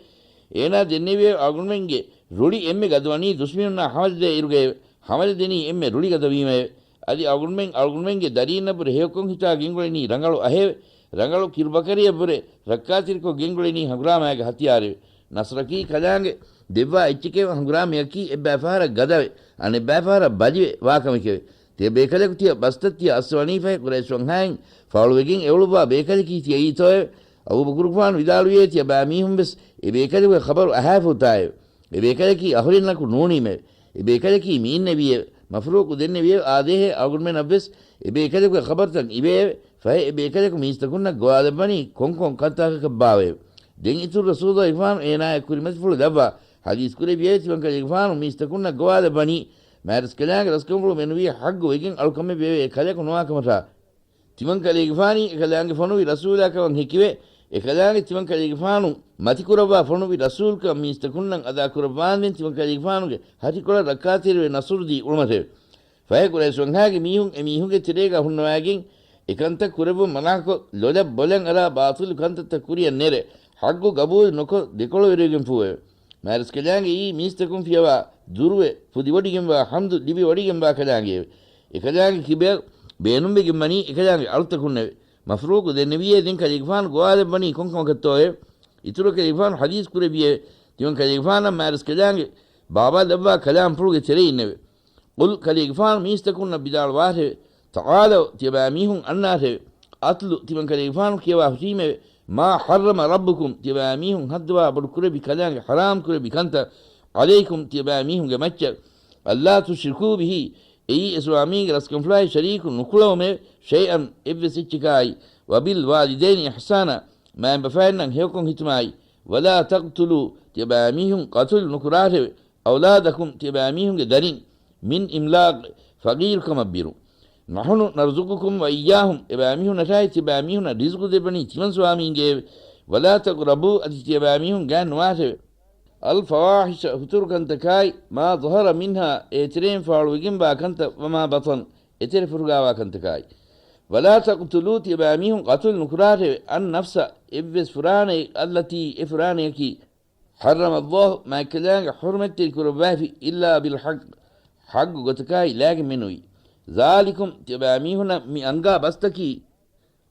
އޭނާ ދެންނެވިއޭ އަޅުގަނޑުމެންގެ ރުޅި އެންމެ ގަދަވަނީ ދުޝްމިނުންނާ ހަމަލަދޭ އިރުގައެވެ. ހަމަލަ ދެނީ އެންމެ ރުޅި ގަދަވީމައެވެ. އަދި އަޅުގަނޑުމެން އަޅުގަނޑުމެންގެ ދަރީންނަށްވުރެ ހެޔޮކޮށް ހިތާ ގެންގުޅެނީ ރަނގަޅު އަހެއެވެ. ރަނގަޅު ކިރުބަކަރިއަށްވުރެ ރައްކާތެރިކޮށް ގެންގުޅެނީ ހަނގުރާމައިގެ ހަތިޔާރެވެ. ނަޞްރަކީ ކަލާނގެ ދެއްވާ އެއްޗެކެވެ. ހަނގުރާމަޔަކީ އެއްބައިފަހަރަށް ގަދަވެ، އަނެއްބައިފަހަރަށް ބަލިވެ ވާ ކަމެކެވެ. ތިޔަ ބޭކަލަކު ތިޔަ ބަސްތައް ތިޔަ އައްސަވަނީ ފަހެ ޤުރައިޝް ވަންހާއިން ފާޅުވެގެން އެއުޅުއްވާ ބޭކަލަކީ ތިޔައީތޯއެވެ؟ އަބޫބަކުރުގެފާނު ވިދާޅުވިއޭ ތިޔަބައިމީހުން ވެސް އެ ބޭކަލެކުގެ ޚަބަރު އަހާފަ އޮތާއެވެ. އެ ބޭކަލަކީ އަހުރެންނަކު ނޫނީމެވެ. އެ ބޭކަލަކީ މިއިންނެވިއެވެ. މަފްރޫޤު ދެންނެވިއެވެ. އާދޭހޭ އަޅުގަނޑުމެންނަށްވެސް އެ ބޭކަލެކުގެ ޚަބަރުތައް އިވެއެވެ. ފަހެ އެ ބޭކަލަކު މީސްތަކުންނަށް ގޮވާލައްވަނީ ކޮންކޮން ކަންތަކަކަށްބާވައެވެ. ދެން އިތުރު ރަސޫލުގެފާނު އޭނާޔަށް ކުރިމަތިފުޅު ލައްވާ ޙަދީޘް ކުރެއްވިއެވެ. ތިމަންކަލޭގެފާނު މީސްތަކުންނަށް ގޮވާލައްވަނީ މާތްރަސްކަލާނގެ ރަސްކަންފުޅު މެނުވީ ޙައްޤު ވެގެން އަޅުކަމެއް ވެވޭ އެ ކަލަކު ނުވާ ކަމަށާ. ތިމަންކަލޭގެފާނީ އެކަލާނގެ ފޮނުވި ރަސޫލާ ކަމަށް ހެކިވެ، އެކަލާނގެ ތިމަންކަލޭގެފާނު މަތިކުރައްވާ ފޮނުވި ރަސޫލުކަން މީސްތަކުންނަށް އަދާކުރައްވާންދެން ތިމަންކަލޭގެފާނުގެ ހަށިކޮޅަށް ރައްކާތެރިވެ ނަޞްރުދީ އުޅުމަށެވެ. ފަހެ ޤުރައިޝް ވަންހާގެ މީހުން އެ މީހުންގެ ތެރޭގަ ހުންނަވައިގެން އެކަންތައް ކުރެއްވުން މަނާކޮށް، ލޮލަށް ބޮލަށް އަރާ ބާޠިލު ކަންތައްތައް ކުރިއަށް ނެރެ، ޙައްޤު ގަބޫލު ނުކޮށް ދެކޮޅުވެރިވެގެންފޫއެވެ. މާތްރަސްކަލާނގެ އެއީ މީސްތަކުން ފިޔަވާ ދުރުވެ ފުދިވޮޑިގެންވާ ޙަމްދު ލިބިވޮޑިގެންވާ ކަލާނގެއެވެ. އެކަލާނގެ ކިބަޔަށް ބޭނުންވެގެންވަނީ އެކަލާނގެ އަޅުތަކުންނެވެ. މަފްރޫޤު ދެންނެވިއޭ ދެން ކަލޭގެފާނު ގޮވާލައްވަނީ ކޮންކަމަކަށްތޯއެވެ؟ އިތުރަށް ކަލޭގެފާނު ޙަދީޘް ކުރެއްވިއެވެ. ތިމަންކަލޭގެފާނަށް މާތްރަސްކަލާނގެ ބާވާލައްވާ ކަލާމްފުޅުގެ ތެރެއިންނެވެ. قل، ކަލޭގެފާނު މީސްތަކުންނަށް ވިދާޅުވާށެވެ. تعالوا، ތިޔަބައިމީހުން އަންނާށެވެ. أتل، ތިމަންކަލޭގެފާނު ކިޔަވާ ހުށީމެވެ. ما حرم ربكم، ތިޔަބައިމީހުން ހައްދަވާ ބޮޑު ކުރެއްވި ކަލާނގެ ޙަރާމް ކުރެއްވި ކަންތައް، عليكم، ތިޔަބައިމީހުންގެ މައްޗަށް، ألا تشركوا به، އެއީ އެ ސުވާމީގެ ރަސްކަންފުޅާއި ޝަރީކު ނުކުޅަވުމެވެ. شيئا، އެއްވެސް އެއްޗަކާއި. وبالوالدين إحسانا، މައިންބަފައިންނަށް ހެޔޮކޮށް ހިތުމާއި. ولا تقتلوا، ތިޔަބައިމީހުން ޤަތުލު ނުކުރާށެވެ. أولادكم، ތިޔަބައިމީހުންގެ ދަރިން، من إملاق، ފަގީރުކަމަށް ބިރު. نحن نرزقكم وإياهم، އެބައިމީހުންނަށާއި ތިޔަބައިމީހުންނަށް ރިޒުޤު ދެއްވަނީ ތިމަން ސުވާމީންގެއެވެ. ولا تقربوا، އަދި ތިޔަބައިމީހުން ގާތް ނުވާށެވެ. الفواحش، ހުތުރު ކަންތަކާއި، ما ظهر منها، އޭތެރެއިން ފާޅުވެގެންވާ ކަންތައް، وما بطن، އެތެރެ ފުރުގާވާ ކަންތަކާއި. ولا تقتلوا، ތިޔަބައިމީހުން ޤަތުލު ނުކުރާށެވެ، النفس، އެއްވެސް ފުރާނައެއް، التي، އެ ފުރާނަޔަކީ، حرم الله، މާތްކަލާނގެ ޙުރުމަތްތެރި ކުރައްވައިފި، إلا بالحق، ޙައްޤު ގޮތަކާއި ލާގެން މެނުވީ. ذلكم، ތިޔަބައިމީހުންނަށް މި އަންގާ ބަސްތަކީ،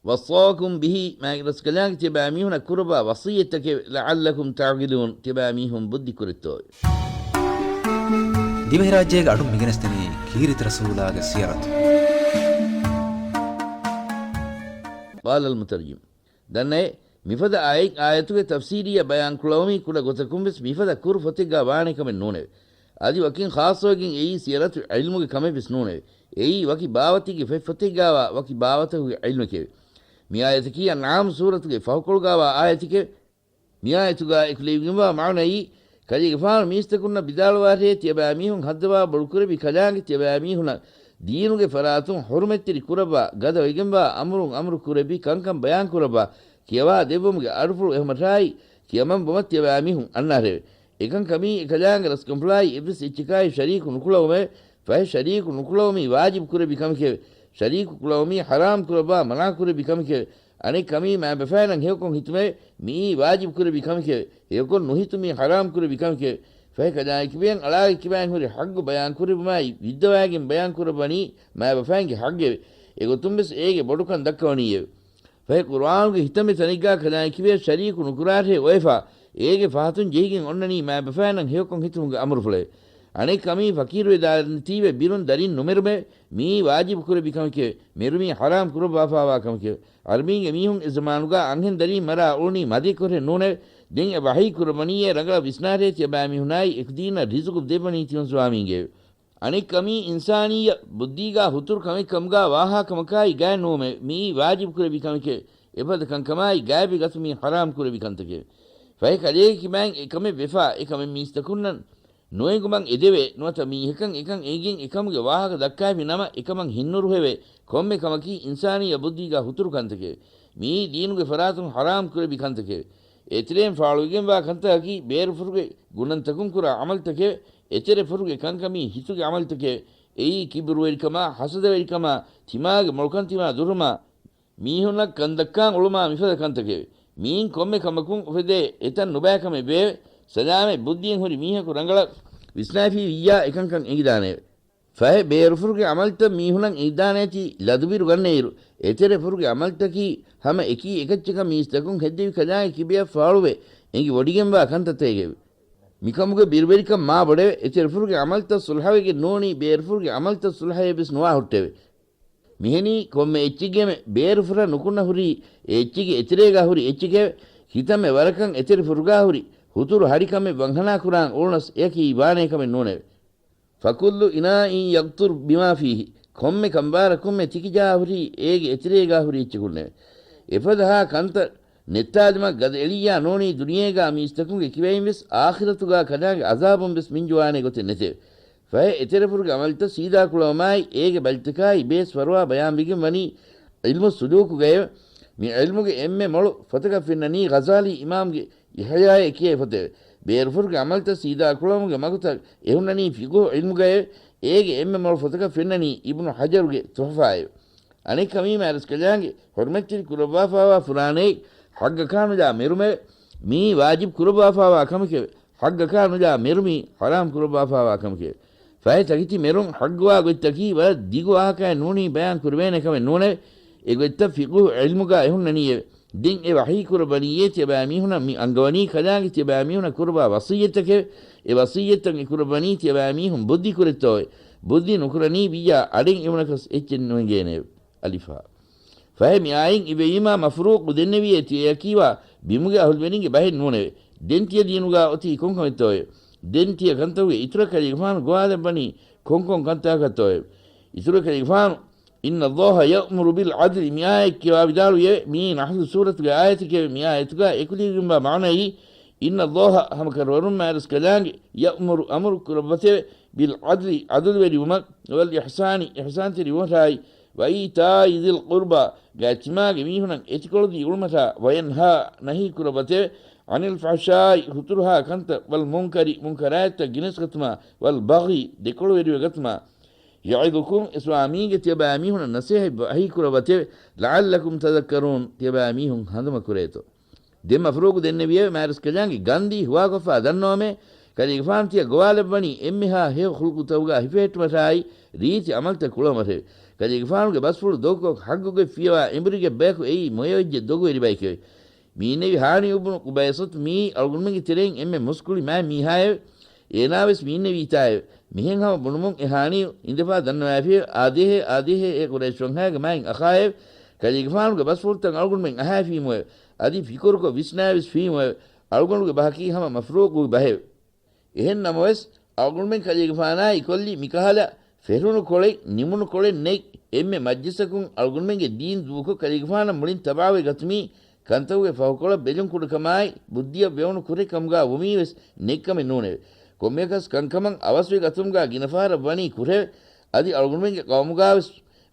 وصاكم به، މާތްރަސްކަލާނގެ ތިޔަބައިމީހުނަށް ކުރައްވާ ވަޞިއްޔަތްތަކެވެ. لعلكم تعقلون، ތިޔަބައިމީހުން ބުއްދި ކުރެއްތޯއެވެ. ދިވެހިރާއްޖޭގެ އަޑުން މިގެނެސްދެނީ ކީރިތި ރަސޫލާގެ ސިޔަރަތު. قال المترجم. ދަންނައޭ، މިފަދަ އާޔަތް އާޔަތުގެ ތަފްސީރީއަށް ބަޔާން ކުޅަވަމީ ކުޑަ ގޮތަކުން ވެސް މިފަދަ ކުރު ފޮތެއްގާ ވާނެ ކަމެއް ނޫނެވެ. އަދި ވަކިން ޚާއްޞަވެގެން އެއީ ސިޔަރަތު ޢިލްމުގެ ކަމެއް ވެސް ނޫނެވެ. އެއީ ވަކި ބާވަތެއްގެ ފޮތްފޮތެއްގާވާ ވަކި ބާވަތަކުގެ ޢިލްމެކެވެ. މި އާޔަތަކީ އަންޢާމް ސޫރަތުގެ ފަހުކޮޅުގާވާ އާޔަތެކެވެ. މިއާޔަތުގާ އެކުލެވިގެންވާ މާނައީ، ކަލޭގެފާނު މީސްތަކުންނަށް ވިދާޅުވާށޭ، ތިޔަބައިމީހުން ހައްދަވާ ބޮޑުކުރެއްވި ކަލާނގެ ތިޔަބައިމީހުނަށް ދީނުގެ ފަރާތުން ޙުރުމަތްތެރި ކުރައްވާ، ގަދަވެގެންވާ އަމުރުން އަމުރު ކުރެއްވި ކަންކަން ބަޔާން ކުރައްވާ، ކިޔަވާ ދެއްވުމުގެ އަޑުފުޅު އެހުމަށާއި، ކިޔަމަން ބޮމަށް ތިޔަބައިމީހުން އަންނާށެވެ. އެކަންކަމީ އެކަލާނގެ ރަސްކަންފުޅާއި އެއްވެސް އެއްޗަކާއި ޝަރީކު ނުކުޅަވުމެވެ. ފަހެ ޝަރީކު ނުކުޅަވުމީ ވާޖިބު ކުރެއްވި ކަމެކެވެ. ޝަރީކު ކުޅަވުމީ ޙަރާމް ކުރައްވާ މަނާ ކުރެއްވި ކަމެކެވެ. އަނެއް ކަމީ މައިބަފައިންނަށް ހެޔޮކޮށް ހިތުމެވެ. މިއީ ވާޖިބު ކުރެއްވި ކަމެކެވެ. ހެޔޮކޮށް ނުހިތުމީ ޙަރާމް ކުރެއްވި ކަމެކެވެ. ފަހެ ކަލާނގެ ކިބައިން އަޅާގެ ކިބައިން ހުރި ޙައްޤު ބަޔާން ކުރެއްވުމާއި، ވިއްދަވައިގެން ބަޔާން ކުރައްވަނީ މައިބަފައިންގެ ޙައްޤެވެ. އެގޮތުން ވެސް އޭގެ ބޮޑުކަން ދައްކަވަނީއެވެ. ފަހެ ޤުރުއާނުގެ ހިތަމެ ތަނެއްގާ ކަލާނގެ ކިބަޔަށް ޝަރީކު ނުކުރާށޭ އޮވެފާ، އޭގެ ފަހަތުން ޖެހިގެން އޮންނަނީ މައިބަފައިންނަށް ހެޔޮކޮށް ހިތުމުގެ އަމުރުފުޅެވެ. އަނެއް ކަމީ ފަޤީރުވެދާނެތީވެ ބިރުން ދަރިން ނުމެރުމެވެ. މިއީ ވާޖިބު ކުރެއްވި ކަމެކެވެ. މެރުމީ ޙަރާމް ކުރައްވާފާވާ ކަމެކެވެ. ޢަރަބީންގެ މީހުން އެ ޒަމާނުގާ އަންހެން ދަރީން މަރާ އުޅުނީ މަދެއްކޮށެއް ނޫނެވެ. ދެން އެ ވަޙީ ކުރައްވަނީއޭ ރަނގަޅަށް ވިސްނާށޭ ތިޔަބައިމީހުނާއި އެކުދީންނަށް ރިޒުޤު ދެއްވަނީ ތިމަން ސުވާމީންގެވެ. އަނެއް ކަމީ އިންސާނިއްޔަ ބުއްދީގާ ހުތުރު ކަމެއް ކަމުގާ ވާހާ ކަމަކާއި ގާތް ނުވުމެވެ. މިއީ ވާޖިބު ކުރެއްވި ކަމެކެވެ. އެފަދަ ކަންކަމާއި ގާތްވެ ގަތުމީ ޙަރާމް ކުރެއްވި ކަންތަކެވެ. ފަހެ ކަލޭގެ ކިބައިން އެ ކަމެއް ވެފާ، އެ ކަމެއް މީސްތަކުންނަށް ނުއެނގުމަށް އެދެވޭ. ނުވަތަ މީހަކަށް އެކަން އެނގިގެން އެކަމުގެ ވާހަކަ ދައްކާފި ނަމަ، އެކަމަށް ހިތްނުރުހެވޭ. ކޮންމެ ކަމަކީ އިންސާނިއްޔަ ބުއްދީގާ ހުތުރު ކަންތަކެވެ. މިއީ ދީނުގެ ފަރާތުން ޙަރާމް ކުރެއްވި ކަންތަކެވެ. އެތެރެއިން ފާޅުވެގެންވާ ކަންތަކަކީ ބޭރުފުރުގެ ގުނަންތަކުން ކުރާ ޢަމަލުތަކެވެ. އެތެރެ ފުރުގެ ކަންކަމީ ހިތުގެ ޢަމަލުތަކެވެ. އެއީ ކިބުރުވެރިކަމާ، ޙަސަދަވެރިކަމާ، ތިމާގެ މޮޅުކަން ތިމާ ދުރުމާ، މީހުންނަށް ކަންދައްކާން އުޅުމާ މިފަދަ ކަންތަކެވެ. މިއިން ކޮންމެ ކަމަކުން އުފެދޭ އެތައް ނުބައި ކަމެއް ވެއެވެ. ސަލާމަތް ބުއްދިއެއް ހުރި މީހަކު ރަނގަޅަށް ވިސްނާފީ ވިއްޔާ އެކަންކަން އެނގިދާނެއެވެ. ފަހެ ބޭރުފުރުގެ ޢަމަލުތައް މީހުނަށް އިންދާނެތި ލަދުބިރު ގަންނައިރު، އެތެރެފުރުގެ ޢަމަލުތަކީ ހަމަ އެކީ އެކައްޗަކަށް މީސްތަކުން ހެއްދެވި ކަލާނގެ ކިބަޔަށް ފާޅުވެ އެނގި ވޮޑިގެންވާ ކަންތައްތަކެވެ. މިކަމުގެ ބިރުވެރިކަން މާ ބޮޑެވެ. އެތެރެފުރުގެ ޢަމަލުތައް ޞުލްޙަވެގެން ނޫނީ ބޭރުފުރުގެ ޢަމަލުތައް ޞުލްޙައެއް ވެސް ނުވާ ހުއްޓެވެ. މިހެނީ ކޮންމެ އެއްޗެއްގެމެ ބޭރުފުރަށް ނުކުންނަ ހުރީ އެ އެއްޗެއްގެ އެތެރޭގާ ހުރި އެއްޗެކެވެ. ކިތަންމެ ވަރަކަށް އެތެރެފުރުގާ ހުރި ހުތުރު ހަޑި ކަމެއް ވަންހަނާ ކުރާން އުޅުނަސް އެއަކީ ވާނޭ ކަމެއް ނޫނެވެ. فكل إناء يقطر بما فيه، ކޮންމެ ކަނބާރަކުންމެ ތިކިޖާ ހުރީ އޭގެ އެތެރޭގާ ހުރި އެއްޗަކުންނެވެ. އެފަދަ ހާ ކަންތައް ނެއްތާލުމަށް ގަދައެޅިއްޔާ ނޫނީ ދުނިޔޭގާ މީސްތަކުންގެ ކިބައިން ވެސް އާޚިރަތުގާ ކަލާނގެ ޢަޒާބުން ވެސް މިންޖުވާނޭ ގޮތެއް ނެތެވެ. ފަހެ އެތެރެފުރުގެ ޢަމަލުތައް ސީދާ ކުޅަވުމާއި އޭގެ ބަލިތަކާއި ބޭސް ފަރުވާ ބަޔާންވެގެން ވަނީ ޢިލްމު ސުލޫކުގައެވެ. މި ޢިލްމުގެ އެންމެ މޮޅު ފޮތަކަށް ފެންނަނީ ޣަޒާލީ އިމާމްގެ އިޙްޔާއޭ ކިޔޭ ފޮތެވެ. ބޭރުފުރުގެ ޢަމަލުތައް ސީދާ ކުޅަވުމުގެ މަގުތައް އެހުންނަނީ ފިޤުހު ޢިލްމުގައެވެ. އޭގެ އެންމެ މޮޅު ފޮތަކަށް ފެންނަނީ އިބްނު ޙަޖަރުގެ ތުޙުފާއެވެ. އަނެއްކަމީ މާތްރަސްކަލާނގެ ޙުރުމަތްތެރި ކުރައްވާފާވާ ފުރާނައެއް ޙައްޤަކާ ނުލާ މެރުމެވެ. މިއީ ވާޖިބު ކުރައްވާފާވާ ކަމެކެވެ. ޙައްޤަކާ ނުލާ މެރުމީ ޙަރާމް ކުރައްވާފާވާ ކަމެކެވެ. ފަހެ ތަކެތި މެރުން ޙައްޤުވާ ގޮތްތަކީ ވަރަށް ދިގު ވާހަކައެއް ނޫނީ ބަޔާން ކުރެވޭނެ ކަމެއް ނޫނެވެ. އެ ގޮތްތައް ފިޤުހު ޢިލްމުގާ އެހުންނަނީއެވެ. ދެން އެ ވަޙީ ކުރައްވަނީއޭ ތިޔަބައިމީހުނަށް މި އަންގަވަނީ ކަލާނގެ ތިޔަބައިމީހުނަށް ކުރައްވާ ވަޞިއްޔަތަކެވެ. އެ ވަޞިއްޔަތަށް އެ ކުރައްވަނީ ތިޔަބައިމީހުން ބުއްދި ކުރެއްތޯއެވެ. ބުއްދި ނުކުރަނީ ވިއްޔާ އަޑެއް އިވުނަކަސް އެއްޗެއް ނުއެނގޭނެއެވެ. އަލިފާ. ފަހެ މިއާއިން އިވެވީމާ މަފްރޫޤު ދެންނެވިއޭ ތިޔަޔަކީވާ ބިމުގެ އަހުލުވެރިންގެ ބަހެއް ނޫނެވެ. ދެން ތިޔަ ދީނުގާ އޮތީ ކޮންކަމެއްތޯއެވެ؟ ދެން ތިޔަ ކަންތައްގެ އިތުރަށް ކަލޭގެފާނު ގޮވާލައްވަނީ ކޮންކޮން ކަންތަކަކަށްތޯއެވެ؟ އިތުރަށް ކަލޭގެފާނު إن الله يأمر بالعدل، މިއާޔަތް ކިޔަވާ ވިދާޅުވިއެވެ. މިއީ ނަޙްލު ސޫރަތުގެ އާޔަތެކެވެ. މި އާޔަތުގާ އެކުލެވިގެންވާ މާނައީ إن الله، ހަމަކަށަވަރުން މާތްރަސްކަލާނގެ، يأمر، އަމުރު ކުރައްވަތެވެ، بالعدل، ޢަދުލުވެރިވުމަށް، والإحسان، އިޙްސާންތެރިވުމަށާއި، وإيتاء ذي القربى، ގާތްތިމާގެ މީހުނަށް އެތިކޮޅުދީ އުޅުމަށާ، وينهى، ނަހީ ކުރައްވަތެވެ، عن الفحشاء، ހުތުރުހާ ކަންތައް، والمنكر، މުންކަރާތްތައް ގިނަސްގަތުމާ، والبغي، ދެކޮޅުވެރިވެގަތުމާ، يعظكم، އެސްވާ މީގެ ތިޔަބައިމީހުނަށް ނަސޭހަތް ވަޙީކުރައްވަތެވެ. لعلكم تذكرون، ތިޔަބައިމީހުން ހަނދުމަކުރޭތޯ. ދެން މަފްރޫޤު ދެންނެވިއެވެ. މާތްރަސްކަލާނގެ ގަންދީ ހުވާކޮށްފާ ދަންނަވަމޭ، ކަލޭގެފާނު ތިޔަ ގޮވާލައްވަނީ އެންމެހާ ހެޔޮ ޚުލްޤުތަކުގާ ހިފެހެއްޓުމަށާއި، ރީތި ޢަމަލުތައް ކުޅަވުމަށެވެ. ކަލޭގެފާނުގެ ބަސްފުޅު ދޮގުކޮށް ޙައްޤުގެ ފިޔަވާ އެނބުރިގެ ބަޔަކު އެއީ މޮޔަވެއްޖެ ދޮގުވެރި ބައެކެވެ. މި އިންނެވި ހާނީ އުބުނު ޤުބައިސަތު މިއީ އަޅުގަނޑުމެންގެ ތެރެއިން އެންމެ މުސްކުޅި މާތް މީހާއެވެ. އޭނާވެސް މި އިންނެވީތާއެވެ. މިހެން ހަމަ ބުނުމުން އެ ހާނީ އިނދެފާ ދަންނަވައިފިއެވެ. އާދޭހޭ، އާދޭހޭ، އޭ ޤުރައިޝް ވަންހައިގެ މާތް އަޚާއެވެ. ކަލޭގެފާނުގެ ބަސްފުޅުތައް އަޅުގަނޑުމެން އަހާފީމުއެވެ. އަދި ފިކުރުކޮށް ވިސްނާވެސް ފީމުއެވެ. އަޅުގަނޑުގެ ބަހަކީ ހަމަ މަފްރޫޤުގެ ބަހެވެ. އެހެން ނަމަވެސް، އަޅުގަނޑުމެން ކަލޭގެފާނާއި ކޮށްލި މިކަހަލަ ފެށުނު ކޮޅެއް، ނިމުނު ކޮޅެއް ނެތް. އެންމެ މަޖްލިސަކުން އަޅުގަނޑުމެންގެ ދީން ދޫކޮށް ކަލޭގެފާނަށް މުޅިން ތަބާވެ ގަތުމީ، ކަންތަކުގެ ފަހުކޮޅަށް ބެލުން ކުޑަކަމާއި، ބުއްދިއަށް ވެވުނު ކުރެއް ކަމުގާ ވުމީވެސް ނެތްކަމެއް ނޫނެވެ. ކޮންމެއަކަސް ކަންކަމަށް އަވަސްވެ ގަތުމުގާ ގިނަ ފަހަރަށް ވަނީ ކުރެވެ. އަދި އަޅުގަނޑުމެންގެ ޤައުމުގާވެސް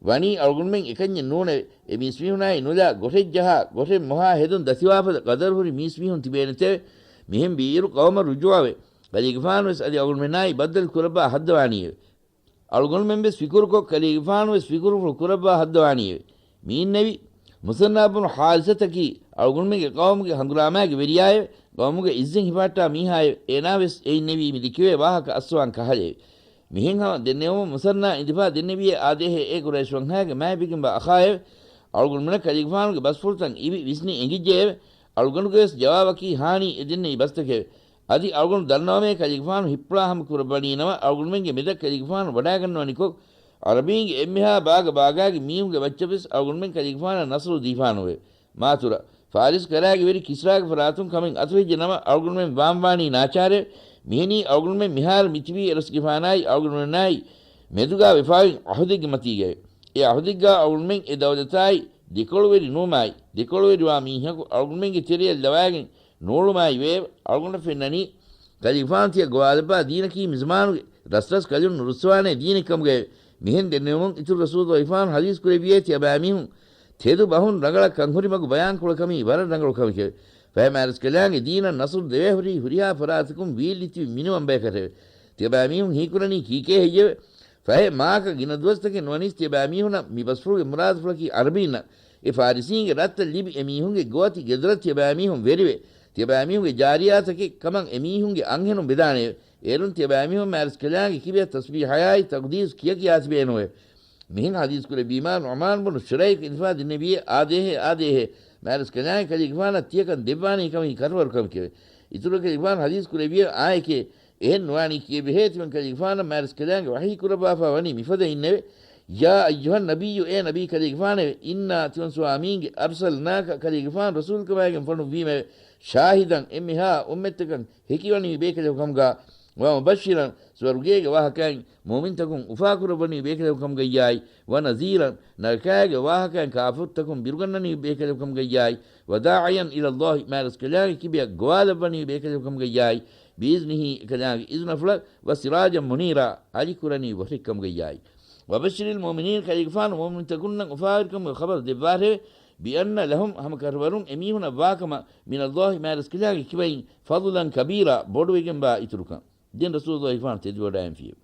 ވަނީ އަޅުގަނޑުމެން އެކަންޏެއް ނޫނެވެ. އެ މީސްމީހުނާއި ނުލާ ގޮށެއްޖަހާ، ގޮށެއް މޮހާ ހެދުން ދަތިވާފަދަ ޤަދަރުހުރި މީސްމީހުން ތިބޭނެތެވެ. މިހެން ވީއިރު ޤައުމަށް ރުޖޫޢަވެ، ކަލޭގެފާނުވެސް އަދި އަޅުގަނޑުމެންނާއި ބައްދަލު ކުރައްވާ ހައްދަވާނީއެވެ. އަޅުގަނޑުމެންވެސް ފިކުރުކޮށް، ކަލޭގެފާނުވެސް ފިކުރުފުޅު ކުރައްވާ ހައްދަވާނީއެވެ. މި އިންނެވި މުސަންނާ ބުނު ޙާރިސަތަކީ އަޅުގަނޑުމެންގެ ޤައުމުގެ ހަނގުރާމާގެ ވެރިޔާއެވެ. ޤައުމުގެ ޢިއްޒަތް ހިފާއްޓާ މީހާއެވެ. އޭނާވެސް އެ އިންނެވީ މި ދެކެވޭ ވާހަކަ އައްސަވާން ކަހަލައެވެ. މިހެން ހަމަ ދެންނެވުމުން މުސަންނާ އިނދެފާ ދެންނެވިއޭ އާދޭހޭ އޭ ޤުރައިޝް ވަންހައިގެ މާތް ވެގެންވާ އަޚާއެވެ. އަޅުގަނޑުމެންނަށް ކަލޭގެފާނުގެ ބަސްފުޅުތައް އިވި ވިސްނި އެނގިއްޖެއެވެ. އަޅުގަނޑުގެވެސް ޖަވާބަކީ ހާނީ އެ ދެންނެވި ބަސްތަކެވެ. އަދި އަޅުގަނޑު ދަންނަވަމޭ ކަލޭގެފާނު ހިއްޕުޅާ ހަމަ ކުރައްވަނީ ނަމަ، އަޅުގަނޑުމެންގެ މެދަށް ކަލޭގެފާނު ވަޑާގަންނަވަނިކޮށް، ޢަރަބީންގެ އެންމެހާ ބާގަ ބާގާގެ މީހުންގެ މައްޗަށްވެސް އަޅުގަނޑުމެން ކަލޭގެފާނަށް ނަޞްރު ދީފާނުއެވެ. މާތުރަ، ފާރިސް ކަރާގެ ވެރި ކިސްރާގެ ފަރާތުން ކަމެއް އަތުވެއްޖެ ނަމަ، އަޅުގަނޑުމެން ވާންވާނީ ނާޗާރެވެ. މިހެނީ އަޅުގަނޑުމެން މިހާރު މިތިބީ އެރަސްގެފާނާއި އަޅުގަނޑުމެންނާއި މެދުގާ ވެފާވި ޢަހުދެއްގެ މަތީގައެވެ. އެ ޢަހުދެއްގާ އަޅުގަނޑުމެން އެ ދައުލަތާއި ދެކޮޅުވެރި ނުވުމާއި، ދެކޮޅުވެރިވާ މީހަކު އަޅުގަނޑުމެންގެ ތެރެޔަށް ލަވާގެން ނޫޅުމާއި ވެއެވެ. އަޅުގަނޑަށް ފެންނަނީ، ކަލޭގެފާނު ތިޔަ ގޮވާލައްވާ ދީނަކީ މިޒަމާނުގެ ރަސްރަސް ކަލުން ނުރުއްސަވާނޭ ދީނެއް ކަމުގައެވެ. މިހެން ދެންނެވުމުން އިތުރު ރަސޫލު ވައިފާނު ޙަދީޘް ކުރެއްވިއޭ ތިޔަބައިމީހުން ތެދު ބަހުން ރަނގަޅަށް ކަންހުރި މަގު ބަޔާން ކުޅަކަމީ ވަރަށް ރަނގަޅު ކަމެކެވެ. ފަހެ މާތްރަސްކަލާނގެ ދީނަށް ނަޞްރު ދެވޭ ހުރީ ހުރިހާ ފަރާތަކުން ވީއްލި ތިބި މިނިވަން ބަޔަކަށެވެ. ތިޔަބައިމީހުން ހީކުރަނީ ކީކޭ ހެއްޔެވެ؟ ފަހެ މާކަ ގިނަ ދުވަސްތަކެއް ނުވަނީސް ތިޔަބައިމީހުނަށް މި ބަސްފުޅުގެ މުރާދުފުޅަކީ ޢަރަބީންނަށް އެ ފާރިސީންގެ ރަށްތައް ލިބި އެ މީހުންގެ ގޮވަތި ގެދޮރަށް ތިޔަބައިމީހުން ވެރިވެ، ތިޔަބައިމީހުންގެ ޖާރިޔާތަކެއް ކަމަށް އެ މީހުންގެ އަންހެނުން ބެދާނެއެވެ. އޭރުން ތިޔަބައިމީހުން މާތްރަސްކަލާނގެ ކިބަޔަށް ތަސްބީޙަޔާއި ތަޤްދީސް ކިޔަކިޔާ ތިބޭނުވެ. މިހެން ޙަދީޘް ކުރެއްވީމާ، ނުޢުމާން ބުނު ޝުރައިޤް އިލްފާ ދެންނެވިއޭ، އާދޭހޭ، އާދޭހޭ، މާތްރަސްކަލާނގެ ކަލޭގެފާނަށް ތިޔަކަން ދެއްވާނީ ކަމަކީ ކަށަވަރު ކަމެކެވެ. އިތުރު ކަލޭގެފާނު ޙަދީޘް ކުރެއްވިއޭ، އާއެކޭ، އެހެން ނުވާނީ ކިޔެއްވެހޭ، ތިމަން ކަލޭގެފާނަށް މާތްރަސްކަލާނގެ ވަޙީ ކުރައްވާފާ ވަނީ މިފަދައިންނެވެ. يا أيها النبي، އޭ ނަބީ ކަލޭގެފާނެވެ. إنا، ތިމަން ސުވާމީންގެ، أرسلناك، ކަލޭގެފާނު ރަސޫލުކަމާގެން ފޮނުއްވީމެވެ. شاهدا، އެންމެހާ އުއްމަތްތަކަށް ހެކިވަނީ ބޭކަލެކު ކަމުގަ، ومبشرا، ސުވަރުގޭގެ ވާހަކައިން މުއުމިންތަކުން އުފާކުރައްވަނީ ބޭކަލެކު ކަމުގައްޔާއި، ونذيرا، ނަރަކާގެ ވާހަކައިން ކާފަރުތަކުން ބިރުގަންނަނީ ބޭކަލެކު ކަމުގައްޔާއި، وداعيا إلى الله، މާތްރަސްކަލާނގެ ކިބަޔަށް ގޮވާލައްވަނީ ބޭކަލެކު ކަމުގައްޔާއި، بإذنه، އެކަލާނގެ އިޒުނަފުޅަށް، وسراجا منيرا، އަލިކުރަނީ ވަށެއް ކަމުގައްޔާއި. وبشر المؤمنين، ކަލޭގެފާނު މުއުމިންތަކުންނަށް އުފާވެރިކަމުގެ ޚަބަރު ދެއްވާށެވެ. بأن لهم، ހަމަ ކަށަވަރުން އެމީހުނަށް ވާކަމަށް، من الله، މާތްރަސްކަލާނގެ ކިބައިން، فضلا كبيرا، ބޮޑުވެގެންވާ އިތުރުކަން. ދެން ރަސޫލުﷲ ފާނު ތެދުވަޑައިންފިއެވެ.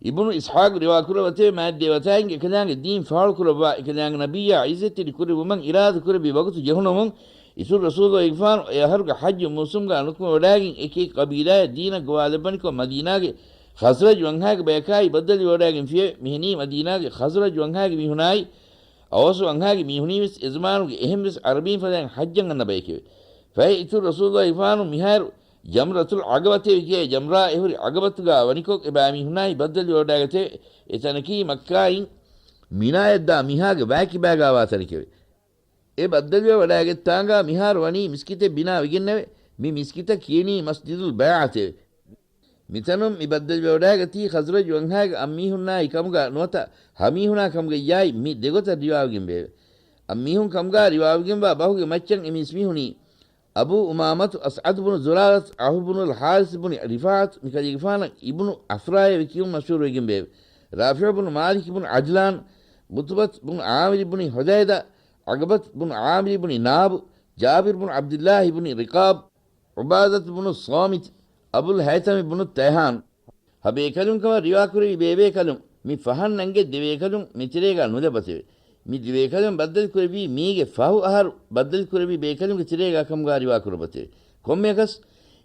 އިބުނު އިސްޙާޤު ރިވާކުރައްވަތެވެ. މާތް ދެވަތާއިން އެކަލާނގެ ދީން ފާޅުކުރައްވާ، އެކަލާނގެ ނަބިއްޔާ ޢިއްޒަތްތެރި ކުރެއްވުމަށް އިރާދަކުރެއްވި ވަގުތު ޖެހުނުމުން، އިތުރު ރަސޫލުﷲ ފާނު އެ އަހަރުގެ ޙައްޖު މޫސުމްގަ ނުކުމެވަޑައިގެން އެކި އެކި ޤަބީލާއަށް ދީނަށް ގޮވާލައްވަނިކޮށް، މަދީނާގެ ޚަޒްރަޖް ވަންހާގެ ބަޔަކާއި ބައްދަލުވެވަޑައިގެންފިއެވެ. މިހެނީ މަދީނާގެ ޚަޒްރަޖް ވަންހާގެ މީހުނާއި، އައުސް ވަންހާގެ މީހުނީވެސް އެޒަމާނުގެ އެހެންވެސް ޢަރަބީން ފަދައިން ޙައްޖަށް އަންނަ ބަޔެކެވެ. ފަހެ އިތުރު ރަސޫލުﷲ ފާނު މިހާރު ޖަމްރަތުލް ޢަޤަބަތޭ ކިޔޭ ޖަމްރާ އެ ހުރި ޢަޤަބަތުގާ ވަނިކޮށް، އެބައިމީހުނާއި ބައްދަލުވެވަޑައިގަތެވެ. އެ ތަނަކީ މައްކާއިން މިނާޔަށްދާ މީހާގެ ވައިކިބާގާވާ ތަނެކެވެ. އެ ބައްދަލުވެވަޑައިގަތްތާނގާ މިހާރު ވަނީ މިސްކިތެއް ބިނާވެގެންނެވެ. މި މިސްކިތަށް ކިޔެނީ މަސްޖިދުލް ބައިޢަތެވެ. މިތަނުން މި ބައްދަލުވެވަޑައިގަތީ ޚަޒްރަޖް ވަންހާގެ އަންމީހުންނާއި ކަމުގާ ނުވަތަ ހަމީހުނާ ކަމުގައްޔާއި މި ދެގޮތަށް ރިވާވެގެންވެއެވެ. އަންމީހުން ކަމުގާ ރިވާވެގެންވާ ބަހުގެ މައްޗަށް އެ މީސްމީހުނީ އަބޫ އުމާމަތު އަސްޢަދު ބުނު ޒުރާރަތު ޢައުފު ބުނުލް ޙާރިސް ބުނި ރިފާޢަތު މި ކަލޭގެފާނަށް އިބްނު ޢަފްރާއޭ ކިޔުން މަޝްހޫރުވެގެންވެއެވެ. ރާފިޢު ބުނު މާލިކް ބުނު ޢަޖްލާން، ޢުތުބަތު ބުނު ޢާމިރު ބުނި ޙުދައިދަ، ޢަޤަބަތު ބުނު ޢާމިރު ބުނި ނާބު، ޖާބިރު ބުނު ޢަބްދިއްލާހި ބުނި ރިޤާބު، ޢުބާދަތު ބުނު ޞާމިތު، އަބުލް ހައިޘަމި ބުނު ތައިހާން. ހަ ބޭކަލުން ކަމަށް ރިވާކުރެވި ބޭބޭކަލުން މި ފަހަން ނަންގެ ދެބޭކަލުން މިތެރޭގާ ނުލައްވަތެވެ. މި ދެބޭކަލުން ބައްދަލުކުރެއްވީ މީގެ ފަހު އަހަރު ބައްދަލުކުރެއްވި ބޭކަލުންގެ ތެރޭގާ ކަމުގާ ރިވާކުރައްވަތެވެ. ކޮންމެއަކަސް،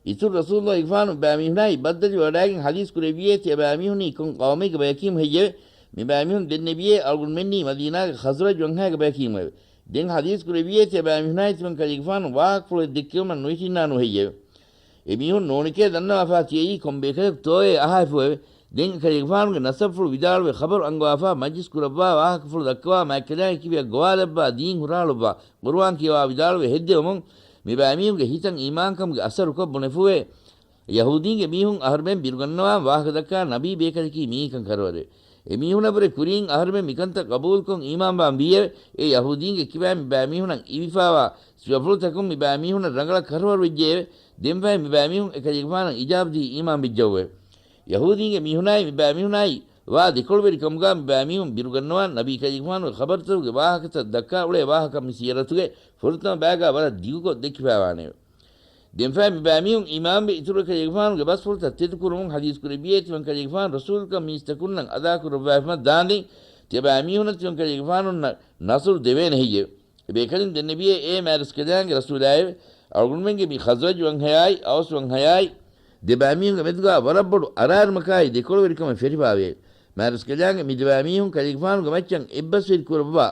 އިތުރު ރަސޫލުﷲ ގެފާނު ބައިމީހުނާއި ބައްދަލުވެވަޑައިގެން ޙަދީޘް ކުރެއްވިއޭ ތިޔަބައިމީހުނީ ކޮން ޤައުމެއްގެ ބަޔަކީމު ހެއްޔެވެ؟ މި ބައިމީހުން ދެންނެވިއޭ އަޅުގަނޑުމެންނީ މަދީނާގެ ޚަޒްރަޖް ވަންހާގެ ބަޔަކީމުއެވެ. ދެން ޙަދީޘް ކުރެއްވިއޭ ތިޔަބައިމީހުނާއި ތިމަން ކަލޭގެފާނު ވާހަކަފުޅެއް ދެއްކެވުމަށް ނުވިޓިންނާނޫ ހެއްޔެވެ؟ އެމީހުން ނޫނެކޭ ދަންނަވާފާ ތިޔައީ ކޮން ބޭކަލެކު ތޯއޭ އަހާފުއެވެ. ދެން ކަލޭގެފާނުގެ ނަސަބުފުޅު ވިދާޅުވެ ޚަބަރު އަންގަވާފާ މަޖްލިސް ކުރައްވާ ވާހަކަފުޅު ދައްކަވާ މާތްކަލާނގެ ކިބަޔަށް ގޮވާލައްވާ ދީން ހުރާލުއްވާ ޤުރުއާން ކިޔަވާ ވިދާޅުވެ ހެއްދެވުމުން މި ބައިމީހުންގެ ހިތަށް އީމާންކަމުގެ އަސަރުކޮށް ބުނެފުއެވެ. ޔަހޫދީންގެ މީހުން އަހަރުމެން ބިރުގަންނަވާން ވާހަކަދައްކާ ނަބީ ބޭކަލަކީ މިއީކަން ކަށަވަރެވެ. އެމީހުނަށްވުރެ ކުރީން އަހަރުމެން މިކަންތައް ޤަބޫލުކޮށް އީމާންވާން ވީއެވެ. އެ ޔަހޫދީންގެ ކިބައިން މި ބައިމީހުނަށް އިވިފާވާ ސިފަފުޅުތަކުން މި ބައިމީހުނަށް ރަނގަޅަށް ކަށަވަރުވެއްޖެއެވެ. ދެންފަހެ މި ބައިމީހުން އެކަލޭގެފާނަށް އިޖާބަދީ އީމާންވެއްޖެއެވެ. ޔަހޫދީންގެ މީހުނާއި މި ބައިމީހުނާއި ވާ ދެކޮޅުވެރިކަމުގާ މި ބައިމީހުން ބިރުގަންނަވާން ނަބީ ކަލޭގެފާނުގެ ޚަބަރުތަކުގެ ވާހަކަތައް ދައްކާ އުޅޭ ވާހަކަ މި ސީރަތުގެ ފުރަތަމަ ބައިގާ ވަރަށް ދިގުކޮށް ދެއްކިފައިވާނެއެވެ. ދެންފަހެ މި ބައިމީހުން އީމާންވެ އިތުރު ކަލޭގެފާނުގެ ބަސްފުޅުތައް ތެދުކުރުމުން ޙަދީޘް ކުރެއްވިއޭ ތިމަން ކަލޭގެފާނު ރަސޫލުކަން މީސްތަކުންނަށް އަދާކުރައްވާފަމަށް ދާންދެން ތިޔަބައިމީހުނަށް ތިމަން ކަލޭގެފާނުންނަށް ނަޞްރު ދެވޭނެ ހެއްޔެވެ؟ އެބޭކަލުން ދެންނެވިއޭ އޭ މާތްރަސްކަލާނގެ ރަސޫލާއެވެ. އަޅުގަނޑުމެންގެ މި ޚަޒްރަޖް ވަންހަޔާއި އައުސް ވަންހަޔާއި ދެބައިމީހުންގެ މެދުގާ ވަރަށް ބޮޑު އަރާރުމަކާއި ދެކޮޅުވެރިކަމެއް ފެށިފާވެއެވެ. މާތްރަސްކަލާނގެ މި ދެބައިމީހުން ކަލޭގެފާނުގެ މައްޗަށް އެއްބަސްވެރި ކުރައްވާ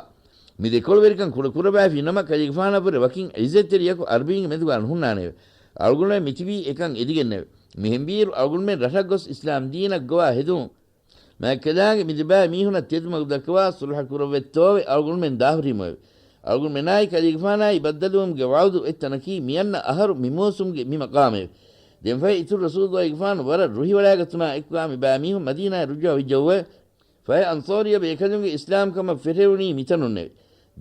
މި ދެކޮޅުވެރިކަން ކުޑަކުރައްވައިފި ނަމަ، ކަލޭގެފާނަށްވުރެ ވަކިން ޢިއްޒަތްތެރިޔަކު ޢަރަބީންގެ މެދުގާ ނުހުންނާނެއެވެ. އަޅުގަނޑުމެން މިތިބީ އެކަން އެދިގެންނެވެ. މިހެންވީއިރު އަޅުގަނޑުމެން ރަށަށް ގޮސް އިސްލާމް ދީނަށް ގޮވާ ހެދުމުން މާތްކަލާނގެ މި ދެބައި މީހުނަށް ތެދުމަގު ދައްކަވާ ޞުލްޙަ ކުރައްވައްތޯވެ އަޅުގަނޑުމެން ދާހުރީމުއެވެ. އަޅުގަނޑުމެނާއި ކަލޭގެފާނާއި ބައްދަލުވުމުގެ ވަޢުދު އޮތް ތަނަކީ މިއަންނަ އަހަރު މި މޫސުމްގެ މި މަޤާމެވެ. ދެންފަހެ އިތުރު ރަސޫލުﷲ ގެފާނު ވަރަށް ރުހިވަޑައިގަތުމާ އެކުގާ މި ބައި މީހުން މަދީނާއަށް ރުޖޫޢަ ވެއްޖެއެވެ. ފަހެ އަންޞާރިއްޔަ ބޭކަލުންގެ އިސްލާމްކަމަށް ފެށެވުނީ މިތަނުންނެވެ.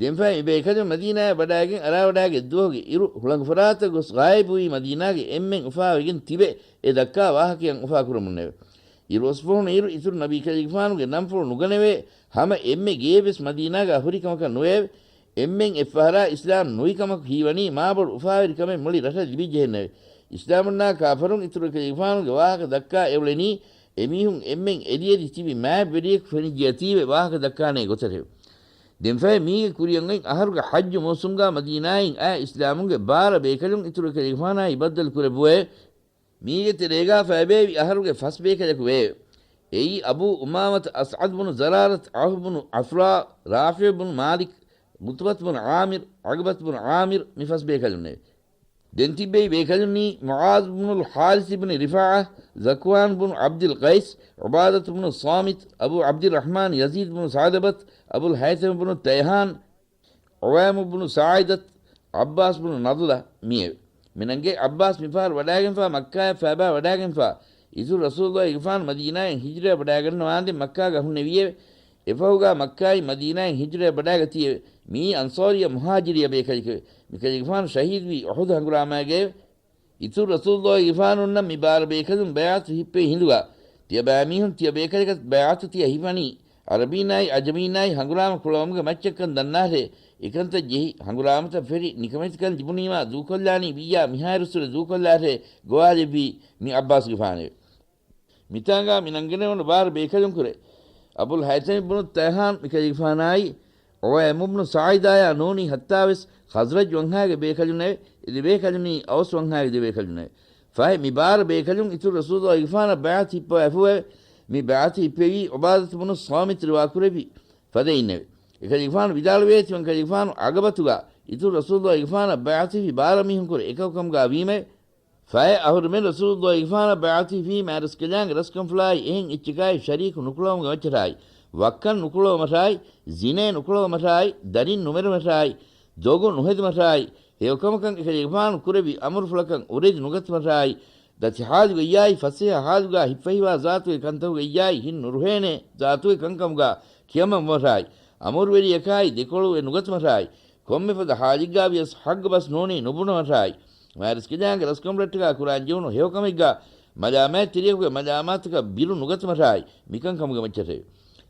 ދެންފަހެ މި ބޭކަލުން މަދީނާއަށް ވަޑައިގެން އަރާވަޑައިގަތް ދުވަހުގެ އިރު ހުޅަނގު ފަރާތަށް ގޮސް ޣާއިބުވީ މަދީނާގެ އެންމެން އުފާވެގެން ތިބެ އެ ދައްކާ ވާހަކައަށް އުފާކުރަމުންނެވެ. އިރުއޮއްސުފަހުނު އިރު އިތުރު ނަބީ ކަލޭގެފާނުގެ ނަންފުޅު ނުގަނެވޭ ހަމަ އެންމެ ގެޔެއް ވެސް މަދީނާގާ ހުރި ކަމަކަށް ނުވެއެވެ. އެންމެން އެއްފަހަރާ އިސްލާމް ނުވި ކަމަކު ހީވަނީ މާބޮޑު އުފާވެރި ކަމެއް މުޅި ރަށަށް ލިބިއްޖެހެންނެވެ. އިސްލާމުންނާ ކާފަރުން އިތުރު ކަލޭގެފާނުގެ ވާހަކަ ދައްކާ އެއުޅެނީ އެމީހުން އެންމެން އެދިއެދި ތިބި މާތް ވެރިޔަކު ފެނިއްޖިއްޔަތީވެ ވާހަކަ ދައްކާނޭ ގޮތަށެވެ. ދެންފަހެ މީގެ ކުރިއަށް އޮތް އަހަރުގެ ޙައްޖު މޫސުމްގާ މަދީނާއިން އައި އިސްލާމުންގެ ބާރަ ބޭކަލުން އިތުރު ކަލޭގެފާނާއި ބައްދަލު ކުރެއްވުއެވެ. މީގެ ތެރޭގާ ފައިބޭވި އަހަރުގެ ފަސް ބޭކަލަކު ވެއެވެ. އެއީ އަބޫ އުމާމަތު، އަސްޢަދު ބުނު ޒަރާރަތު، ޢައުފު ބުނު ޢަފްރާ، ރާފިޢު ބުނު މާލިކު، ޢުތުބަތު ބުނު ޢާމިރު، ޢަގްބަތު ބުނު ޢާމިރު، މި ފަސް ބޭކަލުންނެވެ. ދެން ތިއްބެވި ބޭކަލުންނީ މުޢާޛު ބުނުލް ޙާރިޘި ބުނި ރިފާޢަ، ޛަކްވާން ބުނު ޢަބްދިލް ޤައިސް، ޢުބާދަތު ބުނު ޞާމިތު، އަބޫ ޢަބްދިއްރަޙްމާން ޔަޒީދު ބުނު ސަޢުލަބަތު، އަބުލް ހައިޘަމު ބުނު ތައިހާން، ޢުވައިމު ބުނު ސާޢިދަތު، ޢައްބާސް ބުނު ނަޟްލަ މިއެވެ. މިނަންގެ ޢައްބާސް މިފަހަރު ވަޑާގެންފާ މައްކާއަށް ފައިބާ ވަޑާގެންފާ، އިތުރު ރަސޫލުއްލާހިގެފާނު މަދީނާއިން ހިޖުރަޔަށް ވަޑާގަންނަވާންދެން މައްކާގަ ހުންނެވިއެވެ. އެފަހުގާ މައްކާއިން މަދީނާއިން ހިޖުރަޔަށް ވަޑާގަތީއެވެ. މިއީ އަންޞާރިއްޔާ މުހާޖިރިއްޔާ ބޭކަލެކެވެ. މިކަލޭގެފާނު ޝަހީދުވީ އުޙުދު ހަނގުރާމާގައެވެ. އިތުރު ރަސޫލުއްލާހިގެފާނުންނަށް މި ބާރަ ބޭކަލުން ބަޔާތު ހިއްޕެވި ހިނދުގާ، ތިޔަބައިމީހުން ތިޔަ ބޭކަލަކަށް ބަޔާތު ތިޔަ ހިފަނީ، ޢަރަބީންނާއި ޢަޖަމީންނާއި ހަނގުރާމަ ކުޅަވަމުގެ މައްޗަށްކަން ދަންނާށޭ. އެކަންތައް ޖެހި، ހަނގުރާމަތައް ފެށި، ނިކަމެތިކަން ލިބުނީމާ ދޫކޮށްލާނީ ވިއްޔާ މިހާއިރުއްސުރެ ދޫކޮށްލާށޭ، ގޮވާލެއްވީ މި ޢައްބާސްގެފާނެވެ. މިތާނގާ މި ނަންގަނެވުނު ބާރަ ބޭކަލުންކުރެ، އަބުލް ހައިޘަމި ބުނު ތައިހާން މިކަލޭގެފާނާއި، ޢުވައިމު ބުނު ސާޢިދާޔާ ނޫނީ ހައްތާވެސް ޚަޒްރަޖް ވަންހާގެ ބޭކަލުންނެވެ. އެ ދެބޭކަލުނީ އައުސް ވަންހާގެ ދެބޭކަލުންނެވެ. ފަހެ މި ބާރަ ބޭކަލުން އިތުރު ރަސޫލުއްލާހިގެފާނަށް ބައިޢަތު ހިއްޕަވައިފުއެވެ. މި ބައިޢަތު ހިއްޕެވީ ޢުބާދަތު ބުނު ޞާމިތު ރިވާކުރެއްވި ފަދައިންނެވެ. އެކަލޭގެފާނު ވިދާޅުވޭ، ތިމަން ކަލޭގެފާނު ޢަގަބަތުގާ އިތުރު ރަސޫލުއްލާހިގެފާނަށް ބައިޢަތުވި ބާރަ މީހުންކުރެ އެކަކު ކަމުގާ ވީމެވެ. ފަހެ އަހުރެމެން ރަސޫލުއްލާހިގެފާނަށް ބައިޢަތުވީ މާރަސްކަލާނގެ ރަސްކަންފުޅާއި އެހެން އެއްޗަކާއި ޝަރީކު ނުކުޅަވަމުގެ މައްޗަށާއި، ވައްކަން ނުކުޅަވުމަށާއި، ޒިނޭ ނުކުޅަވުމަށާއި، ދަރިން ނުމެރުމަށާއި، ދޮގު ނުހެދުމަށާއި، ހެޔޮކަމަކަށް އެކަލޭގެފާނު ކުރެއްވި އަމުރުފުޅަކަށް އުރެދި ނުގަތުމަށާއި، ދަތި ޙާލުގައްޔާއި ފަސޭހަ ޙާލުގާ ހިއްޕަހިވާ ޒާތުގެ ކަންތަކުގައްޔާއި ހިތް ނުރުހޭނޭ ޒާތުގެ ކަންކަމުގާ ކިޔަމަންވުމަށާއި، އަމުރުވެރިޔަކާއި ދެކޮޅުވެ ނުގަތުމަށާއި، ކޮންމެފަދަ ޙާލެއްގާ ވިޔަސް ޙައްޤު ބަސް ނޫނީ ނުބުނުމަށާއި، މާރަސްކަލާނގެ ރަސްކަނބުރައްޓަކާ ކުރާންޖެހުނު ހެޔޮކަމެއްގާ މަލާމާތްތެރިޔަކުގެ މަލާމާތަކަށް ބިރު ނުގަތުމަށާއި، މިކަންކަމުގެ މައްޗަށެވެ.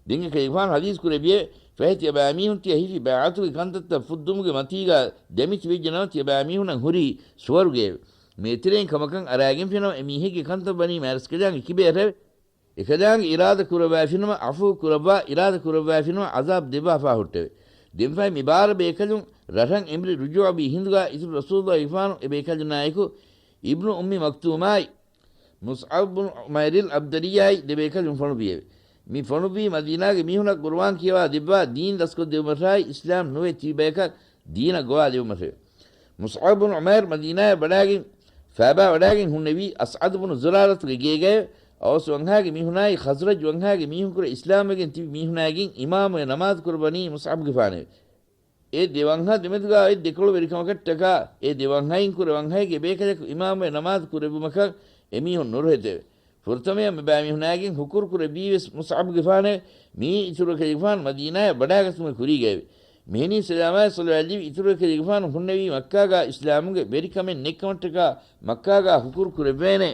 ދެން އެކަލޭގެފާނު ޙަދީޘް ކުރެއްވިއެވެ. ފަހެ ތިޔަބައިމީހުން ތިޔަ ހިފި ބައިޢަތުގެ ކަންތައްތައް ފުއްދުމުގެ މަތީގާ ދެމިތިބެއްޖެނަމަ، ތިޔަބައިމީހުންނަށް ހުރީ ސުވަރުގެއެވެ. މި އެތެރެއިން ކަމަކަށް އަރާގެންފިނަމަ، އެމީހެއްގެ ކަންތައް ވަނީ މާރަސްކަލާނގެ ކިބަޔަށެވެ. އެކަލާނގެ އިރާދަ ކުރައްވައިފިނަމަ، ޢަފޫ ކުރައްވާ، އިރާދަ ކުރައްވައިފިނަމަ، ޢަޒާބް ދެއްވާފާ ހުއްޓެވެ. ދެންފަހެ މި ބާރަ ބޭކަލުން ރަށަށް އެނބުރި ރުޖޫޢަވީ ހިނދުގާ، އިތުރު ރަސޫލުއްލާހިގެފާނު އެ ބޭކަލުންނާއެކު، އިބްނު އުއްމި މަކްތޫމާއި، މުޞްޢަބް ބުނު ޢުމައިރިލް ޢަބްދަރީއާއި ދެބޭކަލުން ފޮނުއްވިއެވެ. މި ފޮނުއްވީ މަދީނާގެ މީހުނަށް ޤުރުއާން ކިޔަވާ ދެއްވާ ދީން ދަސްކޮށްދެއްވުމަށާއި، އިސްލާމް ނުވެ ތިބި ބަޔަކަށް ދީނަށް ގޮވާލެވުމަށެވެ. މުޞްޢަބް ބުނު ޢުމައިރު މަދީނާޔަށް ވަޑާގެން، ފައިބާ ވަޑާގެން ހުންނެވީ އަސްޢަދު ބުނު ޒުރާރަތުގެ ގޭގައެވެ. އައުސް ވަންހާގެ މީހުނާއި ޚަޒްރަޖް ވަންހާގެ މީހުންކުރެ އިސްލާމްވެގެން ތިބި މީހުނާގެން އިމާމުވެ ނަމާދު ކުރައްވަނީ މުޞްޢަބްގެފާނެވެ. އެ ދެ ވަންހަ ދެމެދުގާ އޮތް ދެކޮޅު ވެރިކަމަކަށްޓަކާ، އެ ދެ ވަންހައިން ކުރެ ވަންހައެއްގެ ބޭކަލަކު އިމާމުވެ ނަމާދު ކުރެއްވުމަކަށް އެމީހުން ނުރުހެދެވެ. ފުރަތަމަޔަށް މިބައިމީހުނާގެން ހުކުރު ކުރެއްވީވެސް މުޞްޢަބްގެފާނެވެ. މިއީ އިތުރު އެކަލޭގެފާނު މަދީނާޔަށް ވަޑާގަތުމުގެ ކުރީގައެވެ. މިހެނީ ސަލާމާއި ޞަލަވާތް ލެއްވި އިތުރު އެކަލޭގެފާނު ހުންނެވީ މައްކާގާ އިސްލާމުގެ ވެރިކަމެއް ނެތްކަމަށްޓަކާ، މައްކާގާ ހުކުރު ކުރެއްވޭނެ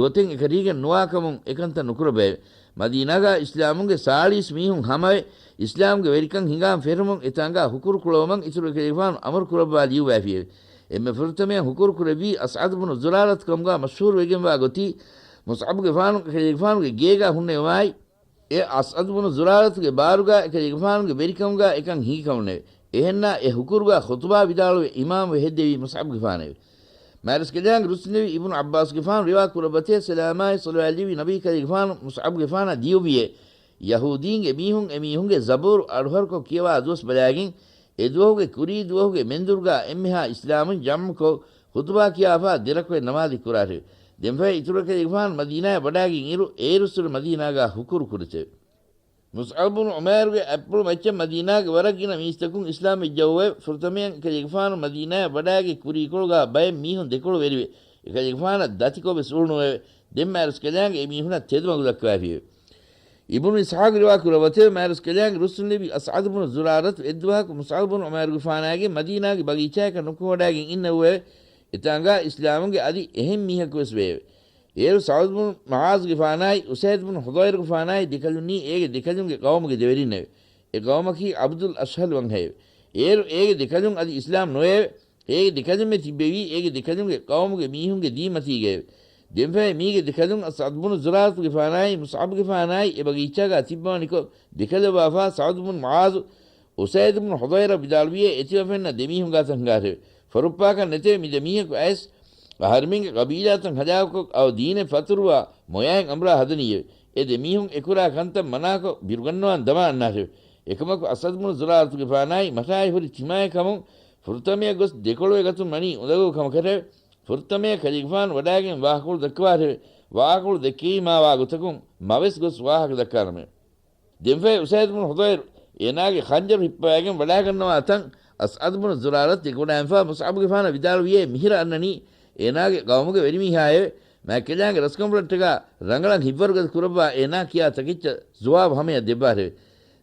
ގޮތެއް އެކަށީގެން ނުވާކަމުން އެކަންތައް ނުކުރައްވައެވެ. މަދީނާގާ އިސްލާމުގެ ސާޅީސް މީހުން ހަމަވެ، އިސްލާމްގެ ވެރިކަން ހިނގާން ފެށުމުން އެތާނގާ ހުކުރު ކުޅަވަމަން އިތުރު އެކަލޭގެފާނު އަމުރު ކުރައްވާ ލިޔުއްވައިފިއެވެ. އެންމެ ފުރަތަމަޔަށް ހުކުރު ކުރެއްވީ އަސްޢަދު ބުނު ޒުރާރަތު ކަމުގާ މަޝްހޫރު ވެގެންވާ ގޮތީ، މުޞްޢަބްގެފާނު އެކަލޭގެފާނުގެ ގޭގާ ހުންނެވުމާއި، އެ އަސްޢަދު ބުނު ޒުރާރަތުގެ ބާރުގާ އެކަލޭގެފާނުގެ ވެރިކަމުގާ އެކަން ހިނގިކަމުންނެވެ. އެހެންނާ އެ ހުކުރުގާ ޚުޠުބާ ވިދާޅުވެ އިމާމުވެ ހެއްދެވީ މުޞްޢަބްގެފާނެވެ. މާރަސްކަލާނގެ ރުއްސުންނެވި އިބްނު ޢައްބާސްގެފާނު ރިވާ ކުރައްވަތޭ، ސަލާމާއި ޞަލަވާތް ލެއްވި ނަބީ ކަލޭގެފާނު މުޞްޢަބްގެފާނަށް ލިޔުއްވިއޭ، ޔަހޫދީންގެ މީހުން އެމީހުންގެ ޒަބޫރު އަޑުހަރުކޮށް ކިޔަވާ ދުވަސް ބަލާގެން، އެ ދުވަހުގެ ކުރީ ދުވަހުގެ މެންދުރުގާ އެންމެހާ އިސްލާމުން ޖަމްޢުކޮށް، ޚުޠުބާ ކިޔާފާ ދެރަކުޢަތް ނަމާދެއް ކުރާށެވެ. ދެންފަހެ އިތުރު އެކަލޭގެފާނު މަދީނާޔަށް ވަޑާގެން އިރު، އޭރުއްސުރެ މަދީނާގާ ހުކުރު ކުރެތެވެ. މުޞްޢަބް ބުނު ޢުމައިރުގެ އަތްޕުޅު މައްޗަށް މަދީނާގެ ވަރަށް ގިނަ މީސްތަކުން އިސްލާމް ވެއްޖައުވެ، ފުރަތަމަޔަށް އެކަލޭގެފާނު މަދީނާޔަށް ވަޑާގެ ކުރީކޮޅުގާ ބައެއް މީހުން ދެކޮޅު ވެރިވެ، އެކަލޭގެފާނަށް ދަތިކޮށް ވެސް އުޅުނުއެވެ. ދެން މާރަސްކަލާނގެ އެމީހުނަށް ތެދުމަގު ދައްކަވައިފިއެވެ. އިބްނު އިސްޙާޤު ރިވާ ކުރައްވަތެވެ. މާރަސްކަލާނގެ ރުއްސުންލެއްވި އަސްޢަދު ބުނު ޒުރާރަތު އެއްދުވަހަކު މުޞްޢަބް ބުނު ޢުމައިރުގެފާނާގެން މަދީނާގެ ބަގީޗާއަކަށް ނުކުމެވަޑާގެން އިންނެވުއެވެ. އެތާނގާ އިސްލާމުގެ އަދި އެހެން މީހަކު ވެސް ވެއެވެ. އޭރު ސަޢުދު ބުނު މުޢާޛުގެފާނާއި އުސައިދު ބުނު ޙުޟައިރުގެފާނާއި ދެކަލުންނީ އޭގެ ދެކަލުންގެ ޤައުމުގެ ދެވެރިންނެވެ. އެ ޤައުމަކީ ޢަބްދުލް އަޝްހަލް ވަންހައެވެ. އޭރު އޭގެ ދެކަލުން އަދި އިސްލާމް ނުވެއެވެ. އޭގެ ދެކަލުންމެ ތިއްބެވީ އޭގެ ދެކަލުންގެ ޤައުމުގެ މީހުންގެ ދީންމަތީގައެވެ. ދެންފަހެ މީގެ ދެކަލުން ސަޢްދު ބުނު ޒުރާރަތުގެފާނާއި މުޞްޢަބުގެފާނާއި އެ ބަގީޗާގާ ތިއްބަވަނިކޮށް، ދެކަލައްވާފާ ސަޢުދު ބުނު މުޢާޛު، އުސައިދު ބުނު ޙުޟައިރަށް ވިދާޅުވިއޭ، އެތިބަފައިންނަށް ދެމީހުންގާތަށް ހިނގާށެވެ. ފަރުއްޕާކަށް ނެތެވެ. މި ދެމީހަކު އައިސް އަހަރެމެންގެ ޤަބީލާތައް ހަލާކުކޮށް، އައު ދީނެއް ފަތުރުވާ މޮޔައިން އަނބުރާ ހަދަނީއެވެ. އެ ދެ މީހުން އެ ކުރާ ކަންތައް މަނާކޮށް، ބިރުގަންނަވާން ދަމާ އަންނާށެވެ. އެކަމަކު، އަސްޢަދު ބުނު ޒުރާރަތުގެފާނާއި މަށާއި ހުރި ތިމާއެއް ކަމުން، ފުރަތަމަޔަށް ގޮސް ދެކޮޅުވެ ގަތުން ވަނީ އުނދަގޫ ކަމަކަށެވެ. ފުރަތަމަޔަށް ކަލޭގެފާނު ވަޑާގެން ވާހަކަފުޅު ދައްކަވާށެވެ. ވާހަކަފުޅު ދެއްކެވީމާ ވާ ގޮތަކުން މަވެސް ގޮސް ވާހަކަ ދައްކާނަމެވެ. ދެންފަހެ އުސައިދު ބުނު ޙުޟައިރު އޭނާގެ ޚަންޖަރު ހިއްޕަވައިގެން ވަޑާގަންނަވާ ތަން އަސްޢަދު ބުނު ޒުރާރަތު ދެކެވަޑައިގެންފާ މުޞްޢަބުގެފާނަށް ވިދާޅުވިއޭ، މިހިރަ އަންނަނީ އޭނާގެ ޤައުމުގެ ވެރިމީހާއެވެ. މާތްކަލާނގެ ރަސްކަނބުޅަށްޓަކާ ރަނގަޅަށް ހިތްވަރުގަދަ ކުރައްވާ އޭނާ ކިޔާ ތަކެއްޗަށް ޖުވާބު ހަމަޔަށް ދެއްވާށެވެ.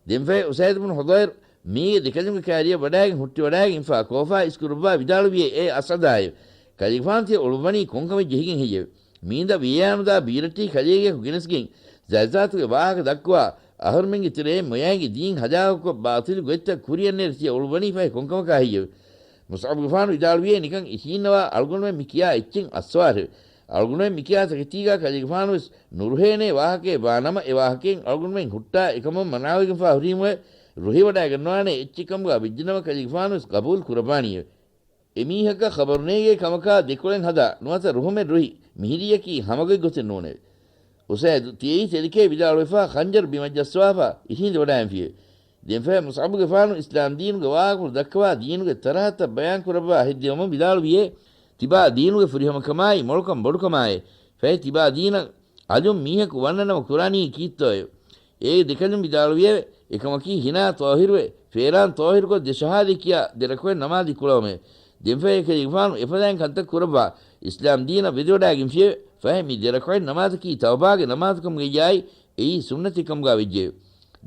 ދެންފަހެ އުސައިދު ބުނު ޙުޟައިރު މީގެ ދެކަލުންގެ ކާރިއަށް ވަޑާގެން ހުއްޓިވަޑާގެންފާ ކޯފާ އިސްކުރައްވާ ވިދާޅުވިއޭ، އޭ އަސްޢަދާއެވެ. ކަލޭގެފާނު ތިޔަ އުޅުއްވަނީ ކޮންކަމެއް ޖެހިގެން ހެއްޔެވެ؟ މީނދަ ވިޔަޔާނުދާ ބީރައްޓީ ކަލޭގެއަކު ގެނެސްގެން، ޒައިޒާތުގެ ވާހަކަ ދައްކަވާ، އަހަރުމެންގެ ތެރެއިން މޮޔައިންގެ ދީން ހަލާކުކޮށް، ބާޠިލު ގޮތްތައް ކުރިއަށް ނެރެ ތިޔަ އުޅުއްވަނީ ފަހެ ކޮންކަމަކާ ހެއްޔެވެ؟ މުޞްޢަބުގެފާނު ވިދާޅުވިއޭ، ނިކަން އިށީންނަވާ އަޅުގަނޑުމެން މި ކިޔާ އެއްޗެއް އައްސަވާށެވެ. އަޅުގަނޑުމެން މި ކިޔާ ތަކެތީގާ ކަލޭގެފާނު ވެސް ނުރުހޭނޭ ވާހަކައެއް ވާނަމަ، އެ ވާހަކައިން އަޅުގަނޑުމެން ހުއްޓާ އެކަމުން މަނާވެގެންފާ ހުރީމުވެ، ރުހިވަޑައިގަންނަވާނޭ އެއްޗެއް ކަމުގާ ވެއްޖެނަމަ ކަލޭގެފާނު ވެސް ޤަބޫލު ކުރައްވާނީއެވެ. އެމީހަކަށް ޚަބަރު ނޭގޭ ކަމަކާ ދެކޮޅެއް ހަދާ ނުވަތަ ރުހުމެއް ރުހި މިހިރީއަކީ ހަމަގޮތް ގޮތެއް ނޫނެވެ. އުސައިދު ތިޔައީ ތެދެކޭ ވިދާޅުވެފާ ޚަންޖަރު ބިމަށް ޖައްސަވާފާ އިށީނދެވަޑައިގެންފިއެވެ. ދެންފަހެ މުޞްޢަބުގެފާނު އިސްލާމް ދީނުގެ ވާހަކަފުޅު ދައްކަވާ ދީނުގެ ތަރަހަތައް ބަޔާން ކުރައްވާ ހެއްދެވުމުން ވިދާޅުވިއޭ، ތިބާ ދީނުގެ ފުރިހަމަކަމާއި މޮޅުކަން ބޮޑުކަމާއޭ. ފަހެ ތިބާ ދީނަށް އަލުން މީހަކު ވަންނަނަމަ ކުރާނީ ކީއްތޯއެވެ؟ އޭގެ ދެކަލުން ވިދާޅުވިއެވެ. އެކަމަކީ ހިނާ ޠާހިރުވެ، ފޭރާން ޠާހިރުކޮށް ދެ ޝަހާދަތް ކިޔާ ދެ ރަކުޢަތް ނަމާދެއް ކުޅަވުމެވެ. ދެންފަހެ ކަލޭގެފާނު އެފަދައިން ކަންތައް ކުރައްވާ އިސްލާމް ދީނަށް ވެދެވަޑައިގެންފިއެވެ. ފަހެ މި ދެ ރަކުޢަތް ނަމާދަކީ ތައުބާގެ ނަމާދު ކަމުގައްޔާއި، އެއީ ސުންނަތެއް ކަމުގާ ވެއްޖެއެވެ.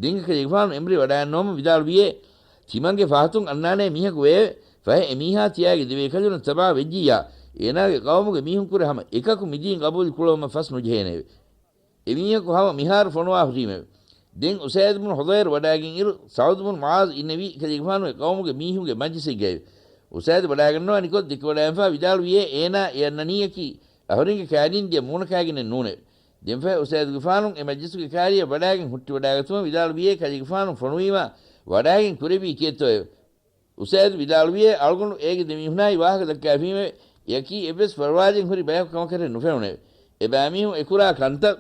ދެން ކަލޭގެފާނު އެނބުރި ވަޑައިގަންނަވަމުން ވިދާޅުވިއޭ، ތިމަންގެ ފަހަތުން އަންނާނޭ މީހަކު ވެއެވެ. ފަހެ އެމީހާ ތިޔާގެ ދެބޭކަލުންނަށް ތަބާ ވެއްޖިއްޔާ، އޭނާގެ ޤައުމުގެ މީހުންކުރެ ހަމަ އެކަކު މިދީން ޤަބޫލު ކުޅަވުމަށް ފަސް ނުޖެހޭނެއެވެ. އެމީހަކު ހަމަ މިހާރު ފޮނުވާ ހުރީމެވެ. ދެން އުސައިދު ބުނު ޙުޟައިރު ވަޑައިގެން އިރު، ސަޢުދު ބުނު މުޢާޛު އިންނެވީ ކަލޭގެފާނުގެ ޤައުމުގެ މީހުންގެ މަޖްލިސެއްގައެވެ. އުސައިދު ވަޑައިގަންނަވާނިކޮށް ދެކެވަޑައިގެންފާ ވިދާޅުވިއޭ، އޭނާ އެ އަންނަނީއަކީ އަހުރެންގެ ކާރީން ދިޔަ މޫނަކާގެންނެއް ނޫނެވެ. ދެންފަހެ އުސައިދުގެފާނު އެ މަޖްލިސުގެ ކާރިއަށް ވަޑައިގެން ހުއްޓިވަޑައިގަތުމަށް ވިދާޅުވިއޭ، ކަލޭގެފާނު ފޮނުވީމާ ވަޑައިގެން ކުރެއްވީ ކީއްތޯއެވެ؟ އުސައިދު ވިދާޅުވިއޭ، އަޅުގަނޑު އޭގެ ދެމީހުނާއި ވާހަކަ ދައްކާފީމެވެ. އެއަކީ އެއްވެސް ފަރުވާލެއް ހުރި ބަޔަކު ކަމަކަށެއް ނުފެނުނެވެ. އެބައިމީހުން އެކުރާ ކަންތައް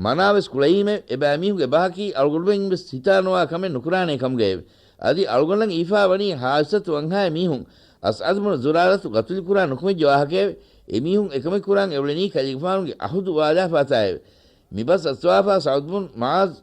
މަނާވެސް ކުޅައީމެވެ. އެބައިމީހުންގެ ބަހަކީ އަޅުގަނޑުމެން ވެސް ހިތާނުވާ ކަމެއް ނުކުރާނޭ ކަމުގައެވެ. އަދި އަޅުގަނޑަށް އީފާ ވަނީ ހާއިސަތު ވަންހާއި މީހުން އަސްޢަދު ބުނު ޒުރާރަތު ގަތުލުކުރާ ނުކުމެއްޖެ ވާހަކައެވެ. އެމީހުން އެކަމެއް ކުރާން އެއުޅެނީ ކަލޭގެފާނުގެ އަހުދު އުވާލާފާތާއެވެ. މިބަސް އައްސަވާފާ ސަޢުދު ބުނު މުޢާޛު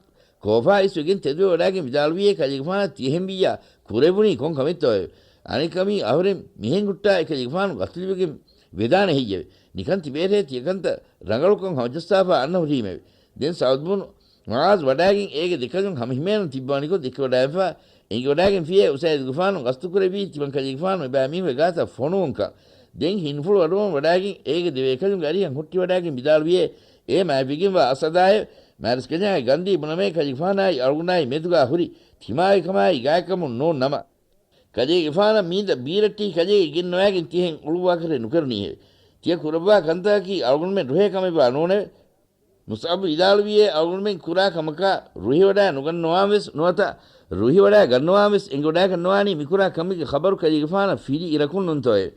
ކޯފާ އިސްވެގެން ތެދުވެވަޑައިގެން ވިދާޅުވިއޭ، ކަލޭގެފާނަށް ތިޔަހެންވިއްޔާ ކުރެވުނީ ކޮން ކަމެއްތޯއެވެ؟ އަނެއްކަމީ އަހުރެން މިހެން ހުއްޓާ އެކަލޭގެފާނު ގަތުލުވެގެން ވެދާނެ ހެއްޔެވެ؟ ނިކަން ތިބޭރޭ ތިޔަކަންތައް ރަނގަޅުކޮށް ހަމަޖައްސާފާ އަންނަ ހުރީމެވެ. ދެން ސަޢުދު ބުނު މުޢާޛު ވަޑައިގެން އޭގެ ދެކަލުން ހަމަހިމޭނުން ތިއްބަވަނިކޮށް ދެކެވަޑައިގެންފާ އެނގިވަޑައިގެންފިއޭ، އުސައިދުގެފާނު ގަސްތުކުރެއްވީ ތިމަން ކަލޭގެފާނު އެބައިމީހުންގެ ގާތަށް ފޮނުވުންކަން. ދެން ހިންފުޅު އަޑުއަހަން ވަޑައިގެން އޭގެ ދެބޭކަލުންގެ އަރިހަށް ހުއްޓިވަޑައިގެން ވިދާޅުވިއޭ، އޭ މާތްވެގެންވާ އަސްޢަދާއެވެ. މާރަސްކަލާނގެ ގަންދީ ބުނަމޭ ކަލޭގެފާނާއި އަޅުގަނޑާއި މެދުގާ ހުރި ތިމާގެކަމާއި ގާތްކަމުން ނޫން ނަމަ، ކަލޭގެފާނަށް މީނދަ ބީރައްޓީ ކަލޭގެ ގެންނަވައިގެން ތިހެން އުޅުއްވާކަށެއް ނުކެރުނީހެވެ. ތިޔަ ކުރައްވާ ކަންތަކަކީ އަޅުގަނޑުމެން ރުހޭ ކަމެއްވާ ނޫނެވެ. މުޞްޢަބު ވިދާޅުވިއޭ، އަޅުގަނޑުމެން ކުރާ ކަމަކާ ރުހިވަޑައި ނުގަންނަވާން ވެސް ނުވަތަ ރުހިވަޑައި ގަންނަވާން ވެސް އެނގިވަޑައިގަންނަވާނީ މިކުރާ ކަމެއްގެ ޚަބަރު ކަލޭގެފާނަށް ފިލި އިރަކުން ނޫންތޯއެވެ.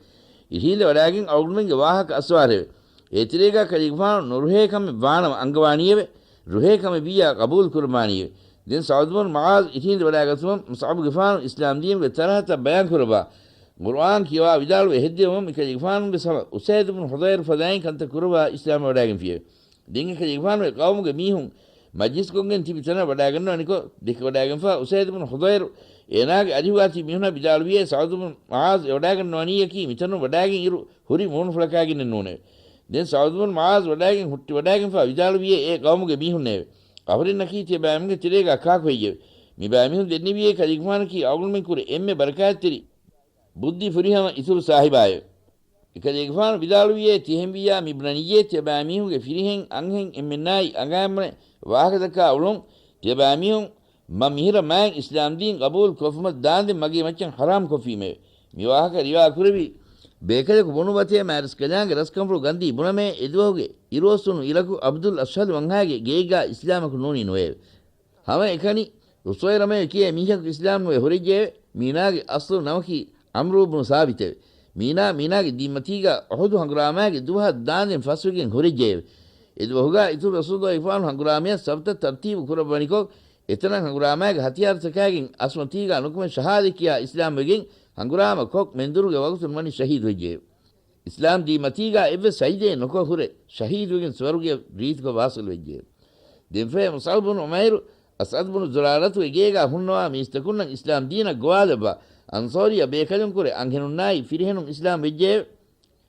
އިށީނދެވަޑައިގެން އަޅުގަނޑުމެންގެ ވާހަކަ އައްސަވާށެވެ. އޭތެރޭގާ ކަލޭގެފާނު ނުރުހޭ ކަމެއް ވާނަމަ އަންގަވާނީއެވެ. ރުހޭ ކަމެއް ވިއްޔާ ޤަބޫލު ކުރައްވާނީއެވެ. ދެން ސަޢުދު ބުނު މުޢާޛު އިށީނދެވަޑައިގަތުމުން މުޞްޢަބުގެފާނު އިސްލާމްދީނުގެ ތަރަހަތައް ބަޔާންކުރައްވާ، ޤުރުއާން ކިޔަވާ ވިދާޅުވެ ހެއްދެވުމުން މިކަލޭގެފާނުގެ ސަމަ އުސައިދު ބުނު ޙުޟައިރު ފަދައިން ކަންތައް ކުރައްވާ އިސްލާމްވެވަޑައިގެންފިއެވެ. ދެން އެކަލޭގެފާނުގެ ޤައުމުގެ މީހުން މަޖްލިސްކޮށްގެން ތިބި ތަނަށް ވަޑައިގަންނަވަނިކޮށް، ދެކެވަޑައިގެންފާ އުސައިދު ބުނު ޙުޟައިރު އޭނާގެ އަރިހުގާތި މީހުންނަށް ވިދާޅުވިއޭ، ސަޢުދު ބުނު މުޢާޛު އެވަޑައިގަންނަވަނީއަކީ މިތަނުން ވަޑައިގެން އިރު ހުރި މޫނުފުޅަކާގެންނެއް ނޫނެވެ. ދެން ސަޢުދު ބުނު މުޢާޛު ވަޑައިގެން ހުއްޓިވަޑައިގެންފާ ވިދާޅުވިއޭ، އޭ ޤައުމުގެ މީހުންނޭވެ! އަހުރެންނަކީ ތިޔަބައިމީހުންގެ ތެރޭގާ ކާކު ހެއްޔެވެ؟ މިބައިމީހުން ދެންނެވިއޭ ކަލޭގެފާނަކީ އަޅުގަނޑުމެން ކުރެ އެންމެ ބަރަކާތްތެރި ބުއްދި ފުރިހަމަ އިތުރު ސާހިބާއެވެ. އެކަލޭގެފާނު ވިދާޅުވިއޭ، ތިހެންވިއްޔާ މިބުނަނިއްޔޭ ތިޔަބައިމީހުންގެ ފިރިހެން އަންހެން އެންމެންނާއި އަނގައިންބުނެ ވާހަކަދައްކާ އުޅުން، ތިޔަބައިމީހުން މަ މިހިރަ މާތް އިސްލާމްދީން ޤަބޫލު ކޮށްފުމަށް ދާންދެން މަގޭ މައްޗަށް ޙަރާމް ކޮށްފީމެވެ. މި ވާހަކަ ރިވާ ކުރެއްވި ބޭކަލަކު ބުނުއްވަތޭ މާރަސްކަލާނގެ ރަސްކަންފުޅު ގަންދީ ބުނަމޭ، އެދުވަހުގެ އިރުއޮއްސުނު އިރަކު ޢަބްދުލް އަޝްހަލް ވަންހާގެ ގޭގާ އިސްލާމަކު ނޫނީ ނުވެއެވެ. ހަމައެކަނި އުސައިރަމޭ ކިޔޭ މީހަކު އިސްލާމް ނުވެ ހުރެއްޖެއެވެ. މީނާގެ އަސްލު ނަމަކީ ޢަމްރޫ ބުނު ސާބިތެވެ. މީނާ، މީނާގެ ދީންމަތީގަ އުޙުދު ހަނގުރާމާގެ ދުވަހަށް ދާންދެން ފަސްވެގެން ހުރެއްޖެއެވެ. އެ ދުވަހުގަ އިތުރު ރަސޫލުއްލާހިގެފާނު ހަނގުރާމަޔަށް ސަފުތައް ތަރްތީބު ކުރައްވަނިކޮށް، އެތަނަށް ހަނގުރާމާގެ ހަތިޔާރުތަކާގެން އަސްމަތީގަ ނުކުމެ ޝަހާދަތް ކިޔާ އިސްލާމްވެގެން ހަނގުރާމަ ކޮށް މެންދުރުގެ ވަގުތުން ވަނީ ޝަހީދުވެއްޖެއެވެ. އިސްލާމް ދީންމަތީގަ އެއްވެސް ސަޖިދައެއް ނުކޮށް ހުރެ ޝަހީދުވެގެން ސުވަރުގެއަށް ރީތިކޮށް ވާސިލުވެއްޖެއެވެ. ދެންފަހެ މުސްޢަބް ބުނު ޢުމައިރު، އަސްޢަދް ބުނު ޒުރާރަތުގެ ގޭގަ ހުންނަވާ މީސްތަކުންނަށް އިސްލާމް ދީނަށް ގޮވާލައްވާ، އަންޞާރިއްޔާ ބޭކަލުންކުރެ އަންހެނުންނާއި ފިރިހެނުން އިސްލާމް ވެއްޖެއެވެ.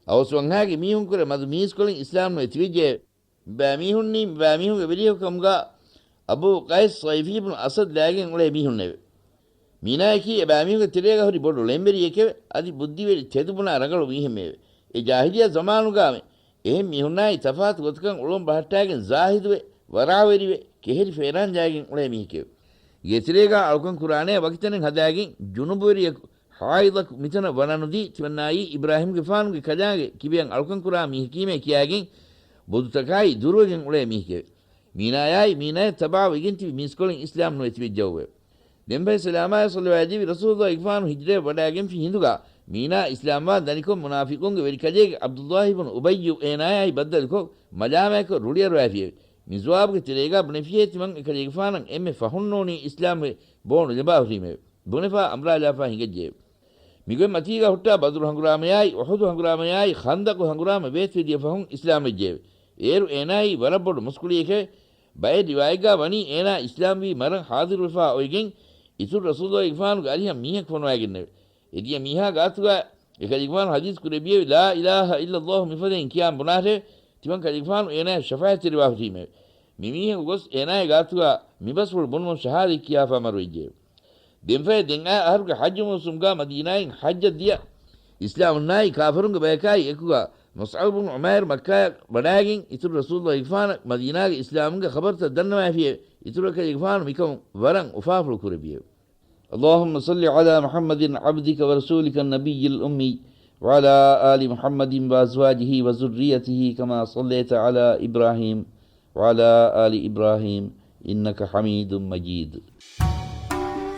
އައުސް ވަންހާގެ މީހުންކުރެ މަދު މީސްކޮޅިން އިސްލާމް ނުވެ ތިބެއްޖެއެވެ. މިބައިމީހުންނީ މިބައިމީހުންގެ ވެރިޔަކު ކަމުގަ އަބޫ ޤައިސް ޞައިފީ ބުނު އަސަދް ލާގެން އުޅޭ މީހުންނެވެ. މީނާޔަކީ އެބައިމީހުންގެ ތެރޭގަ ހުރި ބޮޑު ޅެންވެރިއެކެވެ. އަދި ބުއްދިވެރި ތެދުބުނާ ރަނގަޅު މީހެއްމެއެވެ. އެ ޖާހިލިއްޔާ ޒަމާނުގައިމެ އެހެން މީހުންނާއި ތަފާތު ގޮތަކަށް އުޅުން ބަހައްޓާގެން ޒާހިދުވެ، ވަރާވެރިވެ، ކެހެރި ފޭރާން ޖައިގެން އުޅޭ މީހެކެވެ. ގޭތެރޭގަ އަޅުކަން ކުރާނޭ ވަކިތަނެއް ހަދާގެން ޖުނުބުވެރިޔަކު ޙާއިޟަކު މިތަނަށް ވަނަނުދީ ތިމަންނާއީ އިބްރާހީމްގެފާނުގެ ކަލާނގެ ކިބަޔަށް އަޅުކަން ކުރާ މީހަކީމޭ ކިޔާގެން ބުދުތަކާއި ދުރުވެގެން އުޅޭ މީހެކެވެ. މީނާޔާއި މީނާޔަށް ތަބާވެގެން ތިބި މީސްކޮޅިން އިސްލާމް ނުވެ ތިބެއްޖެއެވެ. ދެންފަހެ ސަލާމާއި ޞަލަވާތް ދެއްވި ރަސޫލުއްލާހިގެފާނު ހިޖްރަޔަށް ވަޑައިގެންފި ހިނދުގަ މީނާ އިސްލާމްވާން ދަނިކޮށް މުނާފިޤުންގެ ވެރިކަލޭގެ ޢަބްދުއްލާހި ބުނު އުބައްޔު އޭނާޔާއި ބައްދަލުކޮށް މަލާމާތްކޮށް ރުޅިއަރުވައިފިއެވެ. މި ޖުވާބުގެ ތެރޭގަ ބުނެފިއޭ ތިމަން އެކަލޭގެފާނަށް އެންމެ ފަހުންނޫނީ އިސްލާމްވެ ބޯ ނުލަބާ ހުރީމެވެ. ބުނެފާ އަނބުރާލާފާ ހިނގައްޖެއެވެ. މިގޮތް މަތީގަ ހުއްޓާ ބަދުރު ހަނގުރާމަޔާއި އުޙުދު ހަނގުރާމަޔާއި ޚަންދަޤު ހަނގުރާމަ ބޭތުވެދިޔަ ފަހުން އިސްލާމްވެއްޖެއެވެ. އޭރު އޭނާއީ ވަރަށް ބޮޑު މުސްކުޅިއެކެވެ. ބައެއް ރިވާޔަތްގަ ވަނީ އޭނާ އިސްލާމްވީ މަރަން ޙާޟިރުވެފާ އޮތްގެން އިތުރު ރަސޫލުއްލާހިގެފާނުގެ އަރިހަށް މީހަކު ފޮނުވައިގެންނެވެ. އެދިޔަ މީހާ ގާތުގަ އެކަލޭގެފާނު ޙަދީޘް ކުރެއްވިއެވެ. ލާ އިލާހަ އިއްލައްލާހު މިފަދައިން ކިޔާން ބުނާށެވެ. ތިމަން ކަލޭގެފާނު އޭނާޔަށް ޝަފާޢަތްތެރިވާ ހުރީމެވެ. މި މީހަކު ގޮސް އޭނާގެ ގާތުގަ މި ބަސްފުޅު ބުނުމުން ޝަހާދަތް ކިޔާފާ މަރުވެއްޖެއެވެ. ދެންފަހެ ދެން އައި އަހަރުގެ ޙައްޖު މޫސުމްގަ މަދީނާއިން ޙައްޖަށް ދިޔަ އިސްލާމުންނާއި ކާފަރުންގެ ބަޔަކާއި އެކުގަ މުޞްޢަބް ބުނު ޢުމައިރު މައްކާޔަށް ވަޑައިގެން އިތުރު ރަސޫލުއްލާހިގެފާނަށް މަދީނާގެ އިސްލާމުންގެ ޚަބަރުތައް ދަންނަވައިފިއެވެ. އިތުރު އެކަލޭގެފާނު މިކަމުން ވަރަށް އުފާފުޅު ކުރެއްވިއެވެ. اللهم صل على محمد عبدك ورسولك النبي الأمي وعلى آل محمد وأزواجه وذريته كما صليت على إبراهيم وعلى آل إبراهيم إنك حميد مجيد.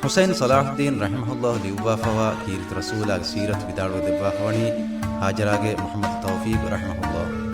ޙުސައިން ޞަލާޙުއްދީން ރަޙިމަހުﷲ ލިޔުއްވާފަވާ ކީރިތި ރަސޫލާގެ ސީރަތު ވިދާޅުވެ ދެއްވާފަވަނީ ހާޖަރާގެ މުޙައްމަދު ތައުފީޤު ރަޙިމަހުﷲ.